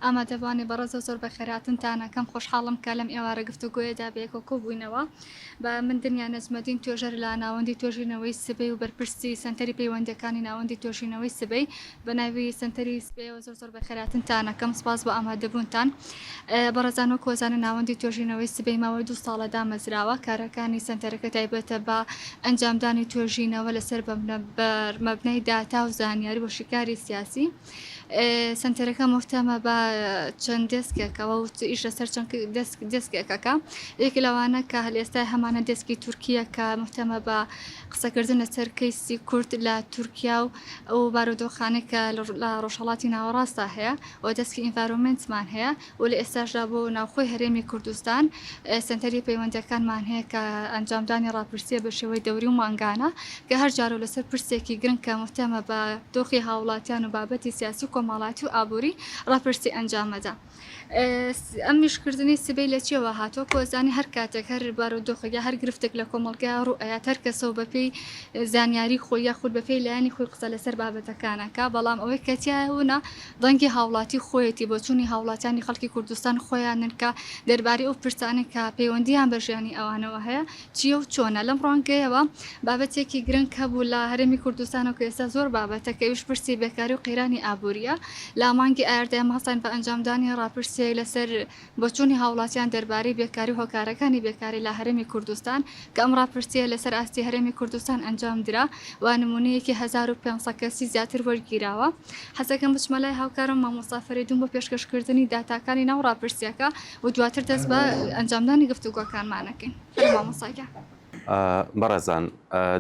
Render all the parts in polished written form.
ئامادەبوانی بەڕێزەوە زۆر بەخێرهاتنتان ئەکەم خۆشحاڵم کە لەم ئێوارە گفتوگۆیەدا بەیەکەوە کۆبووینەوە بە من دنیا نەجمەدین توێژەر لە ناوەندی توێژینەوەی سبەی و بەرپرسی سەنتەری پەیوەندیەکانی ناوەندی توێژینەوەی سبەی بە ناوی سەنتەری سبەیەوە زۆر زۆر بەخێرهاتنتان ئەکەم سپاس بۆ ئامادەبوونتان بەڕێزان وەک وەزانن ناوەندی توێژینەوەی سبەی ماوەی دوو ساڵە دامەزراوە کارەکانی سەنتەرەکە تایبەتە بە ئەنجامدانی توێژینەوە لەسەر مەبنای داتا و زانیاری و شیکاری سیاسی سەنتەرەکە موهتەمە بە چەند دێسکێکەوە و ئیش لەسەر چەند دێسکێکەکە یەکێک لەوانە کە هەل ئێستا هەمانە دێسکی تورکیە کە موهتەمە بە قسەکردن لەسەر کەیسی کورد لە تورکیا و ئەو بارودۆخانەی کە لە ڕۆژهەڵاتی ناوەڕاستدا هەیە و دەسکی environment مان هەیە و لە ئێستاشدا بۆ ناوخۆی هەرێمی کوردستان سەنتەری پەیوەندیەکانمان هەیە کە ئەنجامدانی ڕاپرسیە بە شێوەی دەوری و مانگانە کە هەر جارەو لەسەر پرسێکی گرنگ کە موهتەمە بە دۆخی هاوڵاتیان و بابەتی سیاسی و کۆمەڵاتی و ئابووری ڕاپرسی ئەنجامەدا. ئەم میشکردنەی سبەی لە چیەوە هاتووە؟ کۆزانی هەر کاتێک هەر بارودۆخێک یا هەر گرفتێک لە کۆمەڵگا ڕوو ئەیات هەر کەسەو بەپێی زانیاری خۆی یاخود بەپێی لایەنی خۆی قسە لەسەر بابەتەکان ئەکا بەڵام ئەوەی کە تیایە ونە دەنگی هاوڵاتی خۆیەتی بۆچوونی هاوڵاتیانی خەڵکی کوردستان خۆیانن کە دەربارەی ئەو پرسانەی کە پەیوەندییان بە ژیانی ئەوانەوە هەیە چییە و چۆنە لەم ڕوانگەیەوە بابەتێکی گرنگ هەبوو لە هەرێمی کوردستان و کە ئێستا زۆر بابەتە کە ئەویش پرسی بێکاری و قەیرانی ئابوورییە لە مانگی ئایاردا ئێمە هەستاین بە ئەنجامدانی ڕاپرسییەک لەسەر بۆچوونی هاوڵاتیان دەربارەی بێکاری و هۆکارەکانی بێکاری لە هەرێمی کوردستان کە ئەم ڕاپرسییە لەسەر ئاستی هەرێمی کوردستان ئەنجام درا و نموونەیەکی 1500 کەسی زیاتر وەرگیراوە. حەزەکەم بچمە لای هاوکارم مامۆستا فەرەیدون بۆ پێشکەشکردنی داتاکانی ناو ڕاپرسییەکە و دواتر دەست بە ئەنجامدانی گفتوگۆکانمان ئەکەین. فەرموو مامۆستا گیان. بەڕێزان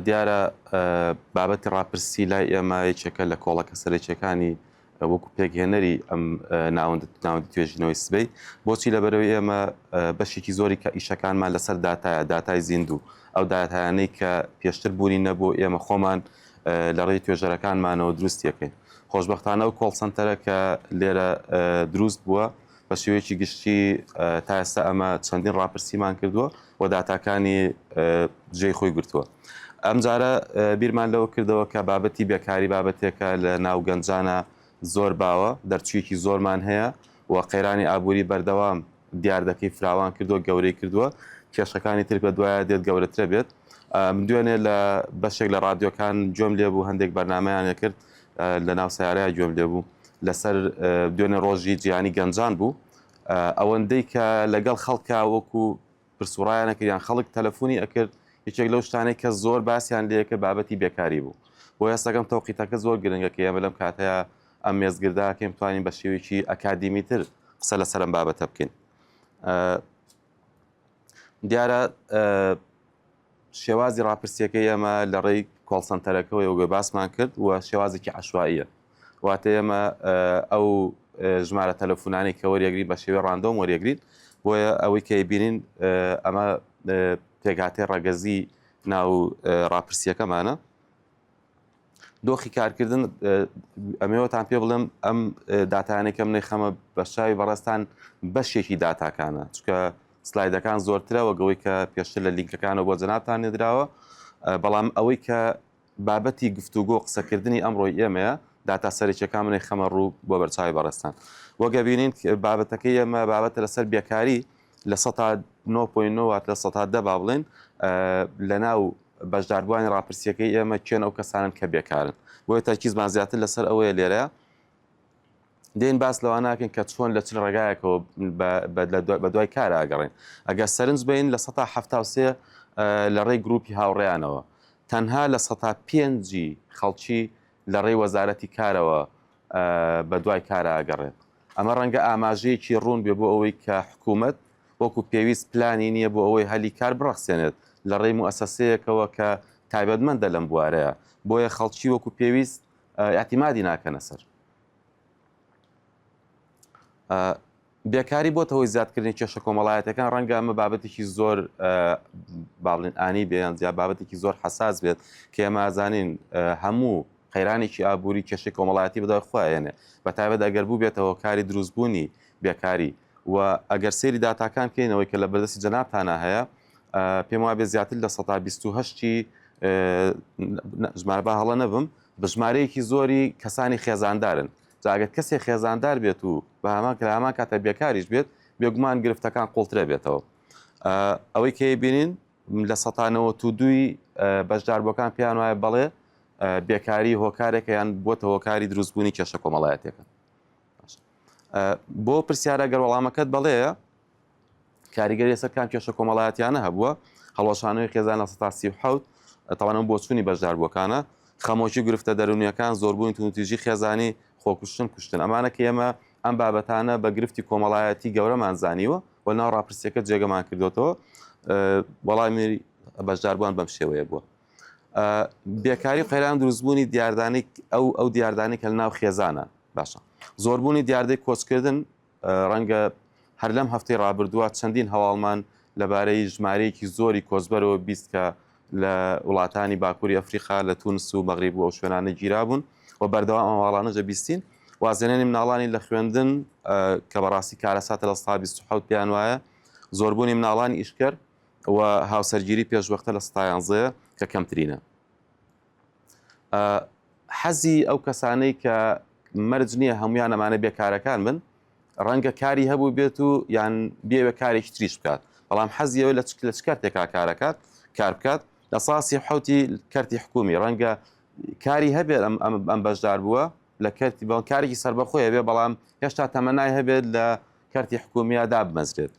دیارە بابەتی ڕاپرسی لای ئێمە یەکێکە لە کۆڵەکە سەرەکیەکانی وەکو پێکهێنەری ئەم ناوەند ناوەندی توێژینەوەی سبەی بۆچی لەبەرەوەی ئێمە بەشێکی زۆری کە ئیشەکانمان لەسەر داتایە داتای زیندوو ئەو داتایانەی کە پێشتر بوونی نەبوو ئێمە خۆمان لە ڕێی توێژەرەکانمانەوە دروستیەکەین خۆشببختانە ئەو call center ە کە لێرە دروست بووە بە شێوەیەکی گشتی تا ئێستا ئەمە چەندین ڕاپرسیمان کردووە و داتاکانی جێی خۆی گرتووە. ئەم جارە بیرمان لەوە کردەوە کە بابەتی بێکاری بابەتێکە لە ناو گەنجانە زۆر باوە، دەرچوویەکی زۆرمان هەیە و قەیرانی ئابووری بەردەوام دیاردەکەی فراوان کردووە، گەورەی کردووە، کێشەکانی تر بە دوایە دێت گەورەترە بێت. من دوێنێ لە بەشێک لە ڕادیۆکان گوێم لێ بوو هەندێک بەرنامەیان کرد لە ناو سیارەیە گوێم لێ بوو لەسەر دوێنێ ڕۆژی جیهانی گەنجان بوو ئەوەندەی کە لەگەڵ خەڵکا وەکو پرس و ڕایان ئەکرد یان خەڵک تەلەفۆنی ئەکرد یەکێک لەو شتانەی کە زۆر باسیان لێکرد بابەتی بێکاری بوو بۆ هەستەکەم تەوقیتەکە زۆر گرنگە کە ئێمە لەم کاتەیە ئەم مێزگرداکەین بتوانین بە شێوەیەکی ئەکادیمیتر قسە لەسەر ئەم بابەتە بکەین دیارە شێوازی ڕاپرسیەکەی ئێمە لە ڕێی call center ەکەوەی وەگۆی باسمان کرد و شێوازێکی عەشوائیە واتە ئێمە ئەو ژمارە تەلەفۆنانەی کە وەریەگرین بە شێوەی random وەریەگرین بۆیە ئەوەی کە بینین ئەمە پێکهاتەی ڕەگەزی ناو ڕاپرسیەکەمانە دۆخی کارکردن ئەمەوەتان پێ بڵێم ئەم داتانەی کەم نەیخەمە بەشاوی بەڕێزتان بەشێکی داتاکانە چکە سلایدەکان زۆرترە وەک ئەوەی کە پێشتر لە لینکەکانەوە بۆ جەنابتان نێدراوە بەڵام ئەوەی کە بابەتی گفتوگۆ قسەکردنی ئەمڕۆی ئێمەیە داتا سەرەکیەکان منی خەمە ڕوو بۆ بەرچاوی بەڕێزتان وەک ئەبینین بابەتەکەی ئێمە بابەتە لەسەر بێکاری لە سەتا 9.9 وات لە سەتا دە با بڵێن لە ناو بەشداربووانی ڕاپرسیەکەی ئێمە کێن ئەو کەسانن کە بێکارن بۆیە تەرکیزمان زیاتر لەسەر ئەوەیە لێرە دێن باس لەوە ناکەین کە چۆن لە چ ڕێگایەکەوە بە دوای کار ئاگەڕێن ئەگەر سەرنج بین لە 1970 لە ڕێی گروپی هاوڕێیانەوە تەنها لە سەتا پێنجی خەڵکی لە ڕێی وەزارەتی کارەوە بە دوای کارە ئەگەڕێن ئەمە ڕەنگە ئاماژەیەکی ڕوون بێ بۆ ئەوەی کە حکوومەت وەکو پێویست پلانی نییە بۆ ئەوەی هەلی کار بڕەخسێنێت لە ڕێی موئەسەسەیەکەوە کە تایبەتمەندە لەم بوارەیە بۆیە خەڵکی وەکو پێویست ئیعتیمادی ناکەنە سەر. بێکاری بۆتە هۆی زیادکردنی کێشە کۆمەڵایەتەکان ڕەنگە ئەمە بابەتێکی زۆر باڵین ئانی بێ یان زیاد بابەتێکی زۆر حساس بێت کە ئێمە ئازانین هەموو قەیرانێکی ئابووری کێشەی کۆمەڵایەتی بەدوای خۆیانێ بە تایبەت ئەگەر بوو بێتەوە کاری دروستبوونی بێکاری و ئەگەر سەیری داتاکان کەینەوەی کە لە بەردەستی جەنابتانە هەیە پێم وابێ زیاتر لە 128 ژمارە با هەڵە نەبم بە ژمارەیەکی زۆری کەسانی خێزاندارن. جا ئەگەر کەسێک خێزاندار بێت و بە هەمان کە لە هەمان کاتە بێکاریش بێت بێگومان گرفتەکان قوڵترە بێتەوە. ئەوەی کە بینین لە 92ی بەشداربووەکان پێیان وایە بەڵێ بێکاری هۆکارێکە یان بووەتە هۆکاری دروستبوونی کێشە کۆمەڵایەتەکە. بۆ پرسیارە گەر وەڵامەکەت بەڵێیە کاریگەری لەسەر کام کێشە کۆمەڵایەتیانە هەبووە هەڵوەشانەوەی خێزان لە 37 تاوانەوە بۆچوونی بەشداربووەکانە خەمۆکی گرفتە دەرونیەکان زۆربوونی توندوتیژی خێزانی خۆکوشتن کوشتن ئەمانە کە ئێمە ئەم بابەتانە بە گرفتی کۆمەڵایەتی گەورەمان زانیوە و ناو ڕاپرسیەکە جێگەمان کردوێتەوە وەڵامی بەشداربووان بەم شێوەیە بووە بێکاری قەیران دروستبوونی دیاردانی ئەو ئەو دیاردانی کە لە ناو خێزانە باشە زۆربوونی دیاردەی کۆچکردن ڕەنگە هەر لەم هەفتەی ڕابردووە چەندین هەواڵمان لەبارەی ژمارەیەکی زۆری کۆچبەرەوە 20 کە لە وڵاتانی باکووری ئەفریقا لە تونس و مەغریب و ئەو شوێنانە گیرابوون و بەردەوام ئەم هەواڵانە دەبیستین وازێنانی مناڵانی لە خوێندن کە بەڕاستی کارەساتە لە سا 27 پێیان وایە زۆربوونی مناڵانی ئیشکەر و هاوسەرگیری پێشوەختە لە ستا یانزەیە کە کەمترینە. حەزی ئەو کەسانەی کە مەرج نییە هەمویان ئەمانە بێکارەکان بن ڕەنگە کاری هەبوو بێت و یان بێوێ کارێکی تریش بکات بەڵام حەزیەوە لە لە چ کارتێکا کارەکات کار بکات لە ساسی حوتی کەرتی حکومی ڕەنگە کاری هەبێت ئەم ئەم بەشدار بووە لە کەرتی بەڵام کارێکی سربەخۆی هەبێ بەڵام هێشتا تەمەنای هەبێت لە کەرتی حکومیە دابمەزرێت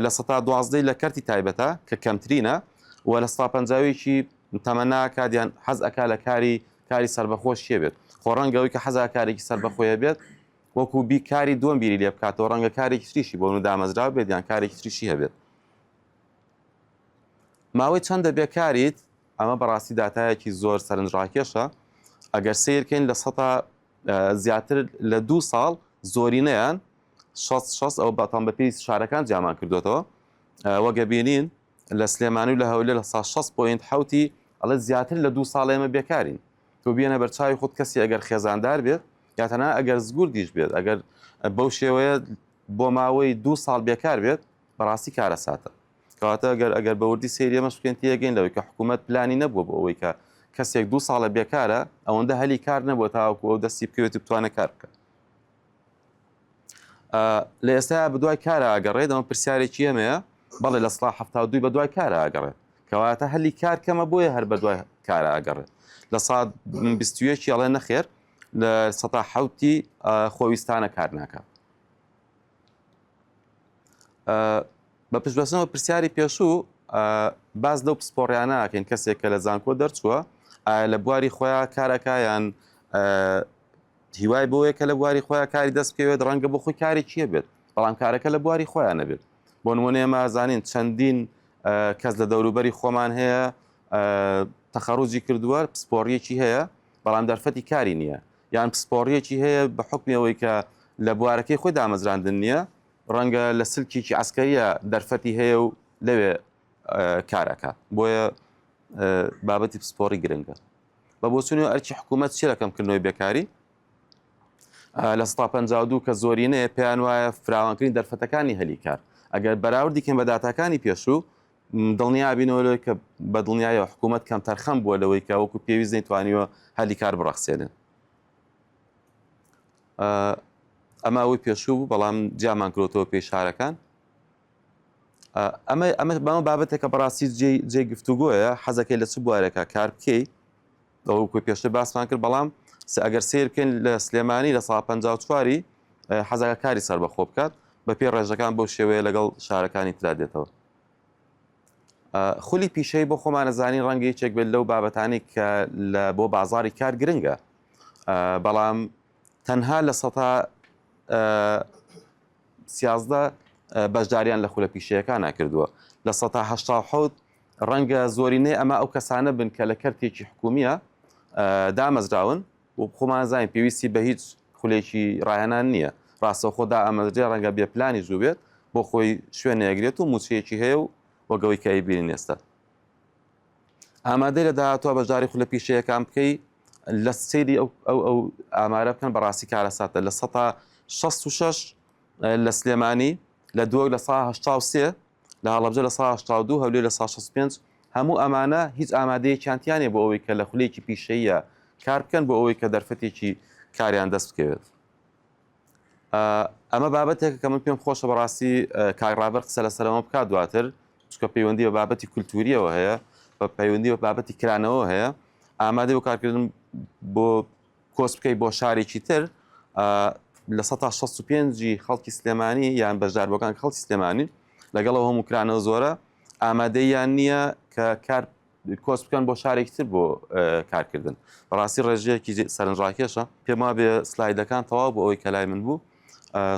لە سەتا دوازدەی لە کەرتی تایبەتە کە کەمترینە و لە سەتا پەنجاوێکی تەمەنا کات یان حەز ئەکا لە کاری کاری سەربەخۆش چێ بێت خۆ ڕەنگە ئەوەی کە حەزا کارێکی سەربەخۆیە بێت وەکو بی کاری دووەم بیری لێ بکاتەوە ڕەنگە کارێکی تریشی بۆ دامەزراو بێت یان کارێکی تریشی هەبێت ماوەی چەندە بێکاریت ئەمە بەڕاستی داتایەکی زۆر سەرنجڕاکێشە ئەگەر سیرکەین لە سەتا زیاتر لە دوو ساڵ زۆرینەیان 60 60 ئەو بەتان بەپێی شارەکان جیامان کردوێتەوە وەگە بینین لە سلێمانی و لە هەولێر لە سا 60 point حوتی ئەڵێ زیاتر لە دوو ساڵ ئێمە بێکارین تۆ بێنە بەرچاوی خۆت کەسی ئەگەر خێزاندار بێت یا تەنها ئەگەر زگوردیش بێت ئەگەر بەو شێوەیە بۆ ماوەی دوو ساڵ بێکار بێت بەڕاستی کارەساتە کەواتە ئەگەر ئەگەر بەوردی سەیری ئەمەش بکەین تێگەین لەوەی کە حکوومەت پلانی نەبووە بۆ ئەوەی کە کەسێک دوو ساڵە بێکارە ئەوەندە هەلی کار نەبووە تاوەکو ئەو دەستی بکەوێت و بتوانێت کار بکات لە ئێستا بەدوای کارە ئەگەڕێت ئەمە پرسیارێکی ئەمەیە بەڵێ لە سڵا 72 بە دوای کارە ئەگەڕێت کەواتە هەلی کار کەمە بۆیە هەر بە دوای کارە ئەگەڕێت لە سا 21 ئەڵێ نەخێر لە سەتا حوتی خۆویستانە کار ناکات بە پشتبەستنەوە پرسیاری پێشوو باس لەو پسپۆڕیانە ئەکەین کەسێک کە لە زانکۆ دەرچووە ئایا لە بواری خۆیان کارەکە یان هیوای بۆیە کە لە بواری خۆیان کاری دەست بکەوێت ڕەنگە بۆ خۆی کارێکیە بێت بەڵام کارەکە لە بواری خۆیان نەبێت بۆ نمونە ئێمە زانین چەندین کەس لە دەوروبەری خۆمان هەیە تەخەڕوجی کردووە پسپۆڕیەکی هەیە بەڵام دەرفەتی کاری نییە یان پسپۆڕیەکی هەیە بە حوکمی ئەوەی کە لە بوارەکەی خۆی دامەزراندن نییە ڕەنگە لە سلکێکی عسکەریە دەرفەتی هەیە و لەوێ کار ئەکات بۆیە بابەتی پسپۆڕی گرنگە بە بۆچوونی ئەرکی حکوومەت چی لە کەمکردنەوەی بێکاری لە 52 کە زۆرینەیە پێیان وایە فراوانکردنی دەرفەتەکانی هەلی کار ئەگەر بەراوردی کەم بە داتاکانی پێشوو دڵنیا بینەوە لەوەی کە بە دڵنیایەوە حکوومەت کەمتەرخەم بووە لەوەی کە وەکو پێویست نەیتوانیوە هەلی کار بڕەخسێنێت. ئەمە ئەوەی پێشوو بوو بەڵام جیامان کرۆتەوە پێی شارەکان. ئەمە ئەمە بەمە بابەتێکە بەڕاستی جێ گفتوگۆیە حەزەکەی لە چ بوارێکە کار بکەی ئەوە وەکو پێشتر باسمان کرد بەڵام ئەگەر سیر بکەین لە سلێمانی لە سا 54 حەزەکە کاری سەربەخۆ بکات بە پێی ڕێژەکان بەو شێوەیە لەگەڵ شارەکانی ترا دێتەوە. خولی پیشەی بۆ خۆمانە زانین ڕەنگە یەکێک بێت لەو بابەتانی کە لە بۆ بازاری کار گرنگە بەڵام تەنها لە سەتا 13 بەشداریان لە خولە پیشەیەکانە کردووە لە سەتا 1970 ڕەنگە زۆرینەی ئەمە ئەو کەسانە بن کە لە کەرتێکی حکومیە دامەزراون و خۆمان زانین پێویستی بە هیچ خولێکی ڕاهێنان نییە ڕاستەوخۆ دائەمەزرێ ڕەنگە بێ پلانی زوو بێت بۆ خۆی شوێنێگرێت و موچەیەکی هەیە و وەگەوەی کە ئەیبینین ئێستا ئامادەی لە داهاتوە بەشداری خولە پیشەیەکان بکەی لە سەیری ئەو ئەو ئەو ئامارە بکەن بەڕاستی کارەساتە لە سەتا 66 لە سلێمانی لە دووە لە سا 83 لە هەڵەبجە لە سا 82 هەولێر لە سا 65 هەموو ئەمانە هیچ ئامادەیەکیان تیانێ بۆ ئەوەی کە لە خولێکی پیشەیە کار بکەن بۆ ئەوەی کە دەرفەتێکی کاریان دەست بکەوێت. ئەمە بابەتێکە کە من پێم خۆشە بەڕاستی کاک ڕابەر قسە لەسەرەوە بکات دواتر چونکە پەیوەندی بە بابەتی کولتوریەوە هەیە بە پەیوەندی بە بابەتی کرانەوە هەیە ئامادە بۆ کارکردن بۆ کۆچ بکەی بۆ شارێکی تر 65% خەڵکی سلێمانی یان بەشداربووەکان خەڵکی سلێمانی لەگەڵەوە هەموو کرانەوە زۆرە ئامادەیان نییە کە کار کۆچ بکەن بۆ شارێکی تر بۆ کارکردن بەڕاستی ڕێژەیەکی سەرنجڕاکێشە پێم وابێ سلایدەکان تەواو بۆ ئەوەی کە لای من بوو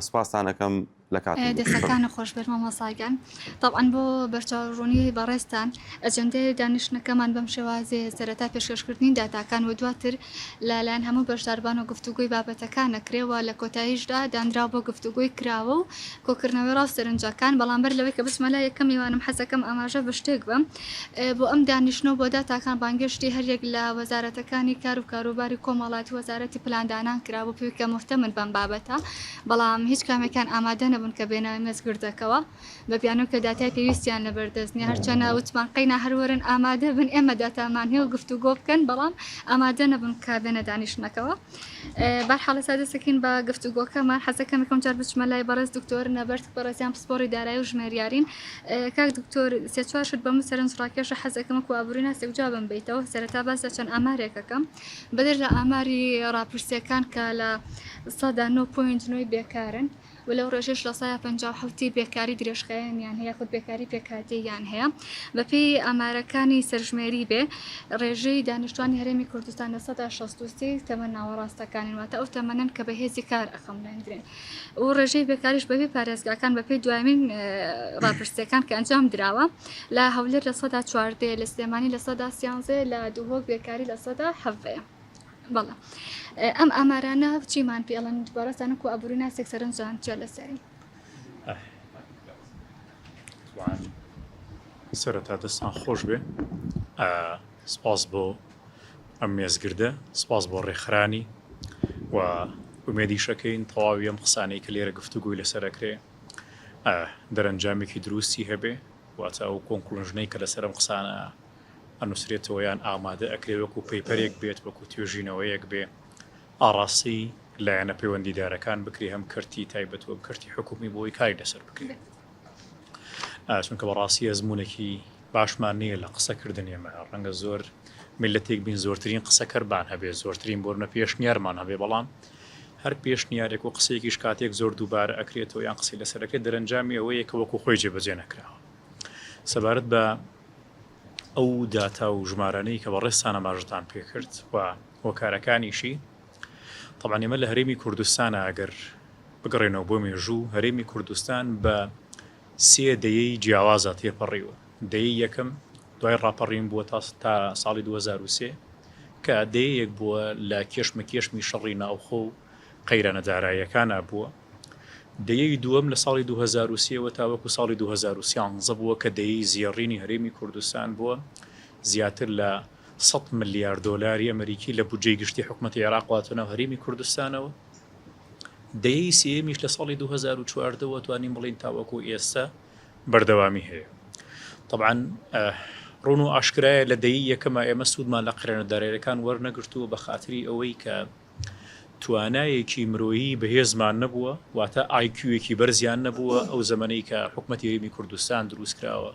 سپاستان ئەەکەم لە کات دەستەکانە خۆش بێت مامۆساگیان تەبعەن بۆ بەرچاوڕوونی بەڕێزتان ئەجەندەی دانیشتنەکەمان بەم شێوازەیە سەرەتا پێشکەشکردنی داتاکان و دواتر لەلایەن هەموو بەشداربان و گفتوگۆی بابەتەکان ئەکرێ و لە کۆتاییشدا دانراو بۆ گفتوگۆی کراوە و کۆکردنەوەی ڕا و سەرنجەکان، بەڵام بەر لەوەی کە بچمە لای یەکەم میوانم حەزەکەم ئاماژە بە شتێک بەم بۆ ئەم دانیشتنە و بۆ داتاکان بانگێشتی هەریەک لە وەزارەتەکانی کار و کاروباری کۆمەڵایەتی وەزارەتی پلاندانان کرابوو پێوی کە موهتەمن بەم بابەتە بەڵام هیچ کامێکیان ئامادە نەبوون کە بێنە مێزگردەکەوە. بە بیانوو کە داتای پێویستیان لەبەردەست نیە، هەرچەنە وتمان قەینا هەر وەرن ئامادە بن ئێمە داتامان هەیە و گفتوگۆ بکەن، بەڵام ئامادە نەبوون کە بێنە دانیشتنەکەوە. بەرحاڵ ئێستا دەستەکەین بە گفتوگۆکەمان. حەزەکەم یەکەم جار بچمە لای بەڕێز دکتۆر نەبەرد، بەڕێزیان پسپۆڕی دارایی و ژمێریارین. کاک دکتۆر سێ چوار شت بەم سەرنجڕاکێشە حەزەکەم وەکو ئابووریناسێک جوابم بەیتەوە. سەرەتا باس لە چەند ئامارێک ئەکەم. بەدەر لە ئاماری ڕاپرسییەکان کە لە سەدا نۆ point نۆی بێکارن، و لەو ڕێژەش لە سایە 57 ی بێکاری درێژخایەنیان هەیە یاخود بێکاری پێکهاتەییان هەیە. بەپێی ئامارەکانی سەرژمێری بێ ڕێژەی دانیشتوانی هەرێمی کوردستان 63% تەمەن ناوەڕاستەکانن واتە ئەو تەمەنەن کە بە هێزی کار ئەخەمڵێندرێن و ڕێژەی بێکاریش بەپێی پارێزگاکان بەپێی دوایین ڕاپرسیەکان کە ئەنجام دراوە لە هەولێر 14% لە سلێمانی 13% لە دهۆک بێکاری 17% بەڵێ ئەم ئامارانە چیمان پێ ئەڵێن بەڕێزتان وەکو ئابووریناسێک سەرنجتان چیە لەسەری؟ سەرەتا دەستان خۆش بێ سپاس بۆ ئەم مێزگردە سپاس بۆ ڕێکخرانی و ئومێدیشەکەین تەواوی ئەم قسانەی کە لێرە گفتوگۆی لەسەر ئەکرێ دەرەنجامێکی دروستی هەبێ واتە ئەو conclusion ەی کە لەسەر ئەم قسانە ئەنوسرێتەوە یان ئامادە ئەکرێ وەکو paper ێک بێت وەکو توێژینەوەیەک بێ ئاڕاستەی لایەنە پەیوەندیدارەکان بکرێ هەم کەرتی تایبەت و هەم کەرتی حکومی بۆ ئەوەی کاری لەسەر بکرێ چونکە بەڕاستی ئەزمونێکی باشمان نییە لە قسەکردن ئێمە ڕەنگە زۆر میلەتێک بین زۆرترین قسەکەرمان هەبێ زۆرترین بۆرنە پێشنیارمان هەبێ بەڵام هەر پێشنیارێک و قسەیەکیش کاتێک زۆر دووبارە ئەکرێتەوە یان قسەی لەسەرەکە دەرەنجامی ئەوەیە کە وەکو خۆی جێبەجێ نەکراوە سەبارەت بە ئەو داتا و ژمارانەی کە بەڕێزتان ئاماژەتان پێکرد و هۆکارەکانیشی، تەبعەن ئێمە لە هەرێمی کوردستانا ئەگەر بگەڕێینەوە بۆ مێژوو، هەرێمی کوردستان بە سێ دەیەی جیاوازا تێپەڕیوە، دەیەی یەکەم دوای ڕاپەڕین بووە تا تا ساڵی 2003 کە دەیەیەک بووە لە کێشمەکێشمی شەڕی ناوخۆ و قەیرانە داراییەکانا بووە. دەیەی دووەم لە ساڵی 2003 وە تاوەکو ساڵی 2013 بووە کە دەیەی زێڕینی هەرێمی کوردستان بووە، زیاتر لە 100 ملیار دۆلاری ئەمریکی لە بودجەی گشتی حکومەتی عێراق هاتووە ناو هەرێمی کوردستانەوە. دەیەی سێیەمیش لە ساڵی 2014 وە توانین بڵێین تاوەکو ئێستا بەردەوامی هەیە. تەبعەن ڕوون و ئاشکرایە لە دەیەی یەکەما ئێمە سوودمان لە قەیرانە داراییەکان وەرنەگرتووە بە خاتری ئەوەی کە توانایەکی مرۆیی بەهێزمان نەبووە، واتە IQ یەکی بەرزیان نەبووە، ئەو زەمەنەی کە حکومەتی هەرێمی کوردستان دروستکراوە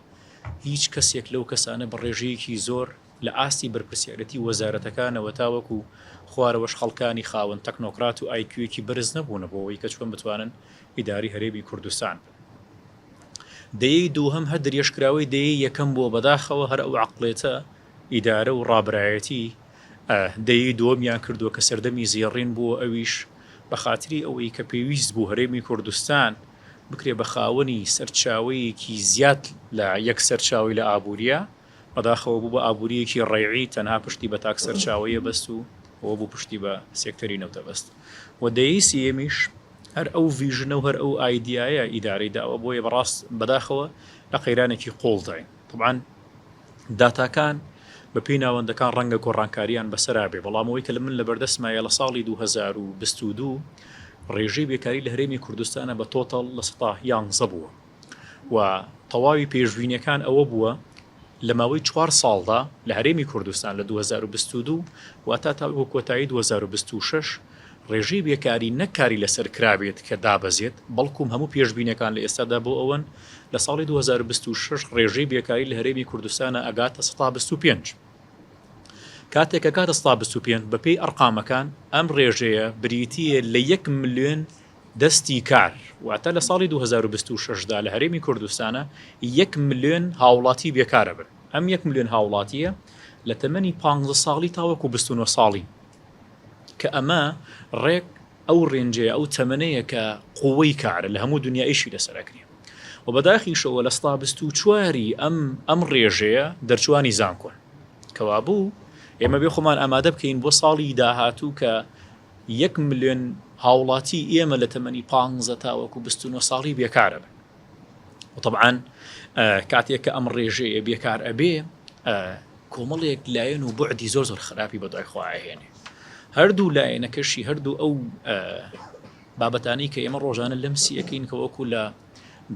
هیچ کەسێک لەو کەسانە بە ڕێژەیەکی زۆر لە ئاستی بەرپرسیارێتی وەزارەتەکانەوە تاوەکو خوارەوەش خەڵکانی خاوەن تەکنۆکرات و IQ یەکی بەرز نەبوونە بۆ ئەوەی کە چۆن بتوانن ئیداری هەرێمی کوردستان بن. دەیەی دووهەم هەر درێژکراوەی دەیەی یەکەم بووە بەداخەوە هەر ئەو عەقڵێتە ئیدارە و ڕابرایەتی دەیەی دووەمیان کردووە کە سەردەمی زێڕین بووە ئەویش بە خاتری ئەوەی کە پێویست بوو هەرێمی کوردستان بکرێ بە خاوەنی سەرچاوەیەکی زیاد لە یەک سەرچاوەی لە ئابووریە بەداخەوە بوو بە ئابووریەکی ڕەیعی تەنها پشتی بە تاک سەرچاوەیە بەست و ئەوە بوو پشتی بە سێکتەری نەوتە بەست و دەیەی سێیەمیش هەر ئەو vision ە و هەر ئەو ئایدیایە ئیدارەی داوە بۆیە بەڕاست بەداخەوە لە قەیرانێکی قوڵداین تەبعەن داتاکان بە پێی ناوەندەکان ڕەنگە گۆڕانکارییان بەسەرا بێ، بەڵام ئەوەی کە لە من لەبەردەستمایە لە ساڵی 2022 ڕێژەی بێکاری لە هەرێمی کوردستانە بە total 11% بووە و تەواوی پێشبینیەکان ئەوە بووە لە ماوەی چوار ساڵدا لە هەرێمی کوردستان لە 2022 واتە تاوەکو کۆتایی 2026. ڕێژەی بێکاری نەک کاری لەسەر کرابێت کە دابەزێت، بەڵکوم هەموو پێشبینەکان لە ئێستادا بۆ ئەوەن لە ساڵی 2026 ڕێژەی بێکاری لە هەرێمی کوردستانا ئەگاتە 25%. کاتێک ئەگاتە 25% بەپێی ئەرقامەکان ئەم ڕێژەیە بریتییە لە یەک ملیۆن دەستی کار، واتە لە ساڵی 2026 دا لە هەرێمی کوردستانا یەک ملیۆن هاوڵاتی بێکار ئەبن. ئەم یەک ملیۆن هاوڵاتییە لە تەمەنی پانزە ساڵی تاوەکو 29 ساڵین. کە ئەمە ڕێک ئەو ڕێنجەیە ئەو تەمەنەیە کە قوەی کارە لە هەموو دنیا ئیشی لەسەر ئەکرێ و بەداخیشەوە لە ستا 24 ئەم ئەم ڕێژەیە دەرچوانی زانکۆن کەوابوو ئێمە بێ خۆمان ئامادە بکەین بۆ ساڵی داهاتوو کە یەک ملیۆن هاوڵاتی ئێمە لە تەمەنی پ تاوەکو 29 ساڵی بێکارە بن و طبعاان کاتێک کە ئەم ڕێژەیە بێکار ئەبێ کۆمەڵێک لایەن و بوعدی زۆر زۆر خراپی بەدوای خۆ ئەهێنێ هەردوو لایەنەکەشی هەردوو ئەو بابەتانەی کە ئێمە ڕۆژانە لەمسی ئەەکەین کە وەکو لە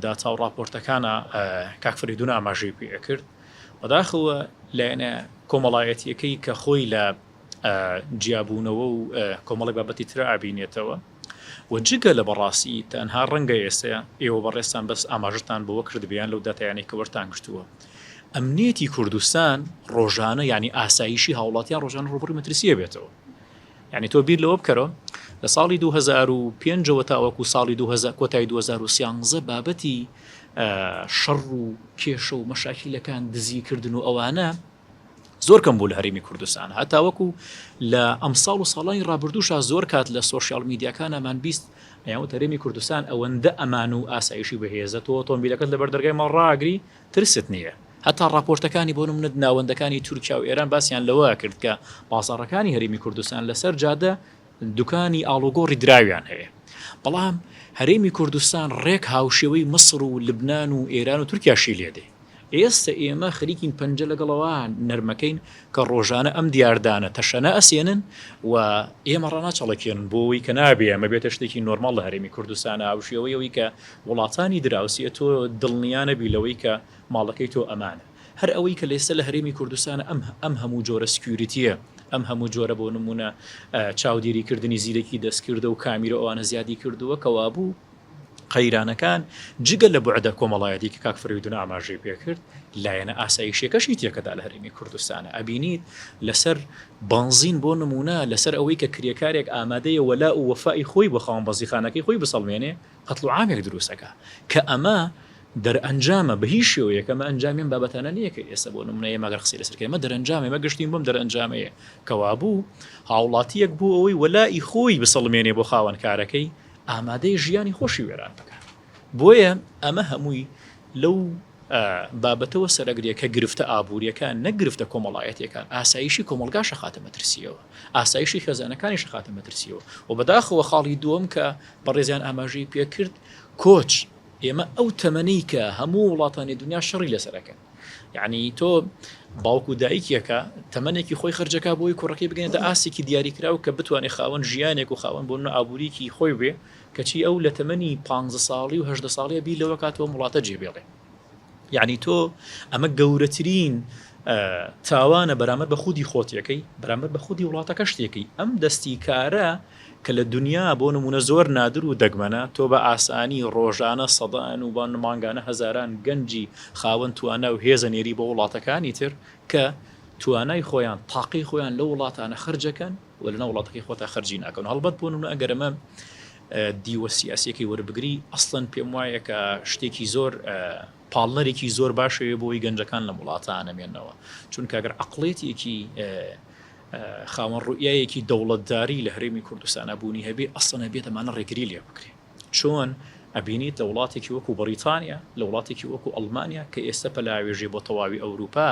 داتا و راپۆرتەکانە کاک فریدون ئاماژەی پێ ئەکرد بەداخەوە لایەنە کۆمەڵایەتیەکەی کە خۆی لە جیابوونەوە و کۆمەڵی بابەتی ترە ئابینێتەوە و جگە لە بەڕاستی تەنها ڕەنگە ئێستە ئێوە بەڕێزتان بەس ئاماژەتان بەوە کردبێ یان لەو داتایانەی کە وەرتان گرتووە ئەمنیەتی کوردستان ڕۆژانە یعنی ئاسایشی هاوڵاتیان ڕۆژانە ڕووبەڕووی مەترسیە بێتەوە یعنی تۆ بیر لەوە بکەرەوە لە ساڵی 2005ەوە تاوەکو ساڵی 2000 کۆتایی 2013 بابەتی شەڕ و کێشە و مەشاکیلەکان دزیکردن و ئەوانە زۆر کەم بوو لە هەرێمی کوردستان هەتاوەکو لە ئەمساڵ و ساڵانی ڕابردووشا زۆر کات لە سۆشیال میدیاکانمان 20 ئەیانوت هەرێمی کوردستان ئەوەندە ئەمان و ئاسایشی بەهێزە تۆ ئۆتۆمبیلەکەت لەبەر دەرگای ماڵ ڕاگری ترست نییە هەتا ڕاپۆرتەکانی بۆ نمونە ناوەندەکانی تورکیا و ئێران باسیان لەوە کرد کە بازاڕەکانی هەرێمی کوردستان لەسەر جادە دوکانی ئاڵوگۆڕی دراویان هەیە بەڵام هەرێمی کوردستان ڕێک هاوشێوەی مسر و لبنان و ئێران و تورکیاشی لێدێ ئێستە ئێمە خەریکین پەنجە لەگەڵ ئەوە نەرمەکەین کە ڕۆژانە ئەم دیاردانە تەشەنە ئەسێنن و ئێمە ڕاناچەڵەکێنن بۆ ئەوەی کە نابێ ئەمە بێتە شتێکی نۆرماڵ لە هەرێمی کوردستان هاوشێوەی ئەوەی کە وڵاتانی دراوسێ تۆ دڵنیا نەبی لەوەی کە ماڵەکەی تۆ ئەمانە هەر ئەوەی کە لێستە لە هەرێمی کوردستان ئەم ئەم هەموو جۆرە security یە ئەم هەموو جۆرە بۆ نمونە چاودێریکردنی زیرەکی دەستکردە و کامیرە ئەوانە زیادی کردووە کەوابوو قەیرانەکان جگە لە بوعدە کۆمەڵایەتی کە کاک فریدون ئاماژەی پێکرد، لایەنە ئاسایشیەکەشی تێکەدا لە هەرێمی کوردستانە ئەبینیت لەسەر بەنزین بۆ نمونە لەسەر ئەوەی کە کرێکارێک ئامادەیە وەلا و وەفای خۆی بۆ خاوەن بەنزیخانەکەی خۆی بسەڵمێنێ قەتڵ و عامێک دروست ئەکا کە ئەمە دەرئەنجامە بە هیچ شێوەیەک ئەمە ئەنجامی ئەم بابەتانە نییە کە ئێستا بۆ نمونە ئێمە گەر قسەی لەسەر کەین ئەمە دەرەنجامە ئێمە گەشتین بەم دەرئەنجامەیە کەوابوو هاوڵاتیەک بۆ ئەوەی وەلائی خۆی بسەڵمێنێ بۆ خاوەن کارەکەی ئامادەیە ژیانی خۆشی وێران بکات بۆیە ئەمە هەمووی لەو بابەتەوە سەرەگرێ کە گرفتە ئابووریەکان نەک گرفتە کۆمەڵایەتیەکان ئاسایشی کۆمەڵگاش ئەخاتە مەترسیەوە ئاسایشی خێزانەکانیش ئەخاتە مەترسیەوە و بەداخەوە خاڵی دووەم کە بەڕێزیان ئاماژەی پێکرد کۆچ ئێمە ئەو تەمەنەی کە هەموو وڵاتانی دنیا شەڕی لەسەرەکەن یعنی تۆ باوک و دایکێکە تەمەنێکی خۆی خرجەکە بۆی کوڕەکەی بگەێتە ئاستێکی دیاریکراو کە بتوانێت خاوەن ژیانێک و خاوەن بۆ ئابووریکی خۆی بێ کەچی ئەو لە تەمەنی پ ساڵی و هەدە ساڵیە بیر لەوە کاتەوە وڵاتە جێبێڵێ یعنی تۆ ئەمە گەورەترین تاوانە بەرامبەر بە خودی خۆتەکەی بەرامبەر بە خودی وڵاتەکە شتێکی ئەم دەستی کارە کە لە دونیا بۆ نموونە زۆر نادر و دەگمەنە، تۆ بە ئاسانی ڕۆژانە سەدان و مانگانە هەزاران گەنجی خاوەن توانا و هێز ئەنێری بۆ وڵاتەکانی تر کە توانای خۆیان، تاقەی خۆیان لەو وڵاتانە خەرج ئەکەن و لەناو وڵاتەکەی خۆتا خەرجی ناکەن. هەڵبەت بۆ نموونە ئەگەر ئەمە دیوە سیاسییەکەی وەربگری ئەسڵەن پێم وایە کە شتێکی زۆر پاڵنەرێکی زۆر باشەیە بۆ ئەوەی گەنجەکان لەم وڵاتانە نەمێننەوە چونکە ئەگەر عەقڵێتێکی خاوەن ڕوئیایەکی دەوڵەتداری لە هەرێمی کوردستانا بوونی هەبێ ئەسڵەن ئەبێت ئەمانە ڕێگری لێ بکرێ چۆن ئەبینیت لە وڵاتێکی وەکو بەڕیتانیا لە وڵاتێکی وەکو ئەڵمانیا کە ئێستا پەلاوێژێ بۆ تەواوی ئەوروپا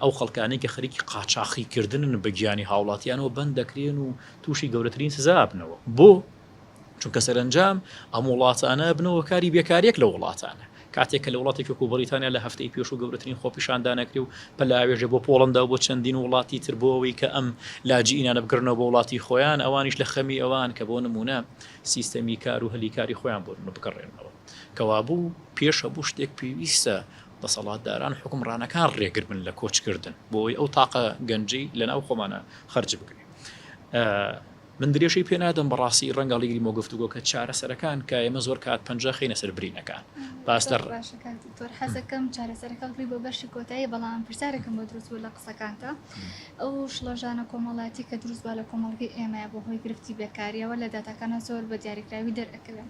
ئەو خەڵکانەی کە خەریکی قاچاخی کردنن بە گیانی هاوڵاتیانەوە بەند دەکرێن و تووشی گەورەترین سزا بنەوە بۆ چونکە سەرەنجام ئەم وڵاتانە بنە هۆکاری بێکاریەک لە وڵاتانە. کاتێک کە لە وڵاتێکی وەکو بەڕیتانیا لە هەفتەی پێشوو گەورەترین خۆپیشاندان ئەکرێ و پەلاوێژێ بۆ پۆڵەندا و بۆ چەندین وڵاتی تر بۆ ئەوەی کە ئەم لاجئینانە بگەڕنەوە بۆ وڵاتی خۆیان، ئەوانیش لە خەمی ئەوان کە بۆ نموونە سیستەمی کار و هەلی کاری خۆیان بۆ بگەڕێننەوە. کەوابوو پێش هەبوو شتێک پێویستە دەسەڵاتداران و حوکمڕانەکان ڕێگر بن لە کۆچکردن بۆ ئەوەی ئەو تاقە گەنجەی لەناو خۆمانە خەرج بکرێ. من درێژەی پێ نادەم بەڕاستی ڕەنگە هەڵیگریمەوە گفتوگۆکە چارەسەرەکان کە ئێمە زۆر کات پەنجە خەینە سەر برینەکان باس لە زۆر باشە کاک دکتۆر حەزەکەم چارەسەرەکە بڕی بۆ بەشی کۆتایی بەڵام پرسیارێکم بۆ دروست بوو لە قسەکانتا ئەو شڵەژانە کۆمەڵایەتی کە دروست بووە لە کۆمەڵگەی ئێمەیە بۆ هۆی گرفتی بێکاریەوە لە داتاکانە زۆر بە دیاریکراوی دەرئەکەوێ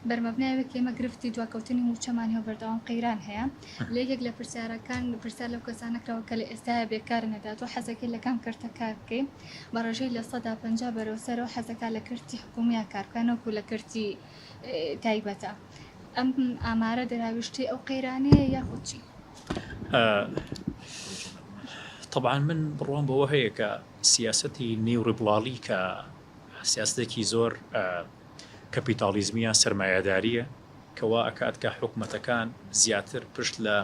بەرمەبنای ئەوەی کە ئێمە گرفتی دواکەوتنی مووچەمان هەیە و بەردەوام قەیران هەیە لە یەکێک لە پرسیارەکان پرسیار لەو کەسانە کراوە کە لە ئێستایا بێکارن لە داهاتوو حەزەکەی لە کام کەرتە کار بکەی بە ڕێژەی 50% بەرەو سەرەوە حەزەکا لە کەرتی حکوومییا کار بکا نەوەکو لە کەرتی تایبەتە ئەم ئامارە دەراویشتەی ئەو قەیرانەیە یاخود چی؟ تەبعەن من بڕوام بەوە هەیە کە سیاسەتی نیوڕیبڵاڵی کە سیاسەتێکی زۆر کەپیتاڵیزمی یان سەرمایەدارییە کە وا ئەکات کە حکومەتەکان زیاتر پشت لە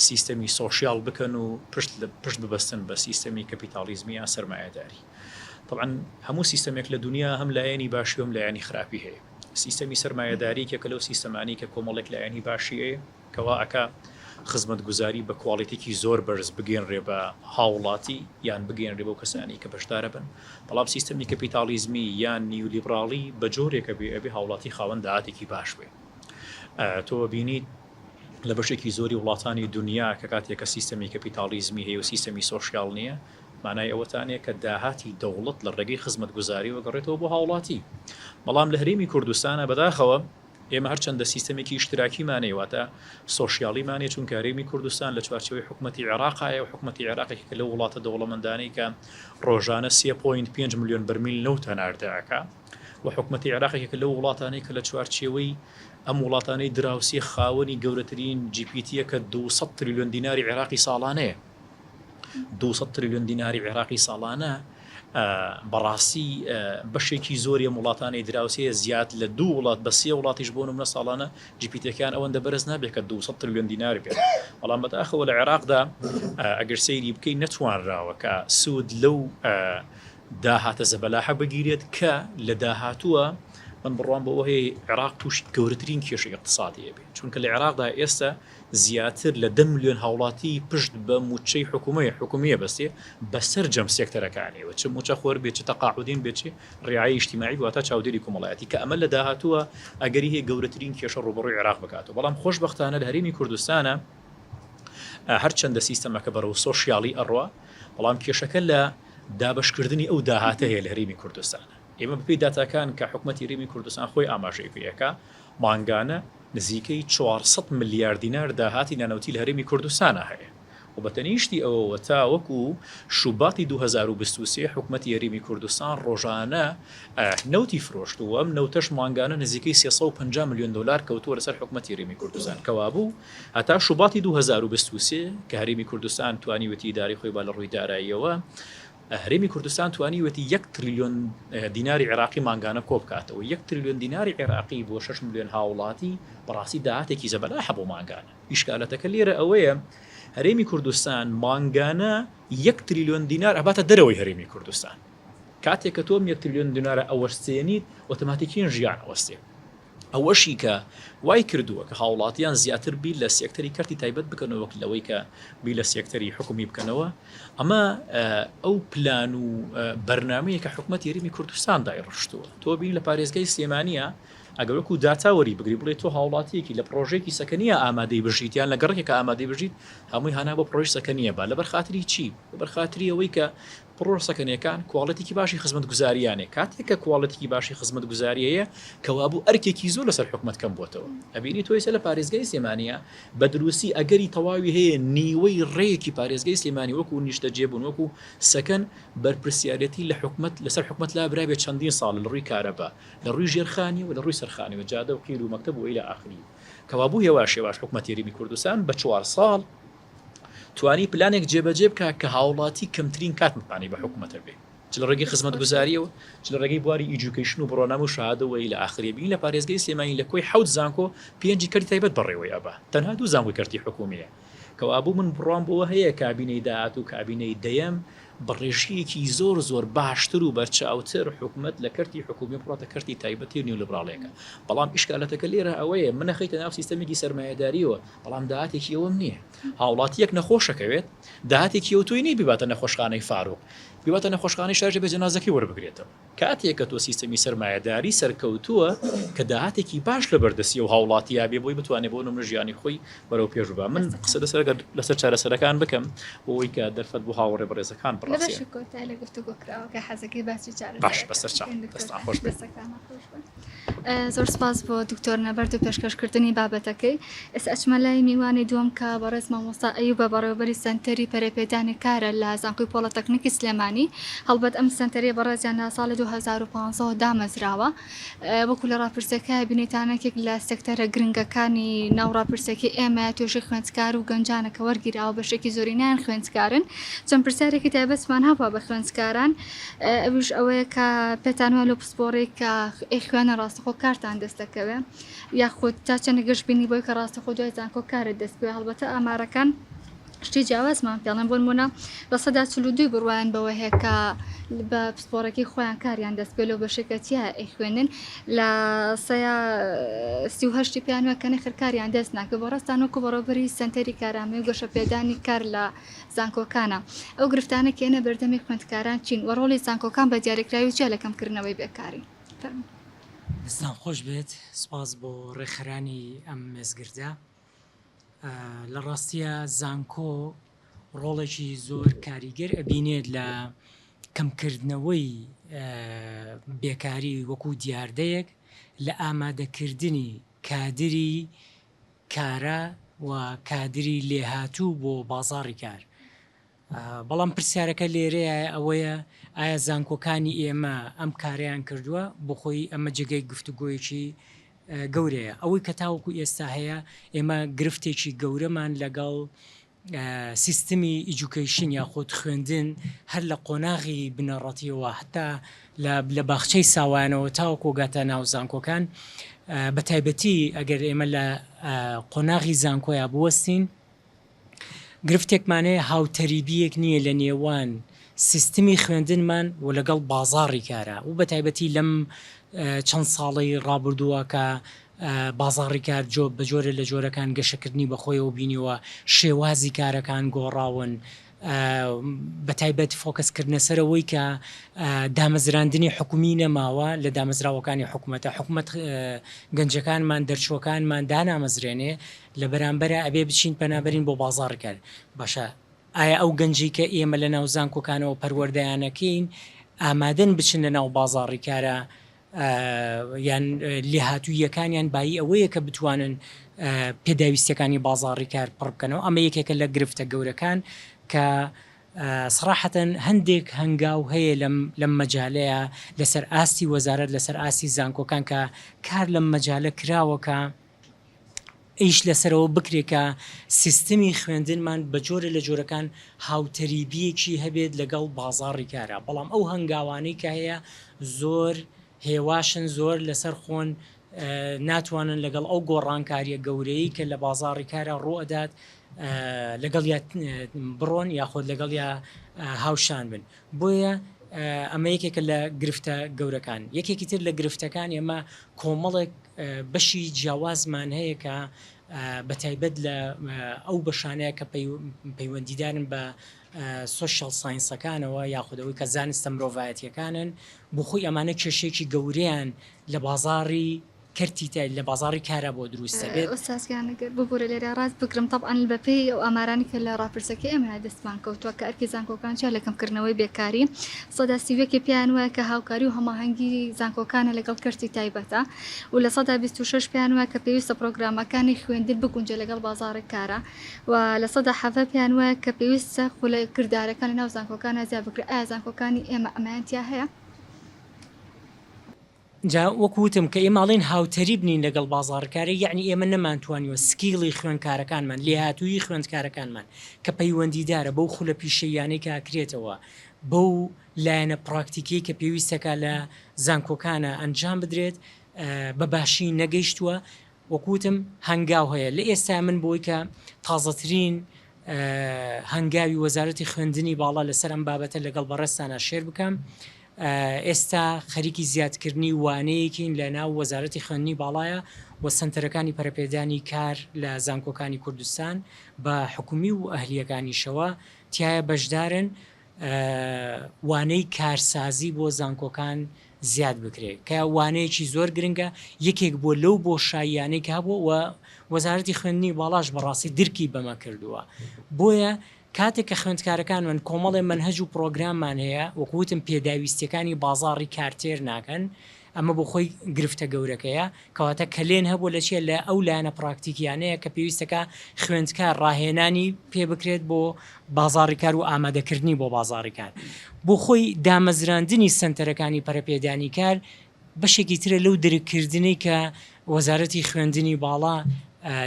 سیستەمی سۆشیال بکەن و پشت لە پشت ببەستن بە سیستەمی کەپیتاڵیزمی یان سەرمایەداری. تەبعەن هەموو سیستەمێک لە دونیا هەم لایەنی باشی و هەم لایەنی خراپی هەیە. سیستەمی سەرمایەداری یەکێکە لەو سیستەمانەی کە کۆمەڵێک لایەنی باشی هەیە. کە وا ئەکا خزمەتگوزاری بە کواڵیتێکی زۆر بەرز بگەیەنرێ بە هاوڵاتی یان بگەیەنرێ بەو کەسانەی کە بەشدارە بن، بەڵام سیستەمی کەپیتاڵیزمی یان نیولیبڕاڵی بە جۆرێکە بێ ئەبێ هاوڵاتی خاوەن داهاتێکی باش بێ. تۆ ئەبینیت لە بەشێکی زۆری وڵاتانی دونیا کە کاتێک کە سیستەمی کەپیتاڵیزمی هەیە و سیستەمی سۆشیال نییە مانای ئەوەتانەیە کە داهاتی دەوڵەت لە ڕێگەی خزمەتگوزاریەوە گەڕێتەوە بۆ هاوڵاتی. بەڵام لە هەرێمی کوردستانا بەداخەوە ئێمە هەرچەندە سیستەمێکی ئیشتراکیمان هەیە واتە سۆشیالیمان هەیە چونکە هەرێمی کوردستان لە چوارچێوەی حکومەتی عێراقایە و حکومەتی عێراق یەکێکە لەو وڵاتە دەوڵەمەندانەی کە ڕۆژانە 3.5 ملیۆن بەرمیل نەوت هەناردە ئەکا و حکومەتی عێراق یەکێکە لەو وڵاتانەی کە لە چوارچێوەی ئەم وڵاتانەی دراوسێ خاوەنی گەورەترین GDP یە کە 200 تریلیۆن دیناری عێراقی ساڵانەیە. 200 تریلیۆن دیناری عێراقی ساڵانە بەڕاستی بەشێکی زۆری ئەم وڵاتانەی دراوسێ زیاد لە دوو وڵات بە سێ وڵاتیش بۆ نمونە ساڵانە GDP ەکان ئەوەندە بەرز نابێت کە 200 تریلیۆن دینار بێت بەڵام بەداخەوە لە عێراقدا ئەگەر سەیری بکەی نەتوانراوە کە سوود لەو داهاتە زەبەلاحە بگیرێت کە لە داهاتووە من بڕوام بەوە هەیە عێراق تووشی گەورەترین کێشەی اقتصادی ئەبێت چونکە لە عێراقدا ئێستا زیاتر لە دە ملیۆن هاوڵاتی پشت بە مووچەی حکومەیە حکومییە بەستێ بە سەرجەم سێکتەرەکانیەوە چ مووچەخۆر بێت چ تەقاعودین بێت چ ڕیعایەی ئیجتیماعی بێت واتە چاودێری کۆمەڵایەتی کە ئەمە لە داهاتووە ئەگەری هەیە گەورەترین کێشە ڕووبەڕووی عێراق بکاتەوە بەڵام خۆشبەختانە لە هەرێمی کوردستانە هەرچەندە سیستەمەکە بەرەو سۆشیالی ئەڕوا بەڵام کێشەکە لە دابەشکردنی ئەو داهاتە هەیە لە هەرێمی کوردستانە ئێمە بەپێی داتاکان کە حکومەتی هەرێمی کوردستان خۆی ئاماژەی پێ ئەکا مانگانە نزیکەی 400 ملیار دینار داهاتی نانەوتی لە هەرێمی کوردستانا هەیە و بە تەنیشتی ئەوەوە تاوەکو شوباتی 2023 حکومەتی هەرێمی کوردستان ڕۆژانە نەوتی فرۆشتووە ئەم نەوتەش مانگانە نزیکەی 350 ملیۆن دۆلار کەوتووە لەسەر حکومەتی هەرێمی کوردستان کەوابوو هەتا شوباتی 2023 کە هەرێمی کوردستان توانیوێتی ئیدارەی خۆی با لە ڕووی داراییەوە هەرێمی کوردستان توانیویەتی یەک تریلیۆن دیناری عێراقی مانگانە کۆبکاتەوە، یەک تریلیۆن دیناری عێراقی بۆ شەش ملیۆن هاوڵاتی بەڕاستی داهاتێکی زەبەلاحە بۆ مانگانە. ئیشکالەتەکە لێرە ئەوەیە هەرێمی کوردستان مانگانە یەک تریلیۆن دینار ئەباتە دەرەوەی هەرێمی کوردستان. کاتێک کە تۆ ئەم یەک تریلیۆن دینارە ئەوەستێنیت ئۆتۆماتیکیەن ژیان ئەوەستێ. ئەوەشی کە وای کردووە کە هاوڵاتیان زیاتر بیر لە سێکتەری کەرتی تایبەت بکەنەوە وەک لەوەی کە بیر لە سێکتەری حکومی بکەنەوە ئەمە ئەو پلان و بەرنمەیە کە حکومەتی هەرێمی کوردستان دایڕشتووە تۆ بین لە پارێزگای سلێمانیە ئەگەر وەکو داتا وەری بگری بڵێ تۆ هاوڵاتیەکی لە پرۆژێکی سەکەنیە ئامادەی بژیت یان لە گەڕەکێکە ئامادەی بژیت هەمووی هانا بۆ پرۆژ سەکەنیە با لەبەر خاتری چی لەبەر خاتری ئەوەی کە پڕۆژە سەکەنیەکان کواڵێتیکی باشی خزمەتگوزارییان هەیە، کاتێک کە کواڵێتیکی باشی خزمەتگوزاری هەیە کەوابوو ئەرکێکی زۆر لەسەر حکومەت کەم بۆتەوە. ئەبینی تۆ ئێستا لە پارێزگای سلێمانیە بە دروستی ئەگەری تەواوی هەیە نیوەی ڕێیەکی پارێزگای سلێمانی وەکو نیشتەجێبوون وەکو سەکەن بەرپرسیارێتی لە حکومەت لەسەر حکومەت لابرابێت چەندین ساڵە لە ڕووی کارەبا لە ڕووی ژێرخانی و لە ڕووی سەرخانیەوە جادە و قیر و مەکتەب و الی آخره کەوابوو هێواش هێواش حکومەتی هەرێمی کوردستان بە چوار ساڵ توانی پلانێک جێبەجێ بکات کە هاوڵاتی کەمترین کات متمانەی بە حکومەتە بێ چ لە ڕێگەی خزمەتگوزاریەوە چ لە ڕێگەی بواری education و بڕوانامە و شەهادە و الى آخره بین لە پارێزگای سلێمانی لە کۆی حەوت زانکۆ پێنجی کەرتی تایبەت بەڕێوەی ئەبا تەنها دوو زانکۆی کەرتی حکومیە کەوابوو من بڕوام بەوە هەیە کابینەی داهاتوو کابینەی دەیەم. بە ڕێژەیەکی زۆر زۆر باشتر و بەرچاوتر حکومەت لە کەرتی حکومی بڕاتە کەرتی تایبەتی و نیولیبراڵیەکە. بەڵام ئیشکالەتەکە لێرە ئەوەیە من ئەخەیتە ناو سیستەمێکی سەرمایەداریەوە بەڵام داهاتێکی ئەوەم نییە. هاوڵاتیەک نەخۆشەکەوێت داهاتێکی ئەوتۆی نییە بیباتە نەخۆشخانەی فاروق، بیباتە نەخۆشخانەی شارژە بێ جەنازەکەی وەربگرێتەوە. کاتێک کە تۆ سیستەمی سەرمایەداری سەرکەوتووە کە داهاتێکی باش لەبەر دەستی ئەو هاوڵاتییە بێ بۆی بتوانێت بۆ نمونە ژیانی خۆی بەرەو پێش ببا. من قسە لەسەر ئەگەر لەسەر چارەسەرەکان بکەم بۆ ئەوەی کە دەرفەت بۆ هاوڕێ بەڕێزەکان لە بڕەخسێ. بەشی کۆتایی لە گفتوگۆ کراوەکە حەزەکەی باسی باش چارەسەرەکان بەسەر چاو بکەین دکتۆر دەستان خۆش بێت. دەستەکانت خۆش بن. زۆر سپاس بۆ دکتۆر نەبەرد و پێشکەشکردنی بابەتەکەی. ئێستا ئەچمە لای میوانی دووەم کە بەڕێز مامۆستا ئەیوبە بەڕێوەبەری سەنتەری پەرەپێدانی کارە لە زانکۆی پۆڵەتەکنیکی سلێمانی. هەڵبەت ئەم سەنتەرەی بەڕێزیان لە ساڵی 2015 وە دامەزراوە. وەکو لە ڕاپرسیەکە بینیتان یەکێک لە سێکتەرە گرنگەکانی ناو ڕاپرسیەکەی ئێمە توێژی خوێندکار و گەنجانە کە وەرگیراوە بەشێکی زۆرینەیان خوێندکارن. چەند پرسیارێکی تایبەتمان هەبووە بە خوێندکاران ئەویش ئەوەیە کە پێتان وایە لەو پسپۆڕەی کە ئەیخوێنن ڕاستەخۆ کارتان دەست دەکەوێ یاخود تا چەندە گەشبینی بۆی کە ڕاستەخۆ دوای زانکۆ کارت دەست بکەوێ هەڵبەتە ئامارەکان شتی جیاوازمان پێڵێن بۆ نمونە 42% بڕوایان بەوە هەیە کە بە پسپۆڕەکەی خۆیان کاریان دەست بکەوێ لەو بەشەی کە تیا ئەیخوێنن لە سەیا 38 پێیان وایە کە نەخێر کاریان دەست ناکەوێ بۆ ڕاستان وەکو بەڕێوەبەری سەنتەری کارامەیی و گەشەپێدانی کار لە زانکۆکانە. ئەو گرفتانە کە یەنە بەردەمی خوێندکاران چین و ڕۆڵی زانکۆکان بە دیاریکراوی چیە لە کەمکردنەوەی بێکاری؟ فەرموون. دەستتان خۆش بێت، سوپاس بۆ ڕێکخەرانی ئەم مێزگردە. لە ڕاستیا زانکۆ ڕۆڵێکی زۆر کاریگەر ئەبینێت لە کەمکردنەوەی بێکاری وەکو دیاردەیەک لە ئامادەکردنی کادری کارا و کادری لێهاتوو بۆ بازاڕی کار. بەڵام پرسیارەکە لێرەیە ئەوەیە ئایا زانکۆکانی ئێمە ئەم کارەیان کردووە؟ بۆ خۆی ئەمە جێگەی گفتوگۆیەکی گەورەیە. ئەوەی کە تاوەکو ئێستا هەیە ئێمە گرفتێکی گەورەمان لەگەڵ سیستمی education یاخود خوێندن هەر لە قۆناغی بنەڕەتیەوە هەتا لە باخچەی ساوایانەوە تاوەکو گاتە ناو زانکۆکان بە تایبەتی ئەگەر ئێمە لە قۆناغی زانکۆیا بوەستین گرفتێکمان هەیە هاوتەریبیەک نییە لە نێوان سیستمی خوێندنمان و لەگەڵ بازاڕی کارا و بە تایبەتی لەم چەند ساڵەی ڕابردووە کە بازاڕی کار جۆ بە جۆرێ لە جۆرەکان گەشەکردنی بەخۆیەوە بینیوە، شێوازی کارەکان گۆڕاون، بە تایبەت focus کردنە سەر ئەوەی کە دامەزراندنی حکومی نەماوە لە دامەزراوەکانی حکومەتە، حکومەت گەنجەکانمان دەرچووەکانمان دانامەزرێنێ، لە بەرامبەرا ئەبێ بچین پەنابەرین بۆ بازاڕی کار، باشە ئایا ئەو گەنجەی کە ئێمە لە ناو زانکۆکانەوە پەروەردەیان ئەکەین ئامادەن بچن لە ناو بازاڕی کارا یان لێهاتووییەکانیان بایی ئەوەیە کە بتوانن پێداویستیەکانی بازاڕی کار پڕ بکەنەوە ئەمە یەکێکە لە گرفتە گەورەکان کە سڕاحەتەن هەندێک هەنگاو هەیە لەم لەم مەجالەیە لەسەر ئاستی وەزارەت لەسەر ئاستی زانکۆکان کە کار لەم مەجالە کراوە کە ئیش لەسەرەوە بکرێت کە سیستمی خوێندنمان بە جۆرێ لە جۆرەکان هاوتەریبییەکی هەبێت لەگەڵ بازاڕی کارا، بەڵام ئەو هەنگاوانەی کە هەیە زۆر هێواشن، زۆر لەسەر خۆن، ناتوانن لەگەڵ ئەو گۆڕانکارییە گەورەیەی کە لە بازاڕی کارا ڕووئەدات لەگەڵیا بڕۆن یاخود لەگەڵیا هاوشان بن. بۆیە ئەمە یەکێکە لە گرفتە گەورەکان. یەکێکی تر لە گرفتەکان ئێمە کۆمەڵێک بەشی جیاوازمان هەیە کە بە تایبەت لە ئەو بەشانەیە کە پەیوەندیدارن بە social science ەکانەوە یاخود ئەوەی کە زانستە مرۆڤایەتیەکانن بۆ خۆی ئەمانە کێشەیەکی گەورەیان لە بازاڕی کەرتی تای لە بازاڕی کارا بۆ دروست دەبێت. ئوستاز گیان گەر ببورە لێرە ڕاست بگرم تەبعەن بە پێی ئەو ئامارانەی کە لە ڕاپرسەکەی ئێمە دەستمان کەوتووە کە ئەرکی زانکۆکان چیە لە کەمکردنەوەی بێکاری 31% ی پێیان وایە کە هاوکاری و هەماهەنگی زانکۆکانە لەگەڵ کەرتی تایبەتە و 26% پێیان وایە کە پێویستە پرۆگرامەکانی خوێندن بگونجێ لەگەڵ بازاڕی کارە و 17% پێیان وایە کە پێویستە خولە کردارەکان لەناو زانکۆکانە زیاد بکرێت ئایا زانکۆکانی ئێمە ئەمەیان تیا هەیە؟ جا وەکو وتم کە ئێمە ئەڵێین هاوتەریب نین لەگەڵ بازاڕی کار یەعنی ئێمە نەمانتوانیوە skill ی خوێندکارەکانمان، لێهاتوویی خوێندکارەکانمان کە پەیوەندیدارە بەو خولە پیشەییانەی کە ئەکرێتەوە، بەو لایەنە پراکتیکیەی کە پێویستەکا لە زانکۆکانا ئەنجام بدرێت بە باشی نەگەیشتووە. وەکو وتم هەنگاو هەیە لە ئێستا من بۆی کە تازەترین. هەنگاوی وەزارەتی خوێندنی باڵا لەسەر ئەم بابەتە لەگەڵ بەڕێزتانا share بکەم. ئێستا خەریکی زیادکردنی وانەیەکین لە ناو وەزارەتی خوێندنی باڵایە و سەنتەرەکانی پەرەپێدانی کار لە زانکۆکانی کوردستان بە حکومی و ئەهلییەکانیشەوە تیایا بەشدارن وانەی کارسازی بۆ زانکۆکان زیاد بکرێت کە وانەیەکی زۆر گرنگە یەکێک بووە لەو بۆشاییانەی کە هەبووە و وەزارەتی خوێندنی باڵاش بەڕاستی درکی بەمە کردووە بۆیە کاتێک کە خوێندکارەکانمان کۆمەڵێ مەنهەج و پڕۆگراممان هەیە وەکو وتم پێداویستیەکانی بازاڕی کار تێر ناکەن ئەمە بۆ خۆی گرفتە گەورەکەیە کەواتە کەلێن هەبووە لە چیە لە ئەو لایەنە پراکتیکیانەیە کە پێویستەکە خوێندکار ڕاهێنانی پێ بکرێت بۆ بازاڕی کار و ئامادەکردنی بۆ بازاڕی کار بۆ خۆی دامەزراندنی سەنتەرەکانی پەرەپێدانی کار بەشێکی ترە لەو درککردنەی کە وەزارەتی خوێندنی باڵا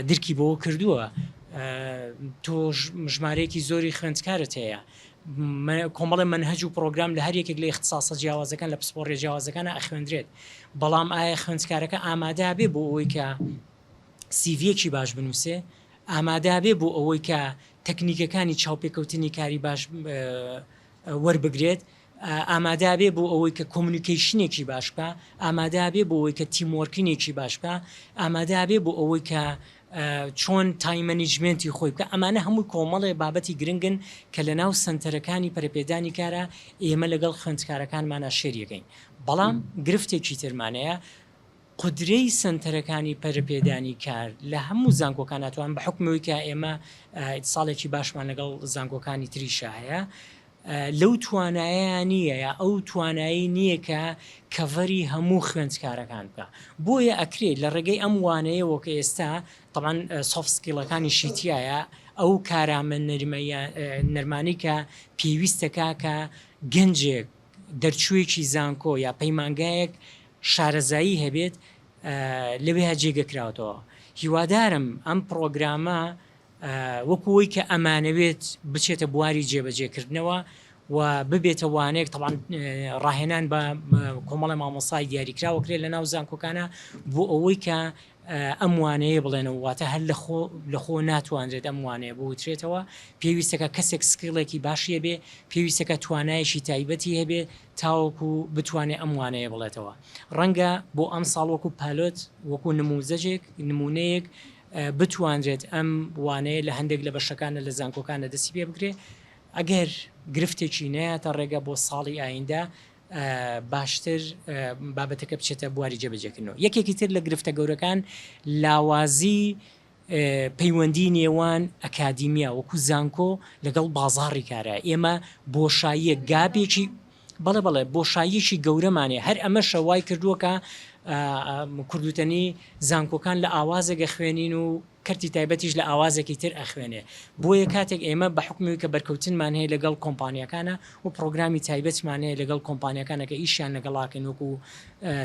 درکی بەوە کردووە تۆ ژمارەیەکی زۆری خوێندکارت هەیە کۆمەڵێ مەنهەج و پرۆگرام لە هەر یەکێک لە ئیختساسە جیاوازەکان لە پسپۆڕیە جیاوازەکانە ئەخوێندرێت بەڵام ئایا خوێندکارەکە ئامادە بێ بۆ ئەوەی کە سیڤیەکی باش بنووسێ ئامادە بێ بۆ ئەوەی کە تەکنیکەکانی چاوپێکەوتنی کاری باش وەربگرێت ئامادە بێ بۆ ئەوەی کە communication ێکی باش بکا ئامادە بێ بۆ ئەوەی کە team working ێکی باش بکا ئامادە بێ بۆ ئەوەی کە چۆن time management ی خۆی بکە ئەمانە هەمووی کۆمەڵێ بابەتی گرنگن کە لە ناو سەنتەرەکانی پەرەپێدانی کارە ئێمە لەگەڵ خوێندکارەکانمانە share یەکەین بەڵام گرفتێکی ترمانەیە قودرەی سەنتەرەکانی پەرەپێدانی کار لە هەموو زانکۆکان ئەتوان بە حوکمی ئەوەی کە ئێمە ئیتساڵێکی باشمان لەگەڵ زانکۆکانی تریشا هەیە لەو توانایەیا نییە یا ئەو توانایی نییە کە cover ی هەموو خوێندکارەکان بکا بۆیە ئەکرێت لە ڕێگەی ئەم وانەیەوە کە ئێستا تەبعەن soft skill ەکانیشی تیایە ئەو کارامە نەرمەیە نەرمانەی کە پێویستەکا کە گەنجێک دەرچوویەکی زانکۆ یا پەیمانگایەک شارەزایی هەبێت لەوێیا جێگە کراوەتەوە هیوادارم ئەم پڕۆگرامە وەکو ئەوەی کە ئەمانەوێت بچێتە بواری جێبەجێکردنەوە و ببێتە وانەیەک تەبعەن ڕاهێنان بە کۆمەڵی مامۆستای دیاریکراوە کرێت لە ناو زانکۆکانە بۆ ئەوەی کە ئەم وانەیە بڵێنەوە واتە هەر لە خۆ لە خۆ ناتوانرێت ئەم وانەیە بوترێتەوە پێویستەکە کەسێک skill ێکی باشی هەبێ پێویستەکە توانایەکی تایبەتی هەبێ تاوەکو بتوانێ ئەم وانەیە بڵێتەوە ڕەنگە بۆ ئەمساڵ وەکو پالۆت وەکو نموزەجێک نمونەیەک بتوانرێت ئەم وانەیە لە هەندێک لە بەشەکانە لە زانکۆکانە دەستی پێ بکرێ ئەگەر گرفتێکی نەیاتە ڕێگە بۆ ساڵی ئایندە باشتر بابەتەکە بچێتە بواری جێبەجێکردنەوە. یەکێکی تر لە گرفتە گەورەکان لاوازی پەیوەندی نێوان ئەکادیمیا وەکو زانکۆ لەگەڵ بازاڕی کارە. ئێمە بۆشاییەک گابێکی بەڵێ بەڵێ بۆشاییەکی گەورەمان هەیە هەر ئەمەشە وای کردووە کە کوردوتەنی زانکۆکان لە ئاوازێک ئەخوێنین و کەرتی تایبەتیش لە ئاوازێکی تر ئەخوێنێ بۆیە کاتێک ئێمە بە حوکمی کە بەرکەوتنمان هەیە لەگەڵ کۆمپانیاکانە و پڕۆگرامی تایبەتمان هەیە لەگەڵ کۆمپانیاکانە کە ئیشیان لەگەڵاکەین وەکو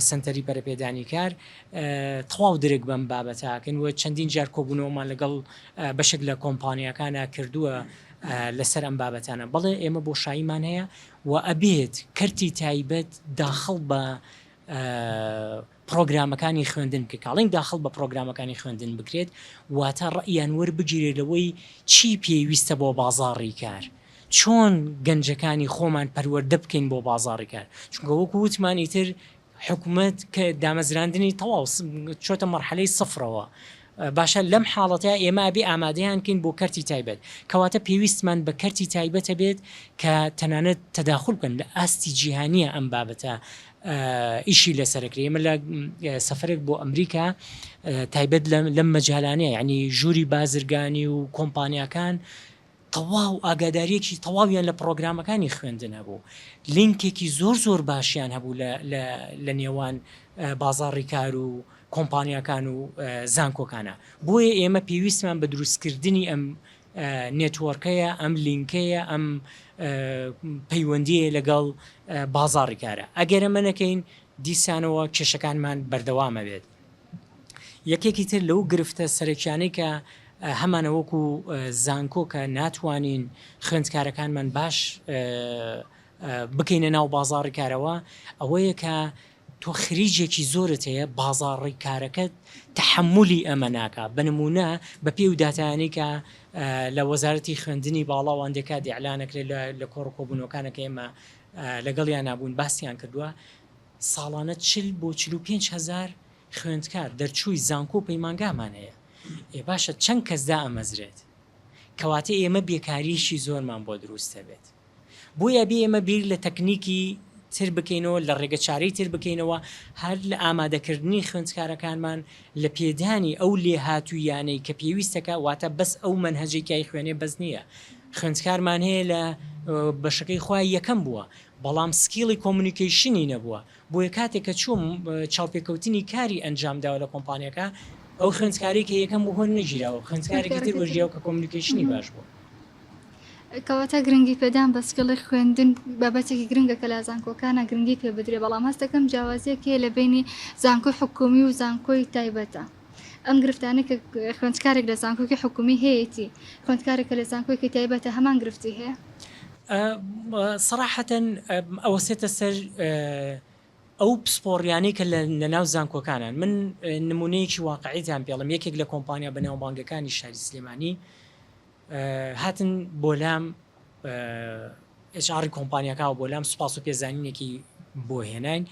سەنتەری پەرەپێدانی کار تەواو درک بەم بابەتاکەین و چەندین جار کۆبوونەوەمان لەگەڵ بەشێک لە کۆمپانیاکانە کردووە لەسەر ئەم بابەتانە بەڵێ ئێمە بۆشاییمان هەیە و ئەبێت کەرتی تایبەت داخڵ بە پڕۆگرامەکانی خوێندن بکرێت، کە ئەڵێین داخڵ بە پڕۆگرامەکانی خوێندن بکرێت واتە ڕەئیان وەربگیرێت لەوەی چی پێویستە بۆ بازاڕی کار، چۆن گەنجەکانی خۆمان پەروەردە بکەین بۆ بازاڕی کار، چونکە وەکو وتمان ئیتر حکومەت کە دامەزراندنی تەواو چۆتە مەرحەلەی سفرەوە، باشە لەم حاڵەتەیا ئێمە ئەبێ ئامادەیان کەین بۆ کەرتی تایبەت، کەواتە پێویستمان بە کەرتی تایبەت ئەبێت کە تەنانەت تەداخول بکەن لە ئاستی جیهانیە ئەم بابەتە ئیشی لەسەر ئەکرێ ئێمە لە سەفەرێک بۆ ئەمریکا تایبەت لەم مەجالانەیە یعنی ژووری بازرگانی و کۆمپانیاکان تەواو ئاگاداریەکی تەواویان لە پڕۆگرامەکانی خوێندن هەبوو لینکێکی زۆر زۆر باشیان هەبوو لە نێوان بازاڕی کار و کۆمپانیاکان و زانکۆکانە بۆیە ئێمە پێویستمان بە دروستکردنی ئەم network ەیە، ئەم لینکەیە، ئەم پەیوەندییە لەگەڵ بازاڕی کارە. ئەگەر ئەمە نەکەین دیسانەوە کێشەکانمان بەردەوام ئەبێت. یەکێکی تر لەو گرفتە سەرەکیانەی کە هەمانە وەکو زانکۆ کە ناتوانین خوێندکارەکانمان باش بکەینە ناو بازاڕی کارەوە ئەوەیە کە. تۆ خریجێکی زۆرت هەیە بازاڕی کارەکەت تەحەمولی ئەمە ناکا بە نموونە بە پێی و داتایانەی کە لە وەزارەتی خوێندنی باڵا و هەندێک کات ئیعلان ئەکرێت لە لە کۆڕ و کۆبوونەوەکانە کە ئێمە لەگەڵیانا بووین باسیان کردووە ساڵانە 40 بۆ 45 هەزار خوێندکار دەرچووی زانکۆ و پەیمانگامان هەیە ئێ باشە چەند کەس دائەمەزرێت کەواتە ئێمە بێکارییەکی زۆرمان بۆ دروست دەبێت. بۆیە ئەبێ ئێمە بیر لە تەکنیکی تر بکەینەوە، لە ڕێگە چارەی تر بکەینەوە، هەر لە ئامادەکردنی خوێندکارەکانمان لە پێدانی ئەو لێهاتووییانەی کە پێویستەکە، واتە بەس ئەو مەنهەجەی کە ئەیخوێنێ بەس نییە، خوێندکارمان هەیە لە بەشەکەی خۆی یەکەم بووە، بەڵام skill ی communication ی نەبووە، بۆیە کاتێک کە چووم چاوپێکەوتنی کاری ئەنجام داوە لە کۆمپانیاکە، ئەو خوێندکارەی کە یەکەم بوو وەرنەگیراوە، خوێندکارێکی تر وەرگیراوە کە communication ی باش بووە. کەواتە گرنگی پێدان بە skill ی خوێندن بابەتێکی گرنگە کە لە زانکۆکانە گرنگی پێ بدرێ بەڵام هەست دەکەم جیاوازیەک هەیە لە بەینی زانکۆی حکومی و زانکۆی تایبەتە ئەم گرفتانەی کە خوێندکارێک لە زانکۆکی حکومی هەیەتی خوێندکارێک کە لە زانکۆیەکی تایبەتە هەمان گرفتی هەیە؟ سەراحەتەن ئەوەسێتە سەر ئەو پسپۆڕیانەی کە لە ناو زانکۆکانان من نمونەیەکی واقعیتان پێڵم یەکێک لە کۆمپانیا بەناوبانگەکانی شاری سلێمانی هاتن بۆ لام HR ی کۆمپانیاکە بۆ لام سوپاس و پێزانینێکی بۆ هێناین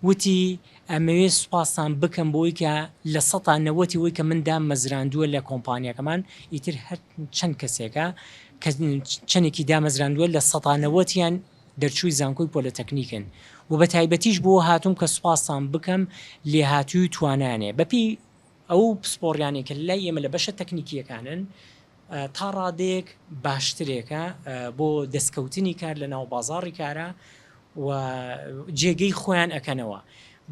وتی ئەمەوێ سوپاستان بکەم بۆی کە لە سەتا نەوەتی وی کە من دام مەزراندووە لە کۆمپانیەکەمان ئیتر هەر چەند کەسێکە کە چەندێکی دامەزراندووە لە سەتا نەوەتیان دەرچووی زانکۆی پۆلەتەکنیکن و بە تایبەتیش بۆ هاتووم کە سوپاستان بکەم لێهاتووی توانانێ بەپی ئەو پسپۆڕیانەی کە لای ئێمە لە بەشە تەکنیکییەکانن تا ڕادەیەک باشترێکە بۆ دەستکەوتنی کار لە ناو بازاڕی کارا و جێگەی خۆیان ئەکەنەوە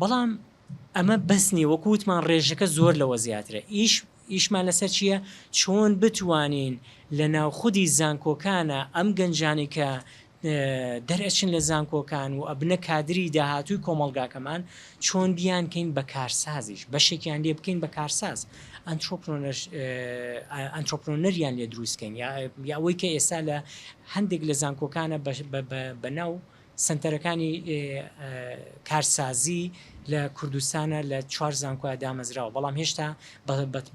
بەڵام ئەمە بەس نییە وەکو وتمان ڕێژەکە زۆر لەوە زیاترە ئیش ئیشمان لەسەر چییە چۆن بتوانین لە ناو خودی زانکۆکانە ئەم گەنجانەی کە دەرئەچن لە زانکۆکان و ئەبنە کادری داهاتووی کۆمەڵگاکەمان چۆن بیانکەین بە کارسازیش بەشێکیان لێ بکەین بە کارساز entrepreneur یان لێ دروست کەین یا ئەوەی کە ئێستا لە هەندێک لە زانکۆکانە بە ناو سەنتەرەکانی کارسازی لە کوردستانە لە چوار زانکۆیا دامەزراوە بەڵام هێشتا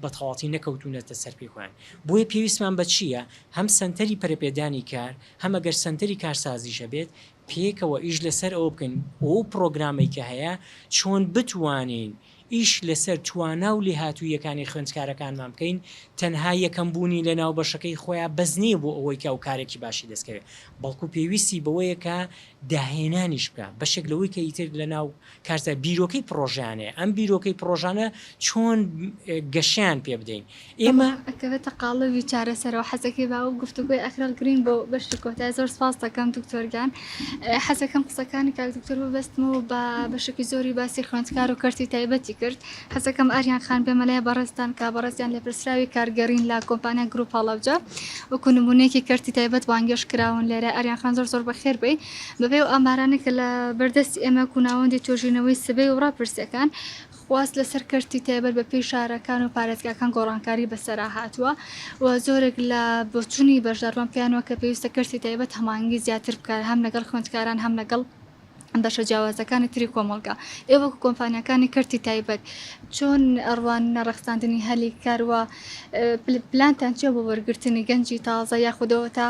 بە تەواتی نەکەوتونەتە سەر پێی خۆیان بۆیە پێویستمان بە چییە هەم سەنتەری پەرەپێدانی کار هەم ئەگەر سەنتەری کارسازیش هەبێت پێکەوە ئیش لەسەر ئەوە بکەین ئەو پڕۆگرامەی کە هەیە چۆن بتوانین ئیش لەسەر توانا و لێهاتووییەکانی خوێندکارەکانمان بکەین تەنها یەکەم بوونی لەناو بەشەکەی خۆیا بەس نییە بۆ ئەوەی کە ئەو کارێکی باشی دەستکەوێت بەڵکو پێویستی بەوەیە کە داهێنانیش بکا بەشێک لەوەی کە ئیتر لەناو کاردا بیرۆکەی پڕۆژەیان هەیە ئەم بیرۆکەی پڕۆژانە چۆن گەشەیان پێ بدەین ئێمە. ئەکەوێتە قاڵبی چارەسەرەوە حەزەکەی با ئەو گفتوگۆی ئەخرەڵ گرین بۆ بەشی کۆتای زۆر سپاس دەکەم دکتۆر گیان حەزەکەم قسەکانی کاک دکتۆر ببەستمەوە بە بەشێکی زۆری باسی خوێندکار و کەرتی تایبەتی کرد حەزەکەم ئاریان خان بێمە لای بەڕێزتان کە بەڕێزیان لێپرسراوی کارگێڕین لە کۆمپانیا گروپ هەڵەبجە وەکو نمونەیەکی کەرتی تایبەت بانگێشت کراون لێرە ئاریان خان زۆر زۆر بەخێر بێی بەپێی ئەو ئامارانەی کە لە بەردەستی ئێمە وەکو ناوەندی توێژینەوەی سبەی و ڕاپرسیەکان خواست لەسەر کەرتی تایبەت بە پێی شارەکان و پارێزگاکان گۆڕانکاری بەسەرا هاتووە و زۆرێک لە بۆچونی بەشداربوان پێیان وایە کە پێویستە کەرتی تایبەت هەماهەنگی زیاتر بکات هەم لەگەڵ خوێندکاران هەم لەگەڵ بەشە جیاوازەکانی تری کۆمەڵگا. ئێوە وەکو کۆمپانیاکانی کەرتی تایبەت چۆن ئەڕواننە ڕەخساندنی هەلی کار و پلانتان چیە بۆ وەرگرتنی گەنجی تازە یاخود ئەوەتا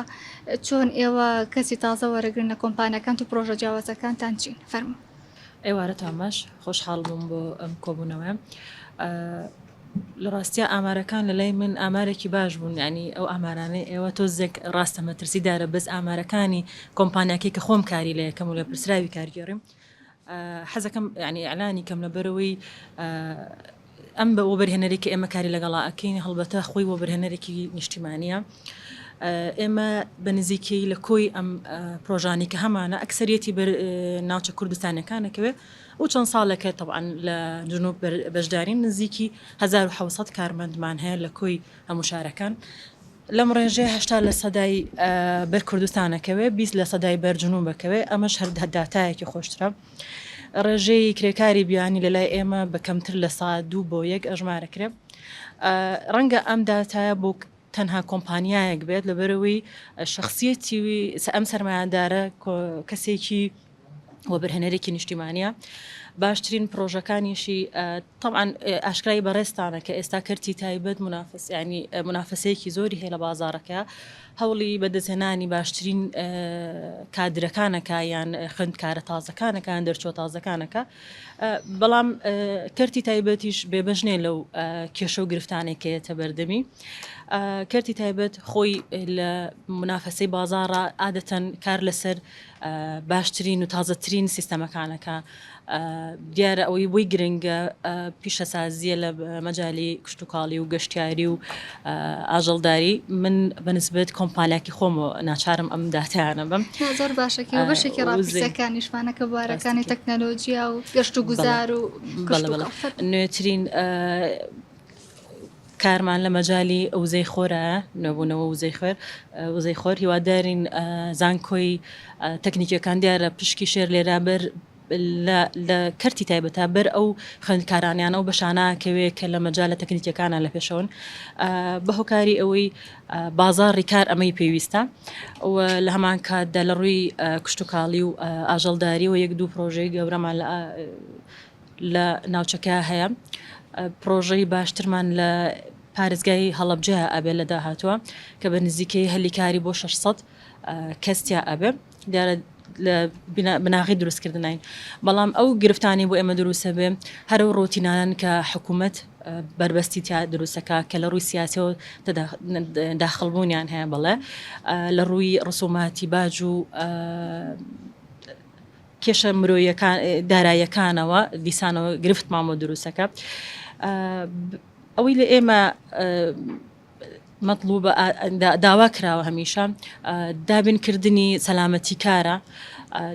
چۆن ئێوە کەسی تازە وەرەگرن لە کۆمپانیاکانت و پرۆژە جیاوازەکانتان چین؟ فەرموو. ئێوارەتان باش خۆشحاڵ بووم بۆ ئەم کۆبوونەوەیە. لە ڕاستیا ئامارەکان لە لای من ئامارێکی باش بوون یانی ئەو ئامارانەی ئێوە تۆزێک ڕاستە مەترسی دارە بەس ئامارەکانی کۆمپانیاکەی کە خۆم کاری لە یەکەم و لە پرسراوی کارگێڕیم حەزەکەم یانی ئیعلانی کەم لەبەرەوەی ئەم بە وەبەرهێنەری کە ئێمە کاری لەگەڵا ئەکەین هەڵبەتە خۆی وەبەرهێنەرێکی نیشتیمانیە ئێمە بە نزیکەی لە کۆی ئەم پرۆژانی کە هەمانە ئەکسەریەتی بەر ناوچە کوردستانەکانەکەوێت و چەند ساڵێکە تەبعەن لە جنوب بەشدارین نزیکی 1700 کارمەندمان هەیە لە کۆی هەموو شارەکان لەم ڕێژەیە 80 لە سەدای بەر کوردستانەکەوێ 20 لە سەدای بەر جنوبەکەوێ ئەمەش هەر داتایەکی خۆشترە ڕێژەی کرێکاری بیانی لە لای ئێمە بە کەمتر لە سا دوو بۆ یەک ئەژمارەکرێ ڕەنگە ئەم داتایە بۆ تەنها کۆمپانیایەک بێت لەبەرەوەی شخصیەتی ئەم سەرمایەدارە کەسێکی وەبەرهێنەرێکی نیشتیمانیە. باشترین پرۆژەکانیشی تەبعەن ئاشکرای بەڕێزتانە کە ئێستا کەرتی تایبەت منافس یانی منافەسەیەکی زۆری هەیە لە بازاڕەکە هەوڵی بەدەستهێنانی باشترین کادرەکانەکە یان خوێندکارە تازەکانەکە یان دەرچووە تازەکانەکە بەڵام کەرتی تایبەتیش بێبەش نییە لەو کێشە و گرفتانێک کە یەتە بەردەمی کەرتی تایبەت خۆی لە منافەسەی بازاڕە عادەتەن کار لەسەر باشترین و تازەترین سیستەمەکانەکە دیارە ئەوەی بۆی گرنگە پیشەسازییە لە مەجالی کشتوکاڵی و گەشتیاری و ئاژەڵداری من بەنسبەت کۆمپانیاکی خۆمەوە ناچارم ئەم داتایانە بم. نا زۆر باشە کە بەشێکی ڕاپرسیەکانیشمانە کە بوارەکانی تەکنەلۆجیا و گەشت و گوزار و کشتوکاڵ. نوێترین کارمان لە مەجالی وزەی خۆرایە، نوێبوونەوە وزەی خوێر، وزەی خۆر، هیوادارین زانکۆی تەکنیکیەکان دیارە پشکی شێر لێرە بەر لە لە کەرتی تایبەتا بەر ئەو خوێندکارانیان ئەو بەشانە کەوێ کە لە مەجالە تەکنیکیەکانە لە پێشەوەن بە هۆکاری ئەوەی بازاڕی کار ئەمەی پێویستە و لە هەمان کاتدا لە ڕووی کشتتوکاڵی و ئاژەڵداریەوە یەک دوو پرۆژەی گەورەمان لە لە ناوچەکە هەیە پرۆژەی باشترمان لە پارێزگای هەڵەبجە ئەبێ لە داهاتووە کە بە نزیکەی هەلی کاری بۆ 600 کەس تیا ئەبێ دیارە لە بناغی دروستکردنین بەڵام ئەو گرفتانی بۆ ئێمە دروستە بێ هەر ئەو ڕۆتینانن کە حکوومەت بەربەستی تیا دروستەکە کە لە ڕووی سیاسەوە داخڵبوونیان هەیە بەڵێ لە ڕووی ڕسوماتی باج و کێشە مرۆیەکان دارایەکانەوە دیسانەوە گرفتمان بۆ دروستەکە ئەوەی لە ئێمە مەتڵوبە داوا کراوە هەمیشە دابینکردنی سەلامەتی کارە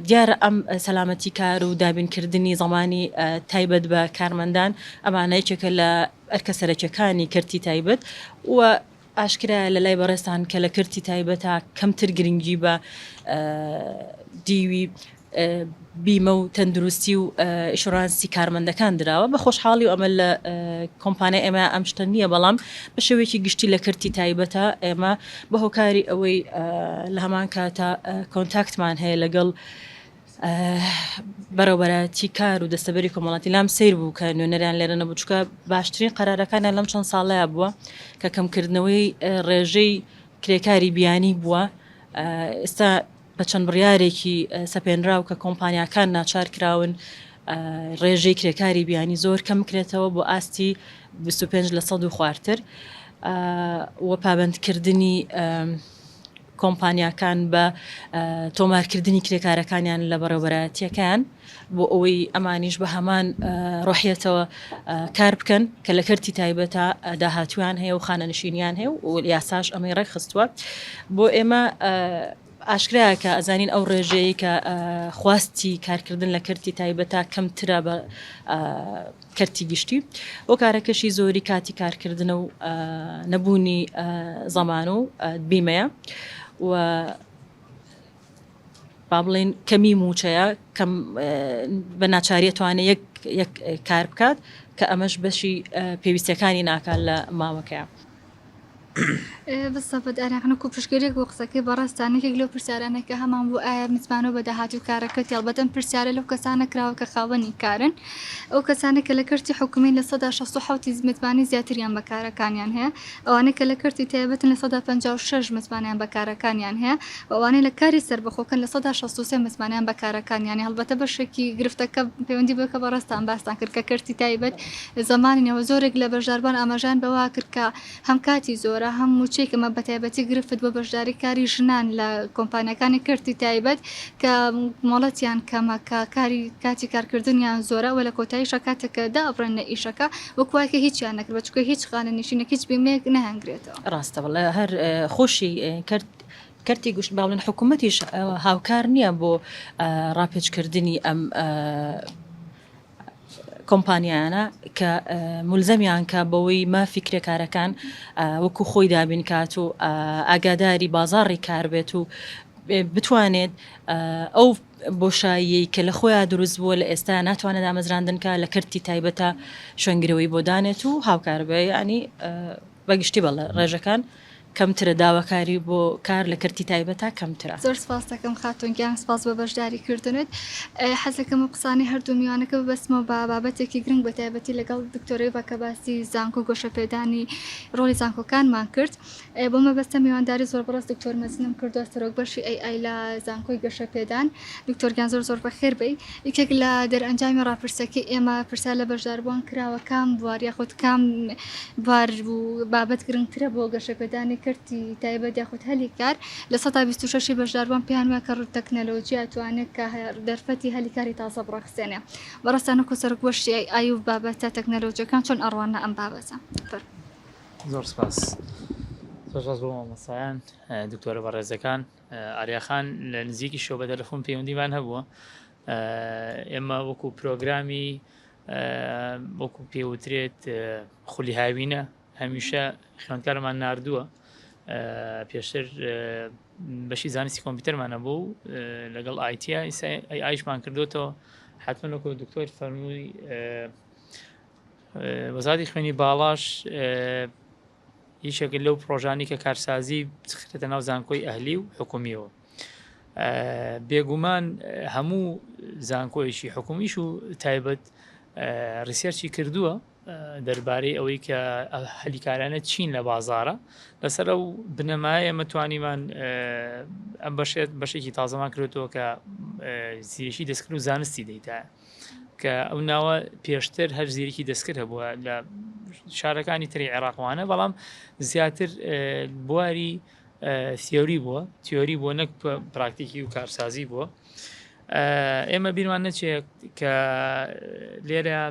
دیارە ئەم سەلامەتی کار و دابینکردنی زمانی تایبەت بە کارمەندان ئەمانە یەکێکە لە ئەرکە سەرەکیەکانی کەرتی تایبەت و ئاشکرایە لە لای بەڕێزتان کە لە کەرتی تایبەتا کەمتر گرنگی بە دیوی بیمە و تەندروستی و ئیشورانسی کارمەندەکان دراوە بە خۆشحاڵی و ئەمە لە کۆمپانیای ئێمە ئەم شتە نییە بەڵام بە شێوەیەکی گشتی لە کەرتی تایبەتە ئێمە بە هۆکاری ئەوەی لە هەمان کاتا contact مان هەیە لەگەڵ بەڕێوبەرایەتی کار و دەستەبەری کۆمەڵاتی لام سەیر بوو کە نوێنەریان لێرە نەبوو چونکە باشترین قەرارەکانیان لەم چەند ساڵەیە بووە کە کەمکردنەوەی ڕێژەی کرێکاری بیانی بووە ئێستا بە چەند بڕیارێکی سەپێنراو کە کۆمپانیاکان ناچار کراون ڕێژەی کرێکاری بیانی زۆر کەم بکرێتەوە بۆ ئاستی 25 لە سەد و خوارتر و پابەندکردنی کۆمپانیاکان بە تۆمارکردنی کرێکارەکانیان لە بەڕێوەبەرایەتییەکەیان بۆ ئەوەی ئەمانیش بە هەمان ڕۆحیەتەوە کار بکەن کە لە کەرتی تایبەتە داهاتویان هەیە و خانەنشینیان هەیە و یاساش ئەمەی ڕێکخستووە بۆ ئێمە ئاشکرایە کە ئەزانین ئەو ڕێژەیە کە خواستی کارکردن لە کەرتی تایبەتە کەمترە بە کەرتی گشتی هۆکارەکەشی زۆری کاتی کارکردنە و نەبوونی زەمان و بیمەیە و با بڵێین کەمی مووچەیە کەم بە ناچاری ئەتوانێ یەک یەک کار بکات کە ئەمەش بەشی پێویستیەکانی ناکات لە ماوەکەیا. بسەبت ئاران وەکو پشتگیریەک بۆ قسەکەی بەڕێزتان یەکێک لەو پرسیارانەی کە هەمان بوو ئایا متمانە بە داهاتووی کارەکەت هەڵبەت ئەم پرسیارە لەو کەسانە کراوە کە خاوەنی کارن ئەو کەسانەی کە لە کەرتی حکومین 67% ی متمانەی زیاتریان بە کارەکانیان هەیە ئەوانەی کە لە کەرتی تایبەتن 56% متمانەیان بە کارەکانیان هەیە و ئەوانەی لە کاری سەربەخۆکەن 63% متمانەیان بە کارەکانیان هەیە هەڵبەتە بەشێکی گرفتەکە پەیوەندی بەوە کە بەڕێزتان باستان کرد کە کەرتی تایبەت زەمانی نییە و زۆرێک لە بەشداربووان ئاماژەیان بەوە کرد کە هەم کاتی زۆرە هەم مووچەی کەمە بەتایبەتی گرفت بۆ بەشداری کاری ژنان لە کۆمپانیاکانی کەرتی تایبەت کە مۆڵەتیان کەمە کە کاری کاتی کارکردنیان زۆرە و لە کۆتاییشا کاتێک کە دابڕێن لە ئیشەکە وەک وایە کە هیچیان نەکردبێ چونکە هیچ خانەنشینێک هیچ بیمەیەک نایانگرێتەوە. ڕاستە بەڵێ هەر خۆشی کەرت کەرتی گشت با بڵێن حکوومەتیش هاوکار نییە بۆ ڕاپێچکردنی ئەم کۆمپانیایانە کە مولزەمیان کە بەوەی مافی کرێکارەکان وەکو خۆی دابین کات و ئاگاداری بازاڕی کار بێت و بتوانێت ئەو بۆشاییەی کە لە خۆیان دروست بووە لە ئێستا ناتوانێت دامەزراندن کە لە کەرتی تایبەتە شوێنگرەوەی بۆ دانێت و هاوکار بێ ینی بەگشتی بەڵێ ڕێژەکان. کەمترە داواکاری بۆ کار لە کەرتی تایبەتا کەمترە. زۆر سپاست دەکەم خاتوون گیان سپاس بۆ بەشداری کردنت حەزەکەم ئەو قسانەی هەردوو میوانەکە ببەستمەوە بە بابەتێکی گرنگ بە تایبەتی لەگەڵ دکتۆر ئێڤا کە باسی زانکۆ گەشەپێدانی ڕۆڵی زانکۆکانمان کرد بۆ مەبەستە میوانداری زۆر بەڕێز دکتۆر مەزنم کردووە سەرۆک بەشی AI لە زانکۆی گەشەپێدان دکتۆر گیان زۆر زۆر بەخێر بێی یەکێک لە دەرئەنجامی ڕاپرسەکەی ئێمە پرسیار لە بەشداربووان کراوە کام بوار یاخود کام بوار و بابەت گرنگترە بۆ گەشەپێدانی کەرتی تایبەت یاخود هەلی کار 26% ی بەشداربووان پێیان وایە کە تەکنەلۆجیا توانێت کە دەرفەتی هەلی کاری تازە بڕەخسێنێ بەڕێزتان وەکو سەرۆک بەشی AI و بابەتە تەکنەلۆجیەکان چۆن ئەڕواننە ئەم بابەتە؟ فەرموو. زۆر سپاس زۆر سپاس بۆ مامۆستایان دکتۆرە بەڕێزەکان ئاریا خان لە نزیکیشەوە بە تەلەفۆن پەیوەندیمان هەبووە ئێمە وەکو پرۆگرامی وەکو پێوترێت خولی هاوینە هەمیشە خوێندکارمان نردووە پێشتر بەشی زانستی کۆمپیوتەرمانە بوو لەگەڵ ئایتیا ئایشمان کردوتەوە حتمما وەکو دکتۆر فەرمووی وەزارەتی خوێنی باڵاش یەکێکە لەو پڕۆژانەی کە کارسازی بخرێتە ناو زانکۆی ئەهلی و حکومیەوە. بێگومان هەموو زانکۆیەکی حکومیش و تایبەت research ی کردووە دەربارەی ئەوەی کە هەلیکارانە چین لە بازارە لەسەر ئەو بنەمایە ئێمە توانیمان ئەم بەشێت بەشێکی تازەمان کردەوە کە زیرەکی دەستکرد و زانستی data کە ئەو ناوە پێشتر هەر زیرەکی دەستکرد هەبووە لە شارەکانی تری عێراقوانە بەڵام زیاتر بواری theory بووە تیۆری بووە نەک پراکتیکی و کارسازی بووە ئێمە بیرمان نەچێت کە لێرە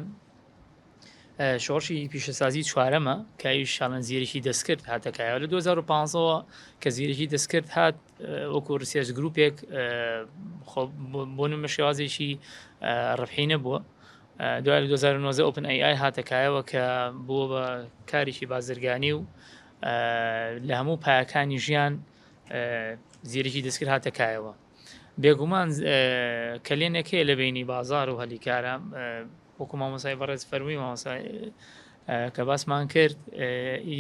شۆڕشی پیشەسازی چوارەمە کە ئەویش شاڵەن زیرەکی دەستکرد هاتە کایەوە لە 2015ەوە کە زیرەکی دەستکرد هات وەکو research group ێک بۆ نمە شێوازێکی ڕبحی نەبووە دوای لە 2009 OpenAI هاتە کایەوە کە بووە بە کارێکی بازرگانی و لە هەموو پایەکانی ژیان زیرەکی دەستکرد هاتە کایەوە بێگومان کەلێنێک هەیە لە بینی بازار و هەلیکارە وەکو مامۆسای بەڕێز فەرمووی مامۆسا کە باسمان کرد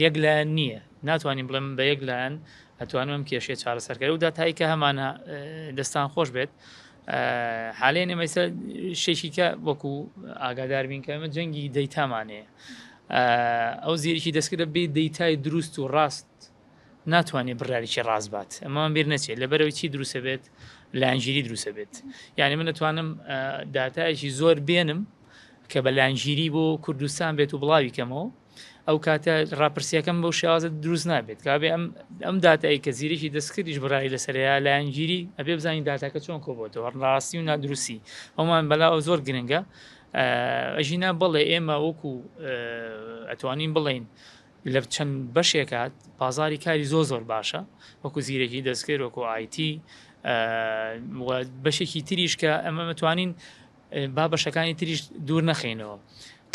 یەک لایەن نییە ناتوانین بڵێم بە یەک لایەن ئەتوانم ئەم کێشەیە چارەسەرکەرە و داتایی کە هەمانە دەستان خۆش بێت حالێن ئێمەسە شێکی کە وەکو ئاگادار بین کە ئەمە جەنگی data مان هەیە ئەو زیرەکی دەستکردە بێ data ی دروست و ڕاست ناتوانێت بڕیارێکی ڕاست بات ئەمەمان بیر نەچێت لەبەرەوەی چی دروستە بێت لایەنگیری دروستە بێت یعنی من دەتوانم داتایەکی زۆر بێنم کە بە لایەنگیری بۆ کوردستان بێت و بڵاوی کەمەوە ئەو کاتە ڕاپرسیەکەم بەو شێوازە دروست نابێت کابێ ئەم ئەم داتایی کە زیرەکی دەستکردیش بڕای لەسەرەیە لایەنگیری ئەبێ بزانین داتاکە چۆن کۆبۆتەوە ڕاستی و نادروستی ئەومان بەلاوە زۆر گرنگە ئەژینا بڵێ ئێمە وەکو ئەتوانین بڵین لە چەند بەشێکا بازاری کاری زۆر زۆر باشە وەکو زیرەکی دەستکرد وەکو IT بەشێکی تریش کە ئەمە متوانین با بەشەکانی تریش دوور نەخینەوە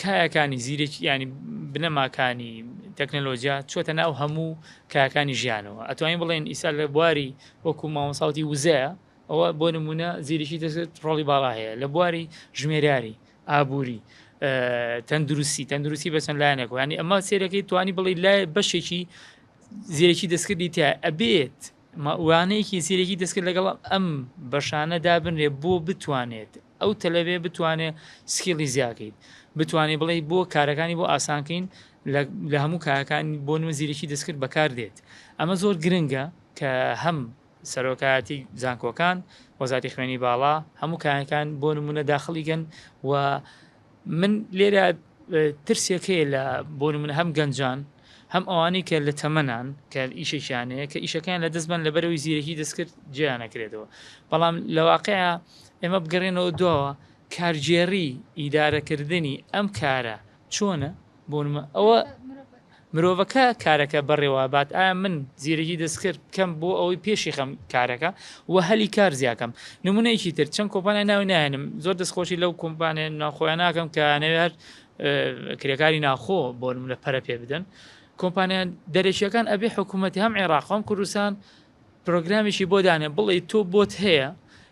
کایەکانی زیرێکی ینی بنەماکانی تەکنەلۆجیا چۆتە ناو هەموو کاکانی ژیانەوە ئەتوانین بڵێن ئیسا لە بواری وەکو مامۆساوتی وزەیە ئەوە بۆ نمونە زیرەکی دەستکرد ڕۆڵی باڵا هەیە لە بواری ژمێریاری، ئابووری، تەندروستی، تەندروستی بە چەند لایەنێک ینی ئەمە سێرەکەی توانی بڵێ لای بەشێکی زیرەکی دەستکردی تیا ئەبێت وانەیەکی زیرەکی دەستکرد لەگەڵ ئەم بەشانە دابنرێ بۆ بتوانێت ئەو تەلەبێ بتوانێت skill ی زیاکەیت بتوانێت بڵێ بۆ کارەکانی بۆ ئاسانکەین لە هەموو کارەکانی بۆ نمە زیرەکی دەستکرد بەکار دێت ئەمە زۆر گرنگە کە هەم سەرۆکایەتی زانکۆکان، وەزارەتی خوێنی باڵا، هەموو کایەکان بۆ نمونە داخڵی کەن و من لێرە ترسێک هەیە لە بۆ نمونە هەم گەنجان هەم ئەوانەی کە لە تەمەنان کە ئیشێکیان هەیە کە ئیشەکەیان لە دەست بن لەبەرەوەی زیرەکی دەستکرد جێیان نەکرێتەوە بەڵام لە واقعە ئێمە بگەڕێنەوە دواوە کارگێڕی ئیدارەکردنی ئەم کارە چۆنە بۆ نمونە ئەوە مرۆڤەکە کارەکە بەڕێوە بات ئایا من زیرەکی دەستکرد بکەم بۆ ئەوەی پێشی خەم کارەکە و هەلی کار زیاکەم نمونەیەکی تر چەند کۆمپانیا ناوی نایەنم زۆر دەستخۆشی لەو کۆمپانیا ناوخۆیان ناکەم کە نەوێ هەر کرێکاری ناخۆ بۆ نمونە پەرە پێ بدەن کۆمپانیا دەرەکیەکان ئەبێ حکوومەتی هەم عێراق هەم کوردستان پرۆگرامێکی بۆ دانێ بڵێ تۆ بۆت هەیە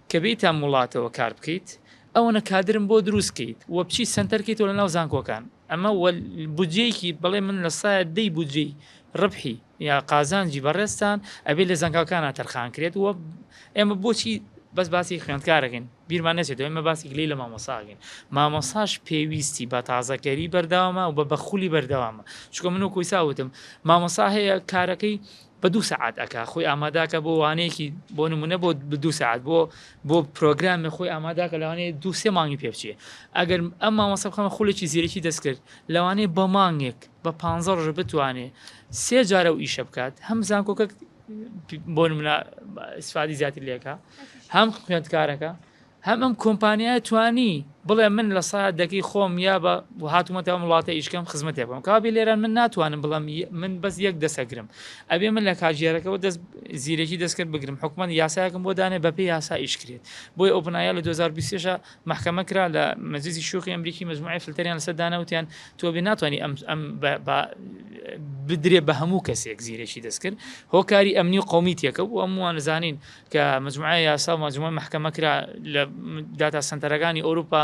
کە بێیتە ئەم وڵاتەوە کار بکەیت ئەوەنە کادرم بۆ دروست کەیت و بچی سەنتەر کەیتەوە لە ناو زانکۆکان. ئەمە بودجەیەکی بڵێ من لە سایە دەی بودجەی ڕبحی یا قازانجی بەڕێزتان ئەبێ لە زانکاکانە تەرخان کرێت و ئێمە بۆچی بەس باسی خوێندکارەکەین بیرمان نەچێتەوە ئێمە باسی گلەی لە مامۆساگەین مامۆساش پێویستی بە تازەکەری بەردەوامە و بە بەخولی بەردەوامە چونکە من و کۆیسا وتم مامۆسا هەیە کارەکەی بە دوو سەعات ئەکا خۆی ئاماداکە بۆ وانەیەکی بۆ نمونە بۆ دوو سەعات بۆ بۆ پرۆگرامێ خۆی ئاماداکە لەوانەیە دوو سێ مانگی پێ بچێ ئەگەر ئەم مامۆستا بخەمە خولێکی زیرەکی دەستکرد لەوانەیە بە مانگێک بە پ ڕۆژ بتوانێ سێ جارە و ئیشە بکات هەم زانکۆکە بۆ نمونە ئیسفادی زیاتر لێکە هەم خوێندکارەکە هەم ئەم کۆمپانیایە توانی بڵێ من لە سا دەکەی خۆم یا بە هاتوومەتە ئەم وڵاتە ئیشکەم خزمەتێ بکەم کابێ لێران من ناتوانم بڵێم من بەس یەک دەسەگرم ئەبێ من لە کاژێرەکەەوە دەست زیرەکی دەستکرد بگرم حکومەت یاسایەکم بۆ دانێ بەپێی یاسا ئیش کرێت بۆی OpenAI لە 2023 محکمە کرا لە مەجلیسی شوخی ئەمریکی مجموعەی فلتەریان لەسەر دانەوتیان تۆ بێ ناتوانانی ئەم ئەم بدرێ بە هەموو کەسێک زیرەکی دەستکرد هۆکاری ئەمنی و قومی تێکە و هەمووان زانین کە مجموعەی یاسا و مجموعەی مەحکەمە کرا لە داتا سەنتەرەکانی ئەوروپا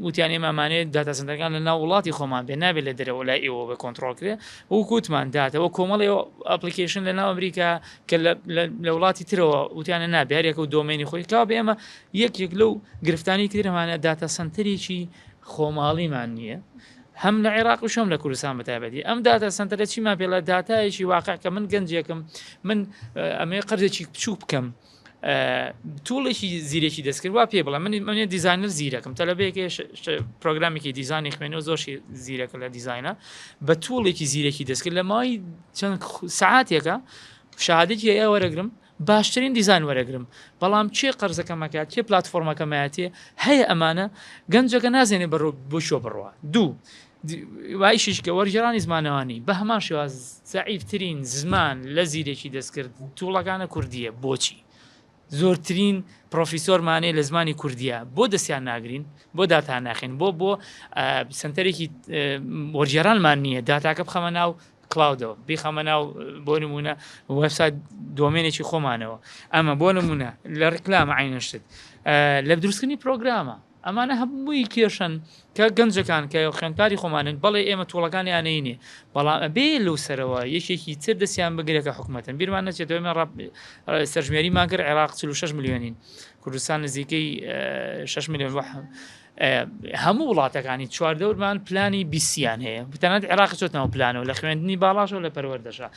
وتیان ئێمە ئەمانەوێت داتا سەنتەرەکان لە ناو وڵاتی خۆمان بێ نابێت لە دەرەوە لای ئێوە بە کۆنتڕۆڵ کرێ و کوتمان داتەوە کۆمەڵی application لە ناو ئەمریکا کە لە وڵاتی ترەوە وتیانە نابێ هەر یەکە و domain ی خۆی کاوە بێ ئێمە یەکێک لەو گرفتانی ترمانە داتا سەنتەرێکی خۆماڵیمان نییە هەم لە عێراق و شەم لە کوردستان بەتایبەتی ئەم داتا سەنتەرە چیمان پێڵە داتایەکی واقع کە من گەنجێکم من ئەمێ قەرزێکی بچووک بکەم tool ێکی زیرێکی دەستکرد وا پێ بڵێ من منێ designer زیرەکەم تەلەبەیەکی پرۆگرامێکی دیزانی خوێنەوە زۆرشی زیرەکە لە دیزینە بە tool ێکی زیرەکی دەستکرد لە ماوەی چەند سعاتێکە شادێکی ئێ وەرەگرم باشترین دیزاین وەرەگرم بەڵام کێ قەرزەکەم ئەکات کێ پلاتفۆرمەکەم ئەیاتێ هەیە ئەمانە گەنجەکە نازێنێ بەڕۆ بۆ شۆ بڕوا دوو وایشیش کە وەرگێڕانی زمانەوانی بە هەمان شێواز زەعیفترین زمان لە زیرێکی دەستکرد tool ەکانە کوردیە بۆچی زۆرترین پرۆفیسۆرمانەیە لە زمانی کوردیە بۆ دەستیان ناگرین بۆ داتا ناخین بۆ بۆ سنتەرێکی وەرگێڕانمان نییە داتاکە بخەمە ناو cloud ەوە بیخەمە ناو بۆ نمونە وەبسایت domain ێکی خۆمانەوە ئەمە بۆ نمونە لە ڕیکلامە عینەشتت لە دروستکردنی پرۆگرامە ئەمانە هەمووی کێشن کە گەنجەکان کە خوێندکاری خۆمانن بەڵێ ئێمە tool ەکانیانەی نیە بەڵام ئەبێ لەو سەرەوە یەکێکی تر دەستیان بگرێت کە حکوومەتن بیرمان نەچێتەوە ئێمە سەرژمێریمان کرد عێراق 46 ملیۆنین کوردستان نزیکەی 6 میلیۆن هەموو وڵاتەکانی چواردەورمان پلانی بیسیان هەیە تەنانەت عێراق چۆتە ناو پلانەوە لە خوێندنی باڵاشەوە لە پەروەردەشا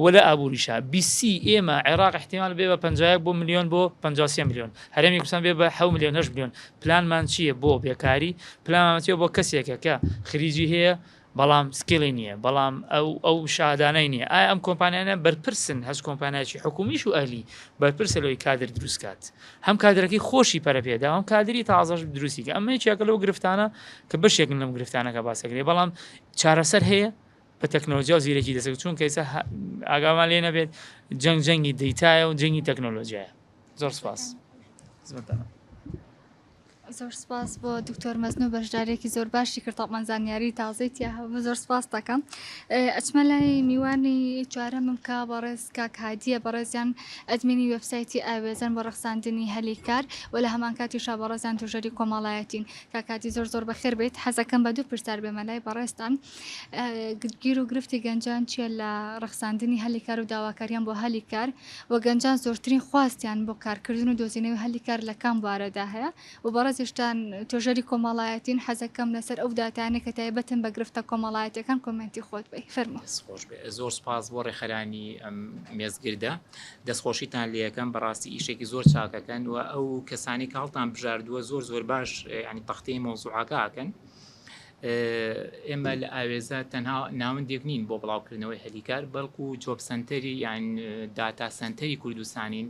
و لە ئابووریشا بیسی ئێمە عێراق احتیمال بێ بە 51 بۆ ملیۆن بۆ 53 ملیۆن هەرێمی کوردستان بێ بە 7 ملیۆن 8 ملیۆن پلانمان چییە بۆ بێکاری پلانمان چییە بۆ کەسێکە کە خریجی هەیە بەڵام skill ی نییە بەڵام ئەو ئەو شەهادانەی نییە ئایا ئەم کۆمپانیانە بەرپرسن هەچ کۆمپانیایەکی حکومیش و ئەهلی بەرپرسە لەوەی کادر دروست کات هەم کادرەکەی خۆشی پەرە پێدا هەم کادری تازەش دروستی کە ئەمە یەکێکە لەو گرفتانە کە بەشێکن لەم گرفتانە کە باسەکرێ بەڵام چارەسەر هەیە بە تەکنۆلۆژیا و زیرەکی دەستکرد چونکە ئێستا ئاگامان لێ نەبێت جەنگ جەنگی دەیتایە و جەنگی تەکنۆلۆژیایە زۆر سپاس خزمەتانە. زۆر سپاس بۆ دکتۆر مەزن و بەشداریەکی زۆر باشی کرد تامان زانیاری تازەی تیا هەبوو زۆر سپاس دەکەم ئەچمە لای میوانی چوارەمم کە بەڕێز کاک هادیە بەڕێزیان admin ی وێبسایتی ئاوێزەن بۆ ڕەخساندنی هەلی کار و لە هەمان کاتیشا بەڕێزیان توێژەری کۆمەڵایەتین کاک هادی زۆر زۆر بەخێر بێیت حەزەکەم بە دوو پرسیار بێمە لای بەڕێزتان گیر و گرفتی گەنجان چییە لە ڕەخساندنی هەلی کار و داواکاریان بۆ هەلی کار و گەنجان زۆرترین خواستیان بۆ کارکردن و دۆزینەوەی هەلی کار لە کام بوارەدا هەیە و بەڕێزیشتان توێژەری کۆمەڵایەتین حەزەکەم لەسەر ئەو داتایانەی کە تایبەتن بە گرفتە کۆمەڵایەتیەکان comment ی خۆت بەی فەرموو. دەست خۆش بێ زۆر سوپاس بۆ ڕێکخەرانی ئەم مێزگردە دەستخۆشیتان لێ ئەکەم بەڕاستی ئیشێکی زۆر چاکەکەن و ئەو کەسانی کە هەڵتان بژاردووە زۆر زۆر باش ینی تەختەی مەوزوعەکە ئەکەن ئێمە لە ئاوێزە تەنها ناوەندێک نین بۆ بڵاوکردنەوەی هەلیکار بەڵکو job center ی یان داتا سەنتەری کوردستانین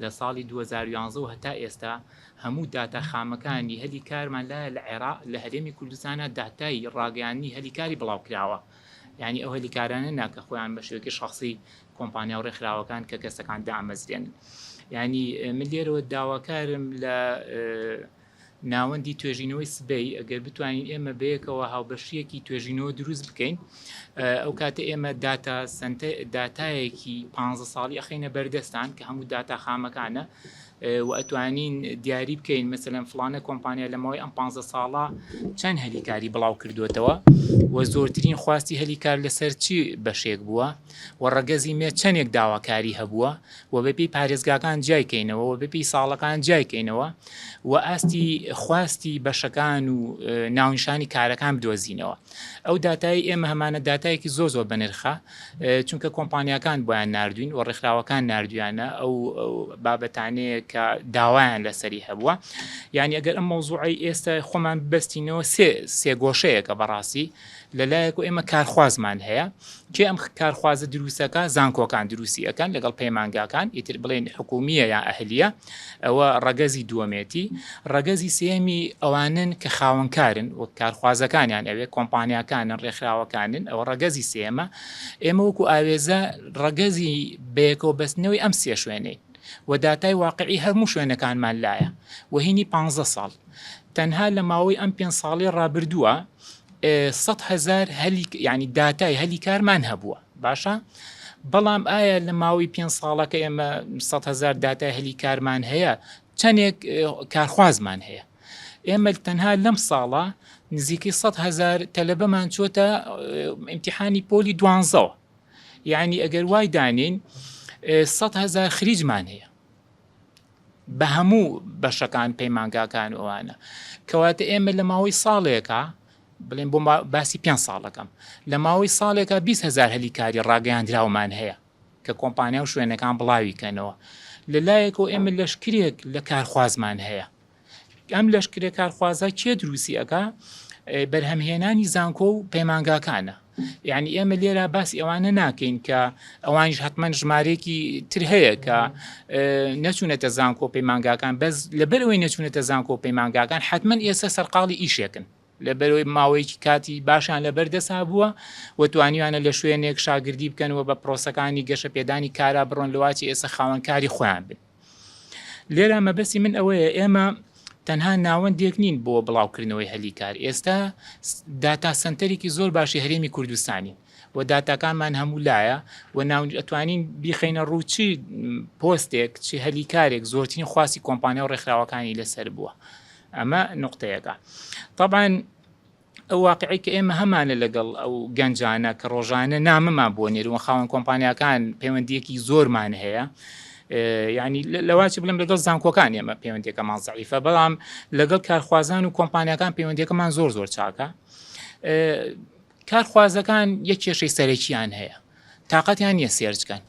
لە ساڵی 2011 و هەتا ئێستا هەموو داتا خامەکانی هەلی کارمان لایە لە عێراق لە هەرێمی کوردستانە داتای ڕاگەیاندنی هەلی کاری بڵاو کراوە یعنی ئەو هەلی کارانە نا کە خۆیان بە شێوەیەکی شخصی کۆمپانیا و ڕێکخراوەکان کە کەسەکان دامەزرێنن یعنی من لێرەوە داواکارم لە ناوەندی توێژینەوەی سبەی ئەگەر بتوانین ئێمە بەیەکەوە هاوبەشیەکی توێژینەوە دروست بکەین ئەو کاتە ئێمە داتا داتایەکی پ ساڵی ئەخینە بەردەستان کە هەموو داتا خامەکانە. و ئەتوانین دیاری بکەین مەسەلەن فڵانە کۆمپانیا لە ماوەی ئەم 15 ساڵە چەند هەلی کاری بڵاو کردوێتەوە و زۆرترین خواستی هەلی کار لەسەر چی بەشێک بووە و ڕەگەزی مێ چەندێک داواکاری هەبووە و بەپێی پارێزگاکان جیای کەینەوە و بەپێی ساڵەکان جیای کەینەوە و ئاستی خواستی بەشەکان و ناونیشانی کارەکان بدۆزینەوە. ئەو داتای ئێمە هەمانە داتایەکی زۆر زۆر بەنرخە چونکە کۆمپانیاکان بۆیان ناردوین و ڕێکخراوەکان ناردویانە ئەو بابەتانەیە کە داوایان لەسەری هەبووە یعنی ئەگەر ئەم مەوزوعی ئێستا خۆمان بەستینەوە سێ سێگۆشەیەکە بەڕاستی لەلایەک و ئێمە کارخوازمان هەیە کێ ئەم کارخوازە دروستەکە زانکۆکان دروستی ئەکەن لەگەڵ پەیمانگاکان ئیتر بڵێن حکومیە یا ئەهلیە ئەوە ڕەگەزی دووەمێتی ڕەگەزی سێمی ئەوانن کە خاوەنکارن وەک کارخوازەکانیان ئەوێ کۆمپانیاکانن ڕێکخراوەکانن ئەوە ڕەگەزی سێمە ئێمە وەکو ئاوێزە ڕەگەزی بەیەکەوە بەستنەوەی ئەم سێ شوێنەی و داتای واقعی هەموو شوێنەکانمان لایە و هینی پ ساڵ تەنها لە ماوەی ئەم پێ ساڵی ڕابردووە 100 هەزار هەلی یعنی داتای هەلی کارمان هەبووە باشە بەڵام ئایا لە ماوەی پێ ساڵەکە ئێمە 100 هەزار داتای هەلی کارمان هەیە چەندێک کارخوازمان هەیە ئێمە تەنها لەم ساڵە نزیکەی 100 هەزار تەلەبەمان چۆتە ئیمتحانی پۆلی دوانزەوە یعنی ئەگەر وای دانین 100 هەزار خریجمان هەیە بە هەموو بەشەکان پەیمانگاکان و ئەوانە کەواتە ئێمە لە ماوەی ساڵێکا بڵێن بۆ باسی پێ ساڵەکەم لە ماوەی ساڵێکا 20 هزار هەلی کاری ڕاگەیاندراومان هەیە کە کۆمپانیا و شوێنەکان بڵاوی کەنەوە لەلایەکەوە ئێمە لەشکرێک لە کارخوازمان هەیە ئەم لەشکرە کارخوازە کێ دروستی ئەکا بەرهەمهێنانی زانکۆ و پەیمانگاکانە یعنی ئێمە لێرە باسی ئەوانە ناکەین کە ئەوانیش حتمما ژمارەیەکی تر هەیە کە نەچوونەتە زانکۆ پەیمانگاکان بەس لەبەرەوەی نەچوونەتە زانکۆ پەیمانگاکان حتمما ئێستا سەرقاڵی ئیشێکن لەبەرەوەی ماوەیەکی کاتی باشیان لەبەر دەسا بووە و توانیویانە لە شوێنێک شاگردی بکەن و بە پرۆسەکانی گەشەپێدانی کارا بڕۆن لەواچی ئێستا خاوەنکاری خۆیان بن. لێرە مەبەستی من ئەوەیە ئێمە تەنها ناوەندێک نین بۆ بڵاوکردنەوەی هەلی کار ئێستا داتا سەنتەرێکی زۆر باشی هەرێمی کوردستانین و داتاکانمان هەموو لایە و ناو ئەتوانین بیخەینە ڕوو چی پۆستێک چی هەلی کارێک زۆرترین خواستی کۆمپانیا و ڕێکخراوەکانی لەسەر بووە ئەمە نقطەیەکە طبعا ئەو واقعی کە ئێمە هەمانە لەگەڵ ئەو گەنجانە کە ڕۆژانە نامەمان بۆ نێروە خاوەن کۆمپانیاکان پەیوەندیەکی زۆرمان هەیە ینی لەواچ بڵم لەگەڵ زانکۆکان ئێمە پەیوەندیەکەمان زعیفە بەڵام لەگەڵ کارخوازان و کۆمپانیاکان پەیوەندیەکەمان زۆر زۆر چاکە کارخوازەکان یەک کێشەی سەرەکییان هەیە تااقەتیان نییە search کەن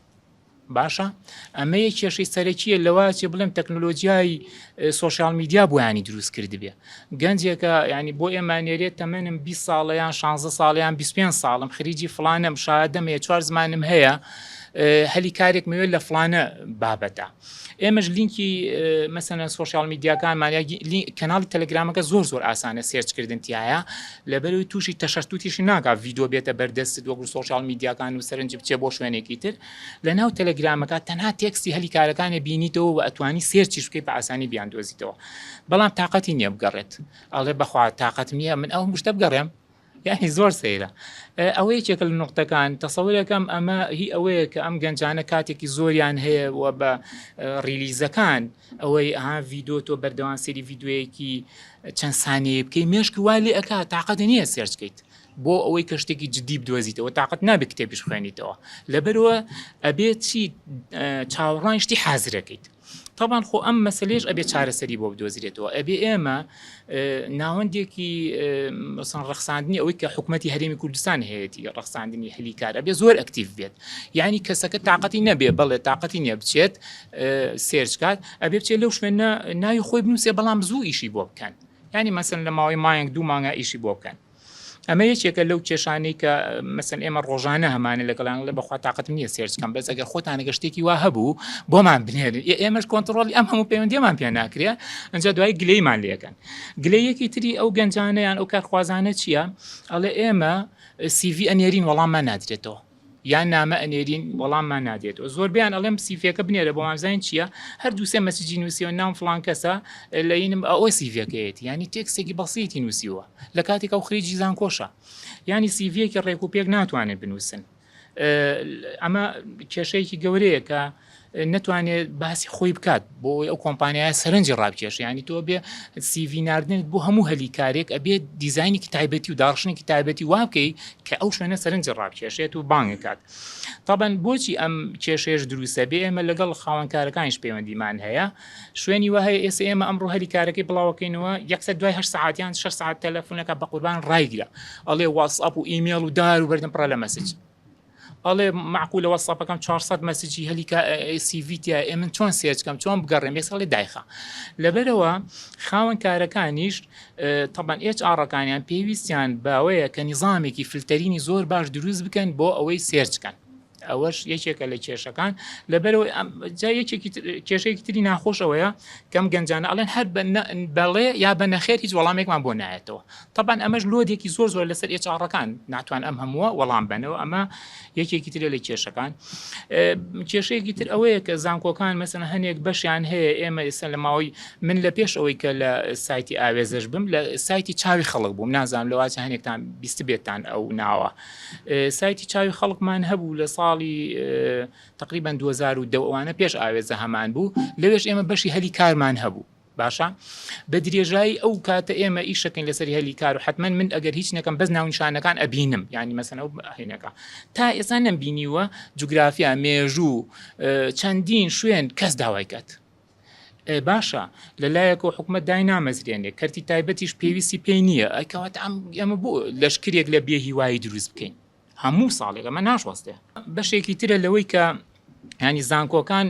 باشە ئەمە یە کێشەی سەرەکیە لەوە چێ بڵێم تەکنۆلۆژیای social media بۆیانی دروست کردبێ گەنجێکە ینی بۆ ئێمە نێرێت تەمەنم 20 ساڵە یان 16 ساڵیان 25 ساڵم خریجی فلانم شادەم هەیە چوار زمانم هەیە هەلی کارێک مەوێت لە فلانە بابەتە ئێمەش لینکی مەسەلەن social media کانمان یا کەناڵی تەلەگرامەکە زۆر زۆر ئاسانە search کردن تایە لەبەرەوەی تووشی تەشەتوتیش ناکا ڤیدۆ بێتە بەردەستت وەکو social media کان و سەرنج بچێ بۆ شوێنێکی تر لە ناو تەلەگرامەکە تەنها تێکستی هەلی کارەکانە بینیتەوە و ئەتوانی search یش بکەی بە ئاسانی بیان دۆزیتەوە بەڵام تااقەتی نییە بگەڕێت ئەڵێ بەخوا تااقەتم نییە من ئەو مشتە بگەڕێم یانی زۆر سەیرە ئەوە یەکێکە لە نوقتەکان تەسەورەکەم ئەمە هی ئەوەیە کە ئەم گەنجانە کاتێکی زۆریان هەیە و بە reels ەکان ئەوەی ئەها ڤیدۆ تۆ بەردەوام سەیری ڤیدۆیەکی چەند سانیەیە بکەی مێشک وا لێ ئەکا تاقەت نییە search کەیت بۆ ئەوەی کە شتێکی جدی بدۆزیتەوە تاقەت نابێت کتێبیش خوێنیتەوە لەبەرەوە ئەبێت چی چاوەڕوان شتی حازرەکەیت تەبان خۆ ئەم مەسلەیەش ئەبێ چارەسەری بۆ بدۆزرێتەوە ئەبێ ئێمە ناوەندێکی مەسەن ڕەخساندنی ئەوەی کە حکوومەتتی هەرێمی کوردستان هەیەی ڕەخساندنی هەلی کار ئەبێ زۆر ئەکتیڤ بێت یعنی کەسەکە تااقەتی نەبێ بەڵێ تااقەتی نییە بچێت search کات ئەبێ بچێت لەو شوێنە ناوی خۆی بنووسێ بەڵام زوو ئیشی بۆ بکەن ینی مەسن لە ماوەی مانگ دوو مانگا ئیشی بۆ بکەن ئەمە یەکێکە لەو کێشانەی کە مەسەن ئێمە ڕۆژانە هەمانە لەگەڵیان لە بەخوا تااقەتم نییە search کەم بەس ئەگەر خۆتان ئەگەر شتێکی وا هەبوو بۆمان بنێرن ئێمەش کۆنتڕۆڵی ئەم هەموو پەیوەندیمان پێ ناکرێ ئەنجا دوای گلەیمان لێکەن گلەیەکی تری ئەو گەنجانەیان ئەو کارخوازانە چییە ئەڵێ ئێمە CV ئەنێرین وەڵاممان نادرێتەوە یان نامە ئەنێرین وەڵاممان نادێتەوە زۆربیان ئەڵێم CV ەکە بنێرە بۆ مامزانین چییە هەر دووسێ message ی نووسیوە ناوم فڵان کەسە لەینم ئەوە CV ەکەیەتی ینی تێکسێکی بەسیتی نووسیوە لە کاتێک ئەو خریجی زانکۆشە ینی CV یەکی ڕێک و پێک ناتوانێت بنووسن. ئەمە کێشەیەکی گەورەیە کە نەتوانێت باسی خۆی بکات بۆ ئەوەی ئەو کۆمپانیایە سەرنجی ڕابکێشێ ینی تۆ بێ CV ناردنت بۆ هەموو هەلی کارێک ئەبێت دیزاینێکی تایبەتی و داڕشتنێکی تایبەتی وا بکەی کە ئەو شوێنە سەرنجی ڕابکێشێت و بانگکات تابەن بۆچی ئەم کێشەیەش دروستە بێ ئێمە لەگەڵ خاوەنکارەکانیش پەیوەندیمان هەیە شوێنی وە هەیە ئێستا ئێمە ئەمڕۆ هەلی کارەکەی بڵاوەکەینەوە یەکسەر دوای هە سعاتیان 6 سعات تەلەفۆنەکە بە قوربان ڕایگرە ئەڵێ واتسئەپ و ئیمێڵ و دار و بەردەم پڕە لە message ئەڵێ مەعقولە وەتسئەپەکەم 400 message ی هەلی CV تیا ئێ من چۆن search کەم چۆن بگەڕێم یەکسەر ئەڵێ دایخە لەبەرەوە خاوەن کارەکانیش تەبەن HR ەکانیان پێویستیان باوەیە کە نیزامێکی filtering ی زۆر باش دروست بکەن بۆ ئەوەی search کەن ئەوەش یەکێکە لە کێشەکان لەبەرەوەی جا یەکێکی کێشەیەکی تری ناخۆش ئەوەیە کەم گەنجانە ئەڵێن هەر بەڵێ یا بە نەخێر هیچ وەڵامێکمان بۆ نایەتەوە تەبعەن ئەمەش load ێکی زۆر زۆر لەسەر HR ەکان ناتوان ئەم هەمووە وەڵام بەنەوە ئەمە یەکێکی ترە لە کێشەکان کێشەیەکی تر ئەوەیە کە زانکۆکان مەسەن هەنێک بەشیان هەیە ئێمە ئێستا لە ماوەی من لە پێش ئەوەی کە لە سایتی ئاوێزەش بم لە سایتی چاوی خەڵک بووم نازانم لەواچ هەنێکتان 20 بێتان ئەو ناوە سایتی چاوی خەڵکمان هەبوو لە ساڵی تقریبا 2010 ئەوانە پێش ئاوێزە هەمان بوو لەوێش ئێمە بەشی هەلی کارمان هەبوو باشە بە درێژایی ئەو کاتە ئێمە ئیشەکەین لەسەر هەلی کار و حتمما من ئەگەر هیچ نەکەم بەس ناونیشانەکان ئەبینم یعنی مەسەن ئەو هینەکە تا ئێستا نەمبینیوە جوگرافیا مێژوو چەندین شوێن کەس داوای کات باشە لە لایەکەوە حکومت دای نامەزرێنێ کەرتی تایبەتیش پێویستی پێی نییە ئەکەوات ئەم ئەمە بۆ لەشکرێک لە بێهیوایی دروست بکەین هەموو ساڵێک ئەمە ناشوەستێ. بەشێکی ترە لەوەی کە ینی زانکۆکان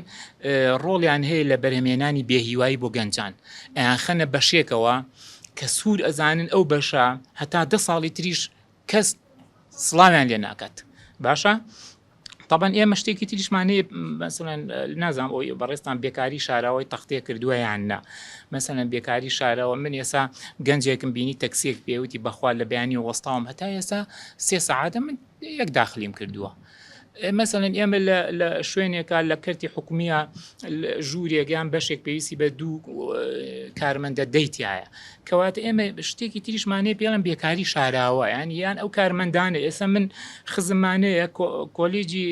ڕۆڵیان هەیە لە بەرهەمێنانی بێهیوایی بۆ گەنجان ئەیانخەنە بەشێکەوە کە سوور ئەزانن ئەو بەشە هەتا دە ساڵی تریش کەس سڵاویان لێ ناکات باشە طبعا ئێمە شتێکی تریشمان هەیە مەسەلەن نازانم ئەوی بەڕێزتان بێکاری شاراوەی تەختێ کردووە یان نا مەسەلەن بێکاری شاراوە من ئێسا گەنجێکم بینی تەکسیەک پێوتی بەخوا لە بەیانی وەستاوم هەتا ئێستا سێ سەعاتە من یەک داخلیم کردووە مەسەلەن ئێمە لە شوێنێکا لە کەرتی حکومیە ژوورێک یان بەشێک پێویستی بە دوو کارمەندە دەیتایە کەواتە ئێمە شتێکی تریشمان هەیە پێڵێن بێکاری شاراوە یان یان ئەو کارمەندانە ئێستا من خزممانەیە کۆلێجی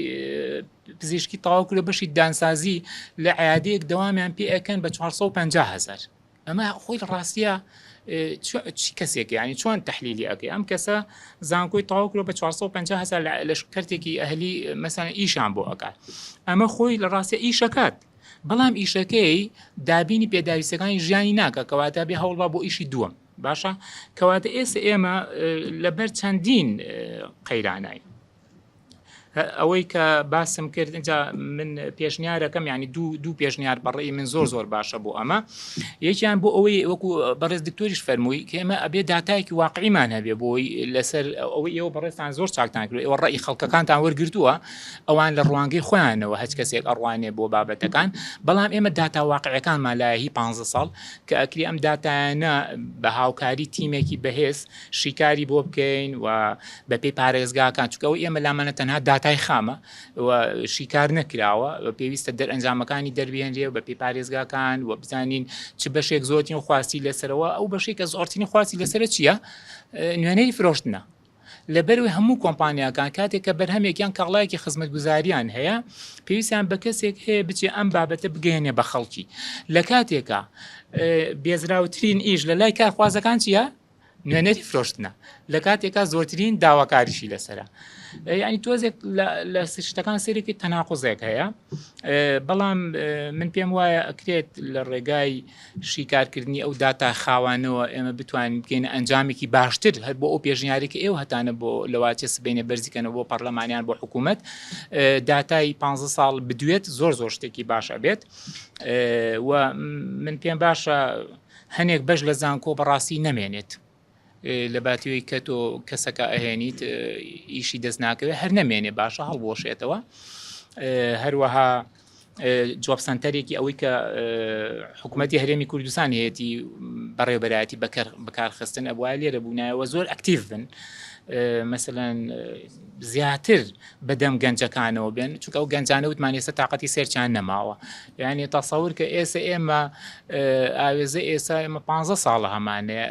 پزیشکی تەواو کردو بەشی دانسازی لە عیادەیەک دەوامیان پێ ئەکەن بە 450 هزار ئەمە خۆی ڕاستیە چی کەسێک ینی چۆن تحلیلی ئەەکەی ئەم کەسە زانکۆی تەواو کردو بە 450 هزار لە کەرتێکی ئەهلی مەسەن ئیشان بۆ ئەکات ئەمە خۆی لە ڕاستە ئیشەکات بەڵام ئیشەکەی دابینی پێداویستەکانی ژیانی ناکە کەواتە بێ هەوڵبا بۆ ئیشی دووەم باشە کەواتە ئێستا ئێمە لەبەر چەندین قەیرانای ئەوەی کە باسم کرد اینجا من پێشنیارەکەم ینی دوو دوو پێشنیار بەڕێی من زۆر زۆر باشە بۆ ئەمە یەکیان بۆ ئەوەی وەکو بەڕێز دکتۆریش فەرمووی کە ئێمە ئەبێ داتایەکی واقعیمان هەبێ بۆی لەسەر ئەوەی ئێوە بەڕێزتان زۆر چاکتان کرد ئێوە ڕێی خەڵکەکانتان وەرگرتووە ئەوان لە ڕوانگەی خۆیانەوە هەچ کەسێک ئەڕوانێ بۆ بابەتەکان، بەڵام ئێمە داتا واقعیەکانمان لایە هی پانزە ساڵ کە ئەکرێ ئەم داتایانە بە هاوکاری تیمێکی بەهێز شیکاری بۆ بکەین و بەپێی پارێزگاکان چونکە ئەوەی ئێمە لامانە تەنها داتای خامە و شیکار نەکراوە پێویستە دەرئەنجامەکانی دەربێنرێ و بەپێی پارێزگاکان و بزانین چ بەشێک زۆرترین خواستی لەسەرەوە ئەو بەشێک کە زۆرترین خواستی لەسەرە چییە نوێنەری فرۆشتنە لەبەرئەوەی هەموو کۆمپانیاکان کاتێک کە بەرهەمێک یان کاڵایەکی خزمەتگوزاریان هەیە پێویستیان بە کەسێک هەیە بچێ ئەم بابەتە بگەیەنێ بە خەڵکی لە کاتێکا بێزراوترین ئیش لە لای کارخوازەکان چییە؟ نوێنەری فرۆشتنە لە کاتێکا زۆرترین داواکاریشی لەسرە ینی تۆزێک لە شتەکان سەرێکی تەناقزێک هەیە بەڵام من پێم وایە ئەکرێت لە ڕێگای شیکارکردنی ئەو داتا خاوانەوە ئێمە بتوانین بگەینە ئەنجامێکی باشتر هەر بۆ ئەو پێشنیارێک کە ئێوە هەتانە بۆ لەواچێ سبەینێ بەرزی کەنەوە بۆ پەرلەمانیان بۆ حکوومەت داتای 15 ساڵ بدوێت زۆر زۆر شتێکی باش ئەبێت و من پێم باشە هەنێک بەش لە زانکۆ بەڕاستی نەمێنێت لە باتیەوەی کە تۆ کەسەکە ئەهێنیت ئیشی دەست ناکەوێت هەر نەمێنێ باشە هەڵبۆشێتەوە هەروەها job center ێکی ئەوەی کە حکوومەتتی هەرێمی کوردستان هەیەی بەڕێوبەرایەتی بەکار بەکارخستن ئەبواە لێرە بوونایەوە زۆر active بن مەسەلەن زیاتر بەدەم گەنجەکانەوە بێن چونکە ئەو گەنجانە وتمان ئێستا تااقەتی search یان نەماوە یعنی تەسەور کە ئێستا ئێمە ئاوێزە ئێستا ئێمە پ ساڵە هەمانەیە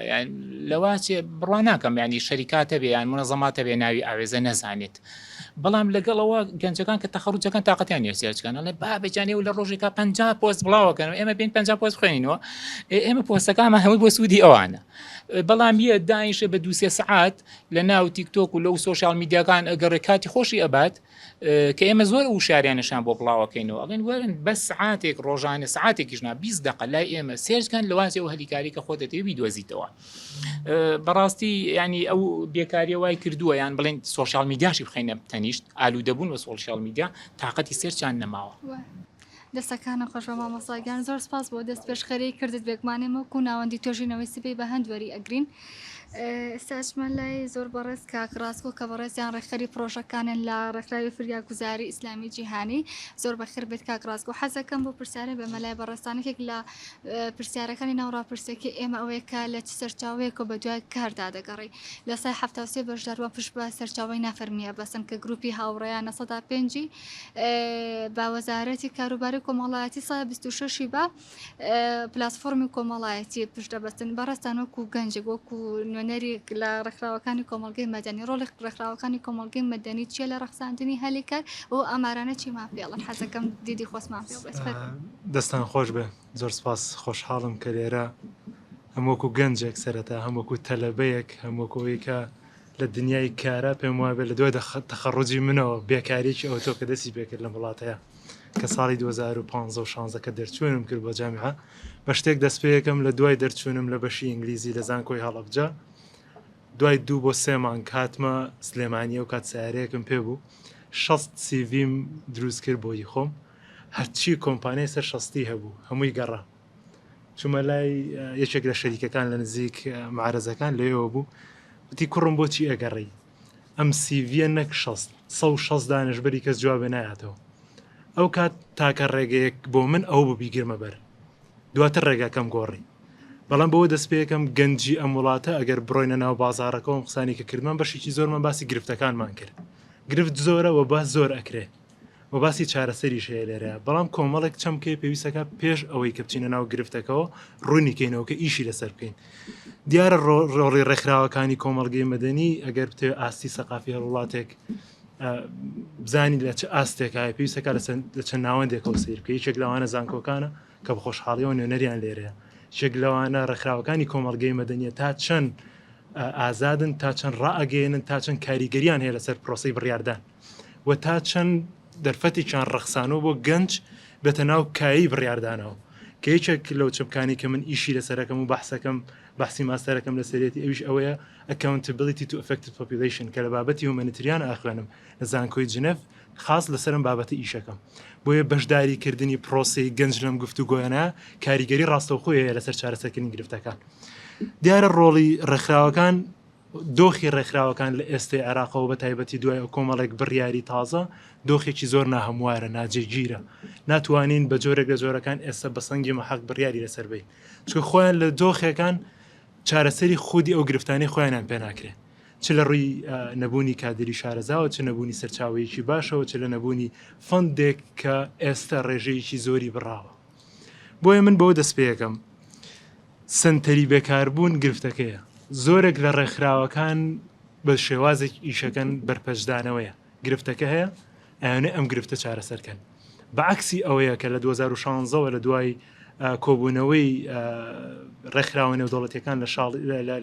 لەوا چێ بڕوا ناکەم ینی شەریکاتە بێ یان منەزەماتە بێ ناوی ئاوێزە نەزانێت. بەڵام لەگەڵەوە گەنجەکان کە تەخەڕوجەکان تااقەتیان نیە search کەن ئەڵێ بابە جان ئێوە لە ڕۆژێکا 50 پۆست بڵاوەکەنەوە ئێمە بین 50 پۆست خوێنینەوە ئێمە پۆستەکانمان هەمووی بۆ سوودی ئەوانە بەڵام یە دانیشە بە دووسێ سعات لە ناو تیکتۆک و لەو سۆشیال میدیاکان ئەگەڕێ کاتی خۆشی ئەبات کە ئێمە زۆر وشاریانەشان بۆ بڵاوەکەینەوە ئەڵێن وەرن بەس سعاتێک ڕۆژانە سعاتێکیش نا 20 دقە لای ئێمە search کەن لەوازێ و هەلیکاری کە خۆ دەتەوێ بیدۆزیتەوە بەڕاستی ینی ئەو بێکاریە وای کردووە یان بڵێن سۆشیال میدیاشی بخینە تەنیشت ئالوودەبوون بە سۆشیال میدیا تااقەتی search یان نەماوە. دەستەکانت خۆش بێ مامۆستا گیان زۆر سپاس بۆ دەست پێشخەری کردت بێگومان ئێمە وەکو ناوەندی توێژینەوەی سبەی بە هەند وەری ئەگرین ئێستا ئەچمە لای زۆر بەڕێز کاک ڕاستگۆ کە بەڕێزیان ڕێکخەری پرۆژەکانن لە ڕێکخراوی فریاگوزاری ئیسلامی جیهانی زۆر بەخێر بێت کاک ڕاستگۆ حەزەکەم بۆ پرسیارێ بێمە لای بەڕێزتان یەکێک لە پرسیارەکانی ناو ڕاپرسیەکەی ئێمە ئەوەیە کە لە چ سەرچاوەیەکەوە بە دوای کاردا دەگەڕێی؟ لە سای 73 بەشداربووان پشت بە سەرچاوەی نافەرمی ئەبەستن کە گروپی هاوڕێیان لە سەدا پێنجی بە وەزارەتی کاروباری کۆمەڵایەتی سای 26 بە پلاتفۆرمی کۆمەڵایەتی پشت دەبەستن بەڕێزتان وەکو گەنجێک وەکو نوێنەری لە ڕێکخراوەکانی کۆمەڵگەی مەدەنی ڕۆڵی ڕێکخراوەکانی کۆمەڵگەی مەدەنی چییە لە ڕەخساندنی هەلی کار و ئامارانە چیمان پێڵن حەزەکەم دیدی خۆسمان پێ بڵێت فەرموو. دەستان خۆش بێ زۆر سپاس خۆشحاڵم کە لێرە هەم وەکو گەنجێک سەرەتا هەم وەکو تەلەبەیەک هەم وەکو ئەوەی کە لە دنیای کارا پێم وابێ لە دوای تەخەڕوجی منەوە بێکاریەکی ئەوتۆ کە دەستی پێکرد لەم وڵاتەیە کە ساڵی 2015 و 16 کە دەرچوونم کرد بۆ جامیعە بە شتێک دەست پێیەکەم لە دوای دەرچوونم لە بەشی ئینگلیزی لە زانکۆی هەڵەبجە دوای دوو بۆ سێ مانگ هاتمە سلێمانی ئەو کات سیارەیەکم پێ بوو 6 سیڤیم دروست کرد بۆی خۆم هەرچی کۆمپانیای سەر شەستی هەبوو هەمووی گەڕا چوومە لای یەکێک لە شەریکەکان لە نزیک معرەزەکان لەوێوە بوو وتی کوڕم بۆچی ئەگەڕی ئەم سیڤە نەک شەست سە و شەست دانش بەری کەس جوابێ نایاتەوە ئەو کات تاکە ڕێگەیەک بۆ من ئەو بوو بیگرمە بەر دواتر ڕێگاکەم گۆڕی بەڵام بەوە دەست پێەکەم گەنجی ئەم وڵاتە ئەگەر بڕۆینە ناو بازارەکەەوە قسانی کە کردمان بەشێکی زۆرمان باسی گرفتەکانمان کرد گرفت زۆرە و باس زۆر ئەکرێ و باسی چارەسەریش هەیە لێرە بەڵام کۆمەڵێک چەمکەی پێویستەکە پێش ئەوەی کە بچینە ناو گرفتەکەەوە ڕوونی کەینەوە کە ئیشی لەسەر بکەین دیارە ڕۆڵی ڕێکخراوەکانی کۆمەڵگەی مەدەنی ئەگەر بتەوێت ئاستی سەقافی هەر وڵاتێک بزانی لە چ ئاستێکایە پێویستەکە لە چەند ناوەندێکەوە سیر بکە یەکێک لەوانە زانکۆکانە کە بە خۆشحاڵیەوە نوێنەریان لێرەیە یەکێک لەوانە ڕێکخراوەکانی کۆمەڵگەی مەدەنیە تا چەند ئازادن تا چەند ڕائەگەیەنن تا چەند کاریگەریان هەیە لەسەر پرۆسەی بڕیاردان و تا چەند دەرفەتێکیان ڕەخسانەوە بۆ گەنج بێتە ناو کایەی بڕیاردانەوە کە یەکێک لەو چەمکانی کە من ئیشی لەسەرەکەم و بەحسەکەم بەحسی ماستەرەکەم لەسەرێتی ئەویش ئەوەیە Accountability to Affected Population کە لە بابەتی humanitarian ئاخوێنم لە زانکۆی جنێف خاص لەسەرم بابەتە ئیشەکەم بۆیە بەشداری کردنی پرۆسەی گەنج لەم گفتوگۆیانە کاریگەری ڕاستەوخۆی هەیە لەسەر چارەسەرکردنی گرفتەکان دیارە ڕۆڵی ڕێکخراوەکان دۆخی ڕێکخراوەکان لە ئێستەی عێراقەوە بە تایبەتی دوای ئەو کۆمەڵێک بڕیاری تازە دۆخێکی زۆر ناهەموارە ناجێگیرە ناتوانین بە جۆرێک لە جۆرەکان ئێستا بە سەنگی مەحەک بڕیاری لەسەر بین چونکە خۆیان لە دۆخێکان چارەسەری خودی ئەو گرفتانەی خۆیانیان پێ ناکرێت چ لە ڕووی نەبوونی کادری شارەزاوە چ نەبوونی سەرچاوەیەکی باشەوە چ لە نەبوونی فەندێک کە ئێستا ڕێژەیەکی زۆری بڕاوە بۆیە من بەوە دەست پێەکەم سەنتەری بێکاربوون گرفتەکەیە، زۆرێک لە ڕێکخراوەکان بە شێوازێک ئیشەکەن بەرپەرچدانەوەیە، گرفتەکە هەیە ئەیانەوێ ئەم گرفتە چارەسەر کەن، بە عەکسی ئەوەیە کە لە 2016 وە لە دوای کۆبوونەوەی ڕێکخراوە نێودەوڵەتیەکان لە شاڵ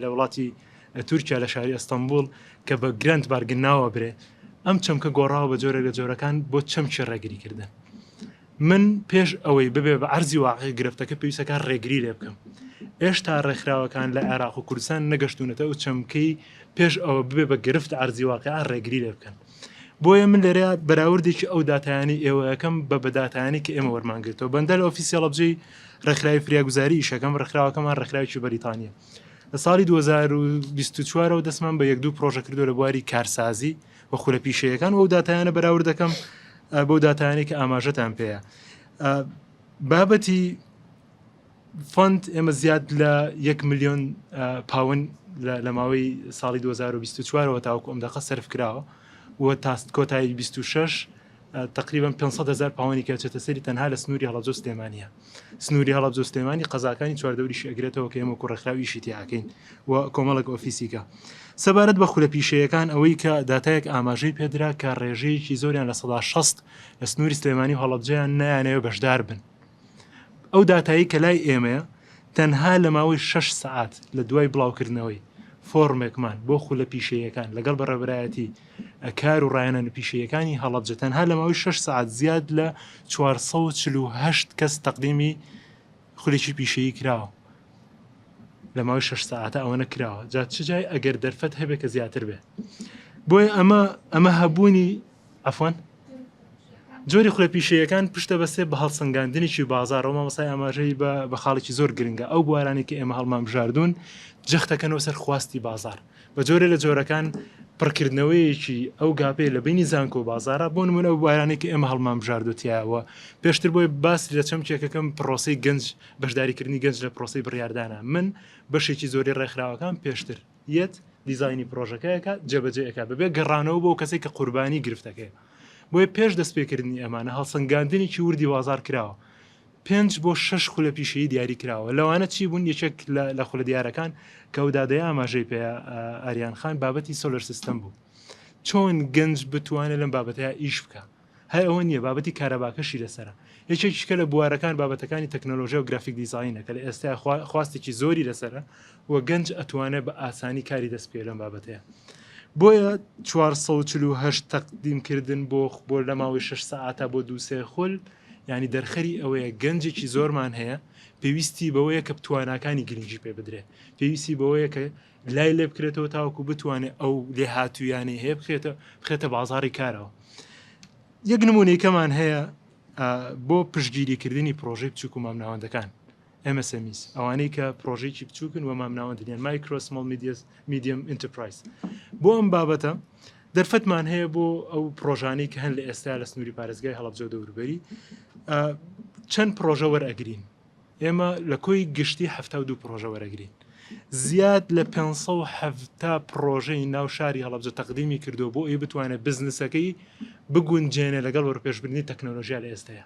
لە وڵاتی تورکیا لە شاری ئەستەنبوڵ کە بە grand bargain ناوە برێ ئەم چەمکە گۆڕاوە بە جۆرێک لە جۆرەکان بۆ چەمکی ڕێگریکردن. من پێش ئەوەی ببێ بە عەرزی واقعی گرفتەکە پێویستەکە ڕێگری لێ بکەم. ئێشتا ڕێکخراوەکان لە عێراق و کوردستان نەگەشتوونەتە ئەو چەمکەی پێش ئەوە ببێ بە گرفت عەرزی واقع ڕێگری لێ بکەن. بۆیە من لێرە بەراوردێکی ئەو داتایانەی ئێوەکەم بە بە داتایانەی کە ئێمە وەرمانگرتەوە. بەندە لە ئۆفیسی هەڵەبجەی ڕێکخراوی فریاگوزاری ئیشەکەم، ڕێکخراوەکەمان ڕێکخراوێکی بەریتانییە. لە ساڵی 2024 ەوە دەستمان بە یەک دوو پرۆژە کردووە لە بواری کارسازی و خولە پیشەیەکان و ئەو داتایانە بەراورد دەکەم بەو داتایانەی کە ئاماژەتان پێیە بابەتی fund ئێمە زیاد لە یەک میلیۆن پاون لە ماوەی ساڵی 2024ەوە تاوەکو ئەم دەقە سەرف کراوە و تا کۆتایی 26. تقریبا 500 هزار پاوانی کە چێتە سەری تەنها لە سنووری هەڵەبجە و سلێمانیە سنووری هەڵەبجە و سلێمانی قەزاکانی چواردەوریشی ئەگرێتەوە کە ئێمە وەکو ڕێکخراو ئیشی تیاکەین و کۆمەڵێک ئۆفیسیکە سەبارەت بە خولە پیشەیەکان ئەوەی کە داتایەک ئاماژەی پێدرا کە ڕێژەیەکی زۆریان 600 لە سنووری سلێمانی و هەڵەبجەیان نایانەوە بەشدار بن ئەو داتایی کە لای ئێمەیە تەنها لە ماوەی 6 سەعات لە دوای بڵاوکردنەوەی فۆرمێکمان بۆ خولە پیشەیەکان لەگەڵ بەڕێوەبەرایەتی کار و ڕایەنە پیشەیەکانی هەڵەبجە تەنها لە ماوەی 6 سەعات زیاد لە 448 کەس تەقدیمی خولێکی پیشەیی کراوە لە ماوەی 6 سەعاتە ئەوەنە کراوە جا چ جای ئەگەر دەرفەت هەبێت کە زیاتر بێ بۆیە ئەمە ئەمە هەبوونی عەفوەن جۆری خولە پیشەیەکان پشتە بەسێ بە هەڵسەنگاندنێکی بازاڕەوە مامۆستای ئاماژەی بە بە خاڵێکی زۆر گرنگە ئەو بوارانەی کە ئێمە هەڵمان بژاردوون جەختەکەنەوە سەر خواستی بازار بە جۆرێ لە جۆرەکان پڕکردنەوەیەکی ئەو گاپەیە لە بینی زانکۆ و بازارە بۆ نمونە ئەو بوارانەی کە ئێمە هەڵمان بژاردو تایەوە پێشتر بۆی باس لە چەمکێکەکەم پرۆسەی گەنج بەشداریکردنی گەنج لە پرۆسەی بڕیاردانە من بەشێکی زۆری ڕێکخراوەکان پێشتر یەت دیزاینی پرۆژەکە ئەکات جێبەجێ ئەکات بەبێ گەڕانەوە بۆ کەسێک کە قوربانی گرفتەکەیە بۆیە پێش دەستپێکردنی ئەمانە هەڵسەنگاندنێکی وردی بازار کراوە پێنج بۆ شەش خولە پیشەیی دیاری کراوە لەوانە چی بوون یەکێک لە خولە دیارەکان کە ئەو دادەیە ئاماژەی پێ ئاریان خان بابەتی solar system بوو چۆن گەنج بتوانێت لەم بابەتەیە ئیش بکە هەر ئەوە نییە بابەتی کارەباکەشی لەسەرە. یەکێکیش کە لە بوارەکان بابەتەکانی تەکنەلۆژیا و graphic design ە کە لە ئێستایا خواستێکی زۆری لەسەرە و گەنج ئەتوانێت بە ئاسانی کاری دەست بکەوێت لەم بابەتەیە. بۆیە 448 تەقدیم کردن بۆ بۆ لە ماوەی 6 سەعاتا بۆ دوو سێ خول یانی دەرخەری ئەوەیە گەنجێکی زۆرمان هەیە پێویستی بەوەیە کە تواناکانی گرنگی پێ بدرێت پێویستی بەوەیە کە لای لێ بکرێتەوە تاوەکو بتوانێت ئەو لێهاتوویانەی هەیە بخێتە بخێتە بازاڕی کارەوە. یەک نمونەیکەمان هەیە بۆ پشتگیریکردنی پرۆژەی بچووک و مامناوەندەکان MSMEs ئەوانەی کە پرۆژێکی بچووکن و مامناوەندن یان micro small medium enterprise بۆ ئەم بابەتە دەرفەتمان هەیە بۆ ئەو پرۆژانەی کە هەن لە ئێستا لە سنووری پارێزگای هەڵەبجە و دەوروبەری چەند پرۆژە وەرئەگرین ئێمە لە کۆی گشتی 72 پرۆژە وەرەگرین. زیاد لە 570 پرۆژەی ناو شاری هەڵەبجە تەقدیمی کردووە بۆ ئەوەی بتوانێت بزنسەکەی بگونجێنێ لەگەڵ وەرپێشبردنی تەکنۆلۆژیا لە ئێستەیە.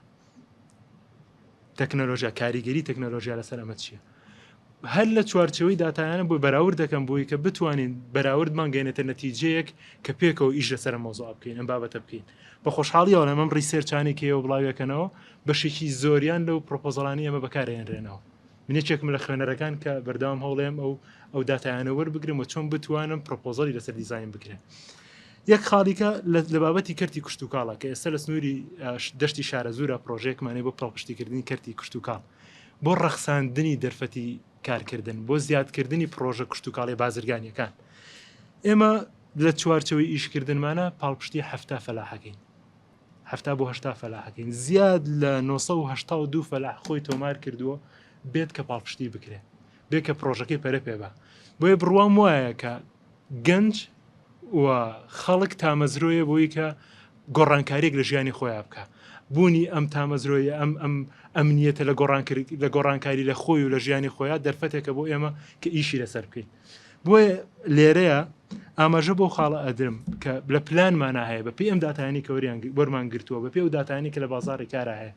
تەکنۆلۆژیا کاریگەری تەکنۆلۆژیا لەسەر ئەمە چییە؟ هەر لە چوارچەوەی داتایانە بۆی بەراورد دەکەم بۆی کە بتوانین بەراوردمان گەێنێتە نەتیجەیەک کە پێکەوە ئیش لەسەر مۆزوع بکەین ئەم بابەتە بکەین بە خۆشحاڵیەوە ئەم research انەی کە ئێوە بڵاویەکەنەوە بەشێکی زۆریان لەو proposal انی ئێمە بەکارهێنرێنەوە. من یەکێکم لە خوێنەرەکان کە بەردەوام هەوڵێم ئەو ئەو داتایانە وەربگرم و چۆن بتوانم proposal ی لەسەر دیزاین بکرێن. یەک خاڵیکە لە بابەتی کەرتی کشتوکاڵە کە ئێستا لە سنووری دەشتی شارەزوورە پرۆژەیەکمانەیە بۆ پاڵپشتیکردنی کەرتی کشتوکاڵ بۆ ڕەخساندنی دەرفەتی کارکردن بۆ زیادکردنی پرۆژە کشتوکاڵی بازرگانیەکان ئێمە لە چوارچەوەی ئیشکردنمانە پاڵپشتی هەفتا فەلاحەکەین 70 بۆ 80 فەلاحەکەین زیاد لە 982 فەلاح خۆی تۆمار کردووە بێت کە پاڵپشتی بکرێت بێ کە پرۆژەکەی پەرە پێ بە بۆیە بڕوام وایە کە گەنج و خەڵک تامەزرۆیە بۆی کە گۆڕانکاریێک لە ژیانی خۆیان بکە بوونی ئەم تامەزرۆیە ئەم ئەم ئەمنیەتە لە گۆڕان لە گۆڕانکاری لە خۆی و لە ژیانی خۆیان دەرفەتێکە بۆ ئێمە کە ئیشی لەسەر بکەین بۆیە لێرەیە ئاماژە بۆ خاڵە ئەدرم کە لە پلانمانە هەیە بە پێی ئەم داتانی کە وەریان وەرمان گرتووە بە پێ و داتانی کە لە بازاڕی کارا هەیە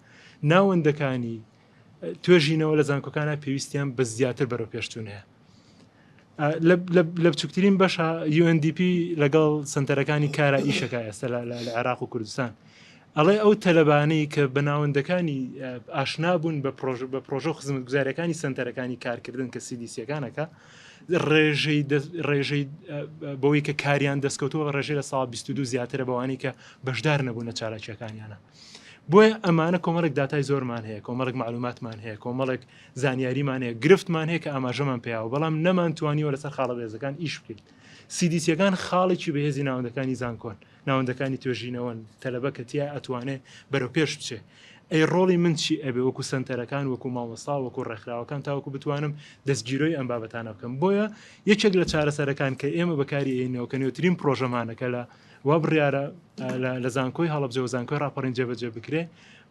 ناوەندەکانی توێژینەوە لە زانکۆکانە پێویستیان بە زیاتر بەرەو پێشچوون هەیە لە بچووکترین بەشە UNDP لەگەڵ سنتەرەکانی کارە ئیشەکە ئێستا لە عێراق و کوردستان ئەڵێ ئەو تەلەبانەی کە بە ناوەندەکانی ئاشنا بوون بە پرۆژە بە پرۆژە و خزمەتگوزاریەکانی سنتەرەکانی کارکردن کە CDC ەکانەکە ڕێژەی ڕێژەی بەوەی کە کاریان دەستکەوتووە بە ڕێژەی لە ساڵ 22 زیاترە بەوانەی کە بەشدار نەبوون لە چالاکیەکانیانە بۆیە ئەمانە کۆمەڵێک داتای زۆرمان هەیە کۆمەڵێک معلوماتمان هەیە کۆمەڵێک زانیاریمان هەیە گرفتمان هەیە کە ئاماژەمان پیاوە بەڵام نەمانتوانیوە لەسەر خاڵە بەهێزەکان ئیش بکەین CDC ەکان خاڵێکی بەهێزی ناوەندەکانی زانکۆن ناوەندەکانی توێژینەوەن، تەلەبە کە تیا ئەتوانێ بەرەو پێش بچێ. ئەی ڕۆڵی من چی ئەبێ وەکو سەنتەرەکان، وەکو مامۆستا، وەکو ڕێکخراوەکان تاوەکو بتوانم دەستگیرۆی ئەم بابەتانە بکەم. بۆیە یەکێک لە چارەسەرەکان کە ئێمە بەکاری ئەینەوە کە نوێترین پرۆژەمانە کە لە وا بڕیارە لە زانکۆی هەڵەبجە و زانکۆی ڕاپەڕین جێبەجێ بکرێ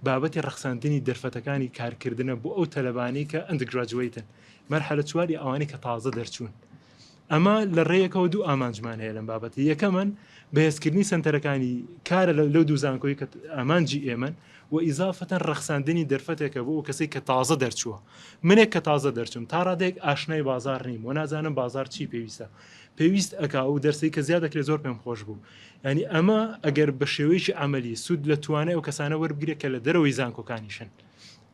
بابەتی ڕەخساندنی دەرفەتەکانی کارکردنە بۆ ئەو تەلەبانەی کە undergraduate ن مەرحەلە چواری ئەوانەی کە تازە دەرچوون. ئەمە لە ڕێیەکەوە دوو ئامانجمان هەیە لەم بابەتە یەکەمەن بەهێزکردنی سەنتەرەکانی کارە لەو دوو زانکۆی کە ئامانجی ئێمەن و ئیزافەتەن ڕەخساندنی دەرفەتێکە بۆ ئەو کەسەی کە تازە دەرچووە منێک کە تازە دەرچوم تا ڕادەیەک ئاشنای بازار نیم و نازانم بازار چی پێویستە پێویست ئەکا ئەو دەرسەی کە زیاد دەکرێت زۆر پێم خۆش بوو ینی ئەمە ئەگەر بە شێوەیەکی عملی سوود لە توانای ئەو کەسانە وەربگرێت کە لە دەرەوەی زانکۆکانیشن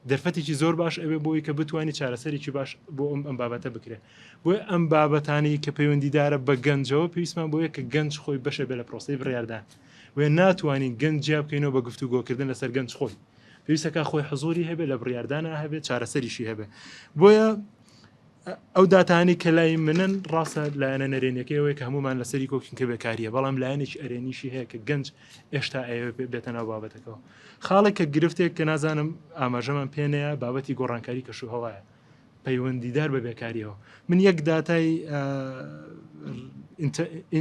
دەرفەتێکی زۆر باش ئەوێ بۆی کە بتوانانی چارەسەرێکی باش بۆ ئەم ئەم بابەتە بکرێت بۆیە ئەم بابەتانی کە پەیوەندیدارە بە گەنجەوە پێویستمان بۆیە کە گەنج خۆی بەشە بێ لە پرۆسی بڕیاردان وێ ناتوانین گەنج جیا بکەینەوە بە گفتوگۆکردن لەسەر گەنج خۆی پێویستەکە خۆی حزوری هەبێ لە بڕیاردانا هەبێ چارەسەریشی هەبێ بۆیە ئەو داتانی کە لای منن ڕاستە لایەنە نەرێنیەکەی ئەوەیە کە هەمومان لەسەری کۆکین کە بێکاریە بەڵام لایەنێکی ئەرێنیشی هەیە کە گەنج ئێشتا ئەیەوێ بێتە ناو بابەتەکەەوە خاڵێک کە گرفتێک کە نازانم ئاماژەمان پێنەیە بابەتی گۆڕانکاری کەش و هەوایە پەیوەندیدار بە بێکاریەوە من یەک داتای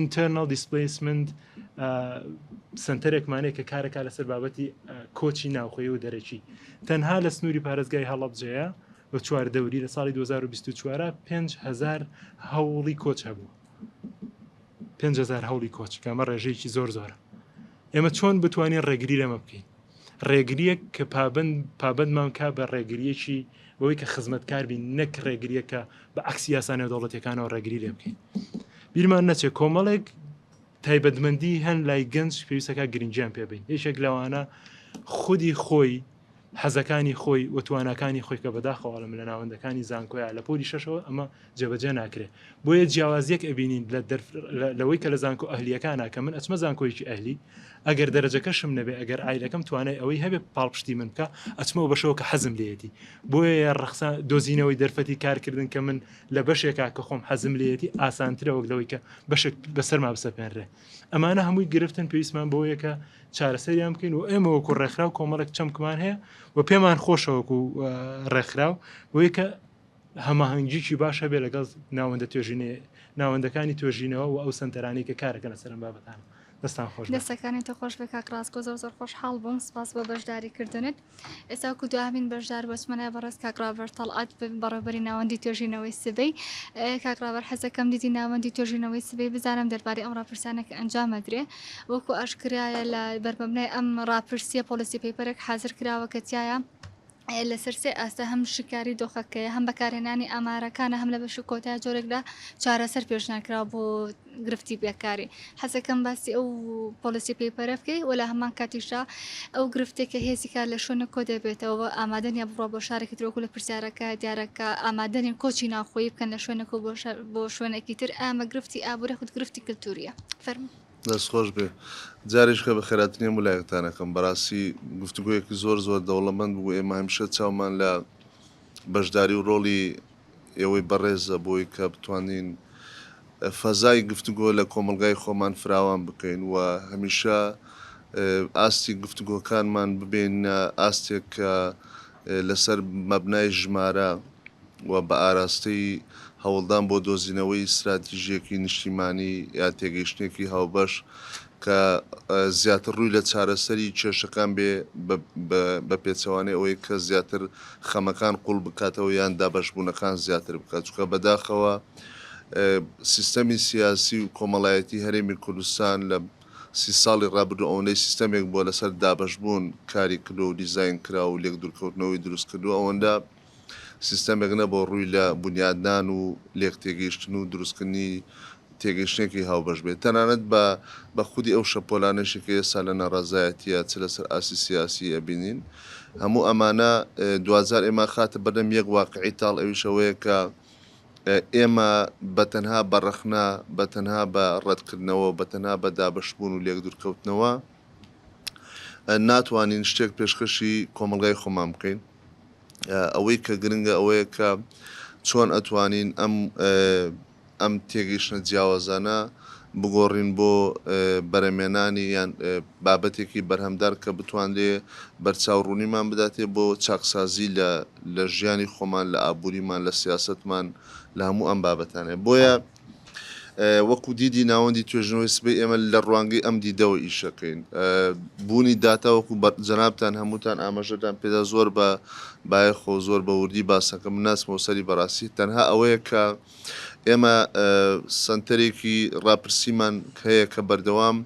internal displacement سنتەرێکمانەیە کە کارەکە لەسەر بابەتی کۆچی ناوخۆی و دەرەکی تەنها لە سنووری پارێزگای هەڵەبجەیە و چواردەوری لە ساڵی 2024 5000 هەوڵی کۆچ هەبوو 5000 هەوڵی کۆچ کە ئەمە ڕێژەیەکی زۆر زۆرە ئێمە چۆن بتوانین ڕێگری لەمە بکەین ڕێگریەک کە پابند پابندمان کا بە ڕێگریەکی بەوەی کە خزمەتکار بین نەک ڕێگریەکە بە عکسی یاسا نێودەوڵەتیەکانەوە ڕێگری لێ بکەین بیرمان نەچێت کۆمەڵێک تایبەتمەندی هەن لای گەنج پێویستەکە گرنگیان پێبین یەکێک لەوانە خودی خۆی حەزەکانی خۆی و تواناکانی خۆی کە بەداخەوە ئەڵێم لە ناوەندەکانی زانکۆیا لە پۆلی شەشەوە ئەمە جێبەجێ ناکرێ بۆیە جیاوازیەک ئەبینین لە لەوەی کە لە زانکۆ ئەهلیەکانە کە من ئەچمە زانکۆیەکی ئەهلی ئەگەر دەرەجەکەشم نەبێ ئەگەر ئایلەکەم توانای ئەوەی هەبێ پاڵپشتی من بکە ئەچمەوە بەشەوە کە حەزم لێیەتی بۆیە ڕەخسا دۆزینەوەی دەرفەتی کارکردن کە من لە بەشێکا کە خۆم حەزم لێیەتی ئاسانترە وەک لەوەی کە بەشێک بەسەرما بسەپێنرێ ئەمانە هەمووی گرفتن پێویستمان بەوەیە کە چارەسەریان بکەین و ئێمە وەکو ڕێکخراو کۆمەڵێک چەمکمان هەیە و پێمان خۆشە وەکو ڕێکخراو بۆیە کە هەماهەنگیی باش هەبێ لەگەڵ ناوەندە توێژینێ ناوەندەکانی توێژینەوە و ئەو سەنتەرانەی کە کارەکەن لەسەر ئەم بابەتانە دەستان خۆش بێت. دەستەکانی تۆ خۆش بێ کاک ڕاستگۆ زۆر زۆر خۆشحاڵ بووم سپاس بۆ بەشداری کردنت. ئێستا وەکو دواهەمین بەشدار بەچمە لای بەڕێز کاک ڕابەر تەڵعەت بەڕێوەبەری ناوەندی توێژینەوەی سبەی. کاک ڕابەر حەزەکەم دیدی ناوەندی توێژینەوەی سبەی بزانم دەربارەی ئەم ڕاپرسیانە کە ئەنجام ئەدرێ. وەکو ئاشکرایە لە بەرمەبنای ئەم ڕاپرسیە policy paper ێک حازر کراوە کە تیایا لەسەر سێ ئاستە هەم شیکاری دۆخەکەیە هەم بەکارهێنانی ئامارەکانە هەم لە بەشی کۆتای جۆرێک لە چارەسەر پێشنیار کراوە بۆ گرفتی بێکاری حەزەکەم باسی ئەو policy paper ە بکەی و لە هەمان کاتیشا ئەو گرفتێک کە هێزی کار لە شوێنە کۆ دەبێتەوە ئامادە نیە بڕوا بۆ شارێکی تر وەکو لە پرسیارەکە دیارە کە ئامادە نین کۆچی ناوخۆیی بکەن لە شوێنێک و بۆ شوێنێکی تر ئەمە گرفتی ئابووری خود گرفتی کلتوریە فەرموو. دەست خۆش بێ جارێکی بەخێراتنی هەموو لایەکتان ئەکەم بەڕاستی گفتوگۆیەکی زۆر زۆر دەوڵەمەند بوو ئێمە هەمیشە چاومان لە بەشداری و ڕۆڵی ئێوەی بەڕێزە بۆی کە بتوانین فەزای گفتوگۆ لە کۆمەڵگای خۆمان فراوان بکەین و هەمیشە ئاستی گفتوگۆکانمان ببێنە ئاستێک کە لەسەر مەبنای ژمارە و بە ئاراستەی هەوڵدان بۆ دۆزینەوەی ستراتیژییەکی نیشتیمانی یا تێگەیشتنێکی هاوبەش کە زیاتر ڕووی لە چارەسەری کێشەکان بێ بە پێچەوانەی ئەوەی کە زیاتر خەمەکان قوڵ بکاتەوە یان دابەشبوونەکان زیاتر بکات چونکە بەداخەوە سیستەمی سیاسی و کۆمەڵایەتی هەرێمی کوردستان لە سی ساڵی ڕابردوو ئەوەندەی سیستەمێک بووە لەسەر دابەشبوون کاری کردووە و دیزاین کرا و لێکدوورکەوتنەوەی دروست کردووە ئەوەندە سیستەمێک نەبووە ڕووی لە بونیادنان و لێکتێگەیشتن و دروستکردنی تێگەیشتنێکی هاوبەش بێت تەنانەت بە بە خودی ئەو شەپۆلانەشی کە ئێستا لە ناڕەزایەتییە چ لەسەر ئاستی سیاسی ئەبینین هەموو ئەمانە دواجار ئێمە خاتە بەردەم یەک واقعی تاڵ ئەویش ئەوەیە کە ئێمە بە تەنها بە ڕەخنە بە تەنها بە ڕەتکردنەوە بە تەنها بە دابەشبوون و لێکدوورکەوتنەوە ناتوانین شتێک پێشکەشی کۆمەڵگای خۆمان بکەین. ئەوەی کە گرنگە ئەوەیە کە چۆن ئەتوانین ئەم ئەم تێگەیشتنە جیاوازانە بگۆڕین بۆ بەرەمێنانی یان بابەتێکی بەرهەمدار کە بتوانرێ بەرچاو ڕوونیمان بداتێ بۆ چاکسازی لە لە ژیانی خۆمان لە ئابووریمان لە سیاسەتمان لە هەموو ئەم بابەتانە بۆیە وەکو دیدی ناوەندی توێژینەوەی سبەی ئێمە لە ڕوانگەی ئەم دیدەوە ئیشەکەین. بوونی داتا وەکو جەنابتان هەمووتان ئاماژەتان پێدا زۆر بە بایەخەوە زۆر بە وردی باسەکە من ناچمەوە سەری بەڕاستی تەنها ئەوەیە کە ئێمە سەنتەرێکی ڕاپرسیمان هەیە کە بەردەوام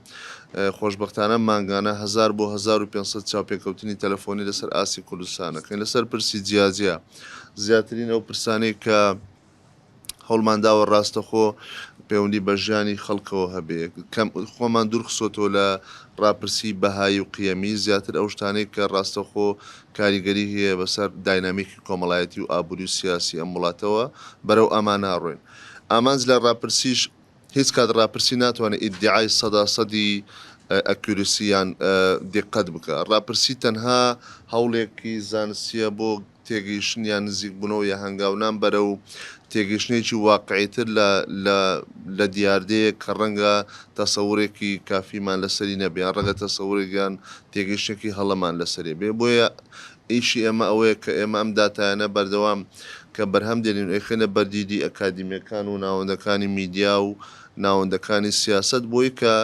خۆشبەختانە مانگانە 1000 بۆ 1500 چاوپێکەوتنی تەلەفۆنی لەسەر ئاستی کوردستان ئەکەین لەسەر پرسی جیاجیا زیاترین ئەو پرسانەی کە هەوڵمان داوە ڕاستەخۆ پەیوەندی بە ژیانی خەڵکەوە هەبێ کەم خۆمان دوور خستۆتەوە لە ڕاپرسی بەهایی و قیەمی زیاتر ئەو شتانەی کە ڕاستەخۆ کاریگەری هەیە بەسەر داینامیکی کۆمەڵایەتی و ئابووری و سیاسی ئەم وڵاتەوە بەرەو ئەمانە ڕۆین ئامانج لە ڕاپرسیش هیچ کات ڕاپرسی ناتوانێت ئیدعای سەدا سەدی accuracy یان دیقەت بکە ڕاپرسی تەنها هەوڵێکی زانستیە بۆ تێگەیشتن یان نزیکبوونەوە یا هەنگاونان بەرەو تێگەیشتنێکی واقعیتر لە لە لە دیاردەیەک کە ڕەنگە تەسەورێکی کافیمان لەسەری نەبێ یان ڕەنگە تەسەورێک یان تێگەیشتنێکی هەڵەمان لەسەری بێ بۆیە ئیشی ئێمە ئەوەیە کە ئێمە ئەم داتایانە بەردەوام کە بەرهەم دێنین و ئەیخەینە بەر دیدی ئەکادیمیەکان و ناوەندەکانی میدیا و ناوەندەکانی سیاسەت بۆی کە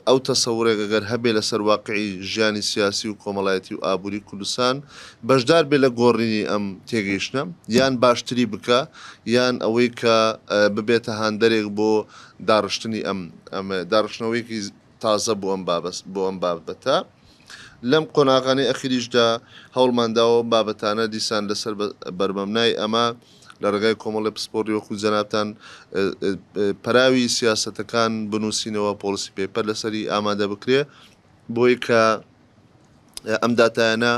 ئەو تەسەورێک ئەگەر هەبێ لەسەر واقعی ژیانی سیاسی و کۆمەڵایەتی و ئابووری کوردستان بەشدار بێ لە گۆڕینی ئەم تێگەیشتنە یان باشتری بکا یان ئەوەی کە ببێتە هاندەرێک بۆ داڕشتنی ئەم ئەمە داڕشتنەوەیەکی تازە بۆ ئەم بابەس بۆ ئەم بابەتە لەم قۆناغانەی ئەخیریشدا هەوڵمان داوە بابەتانە دیسان لەسەر بەرمەبنای ئەمە لە ڕێگای کۆمەڵی پسپۆڕی وەکو جەنابتان پەراوی سیاسەتەکان بنووسینەوە policy paper لەسەری ئامادە بکرێ بۆی کە ئەم داتایانە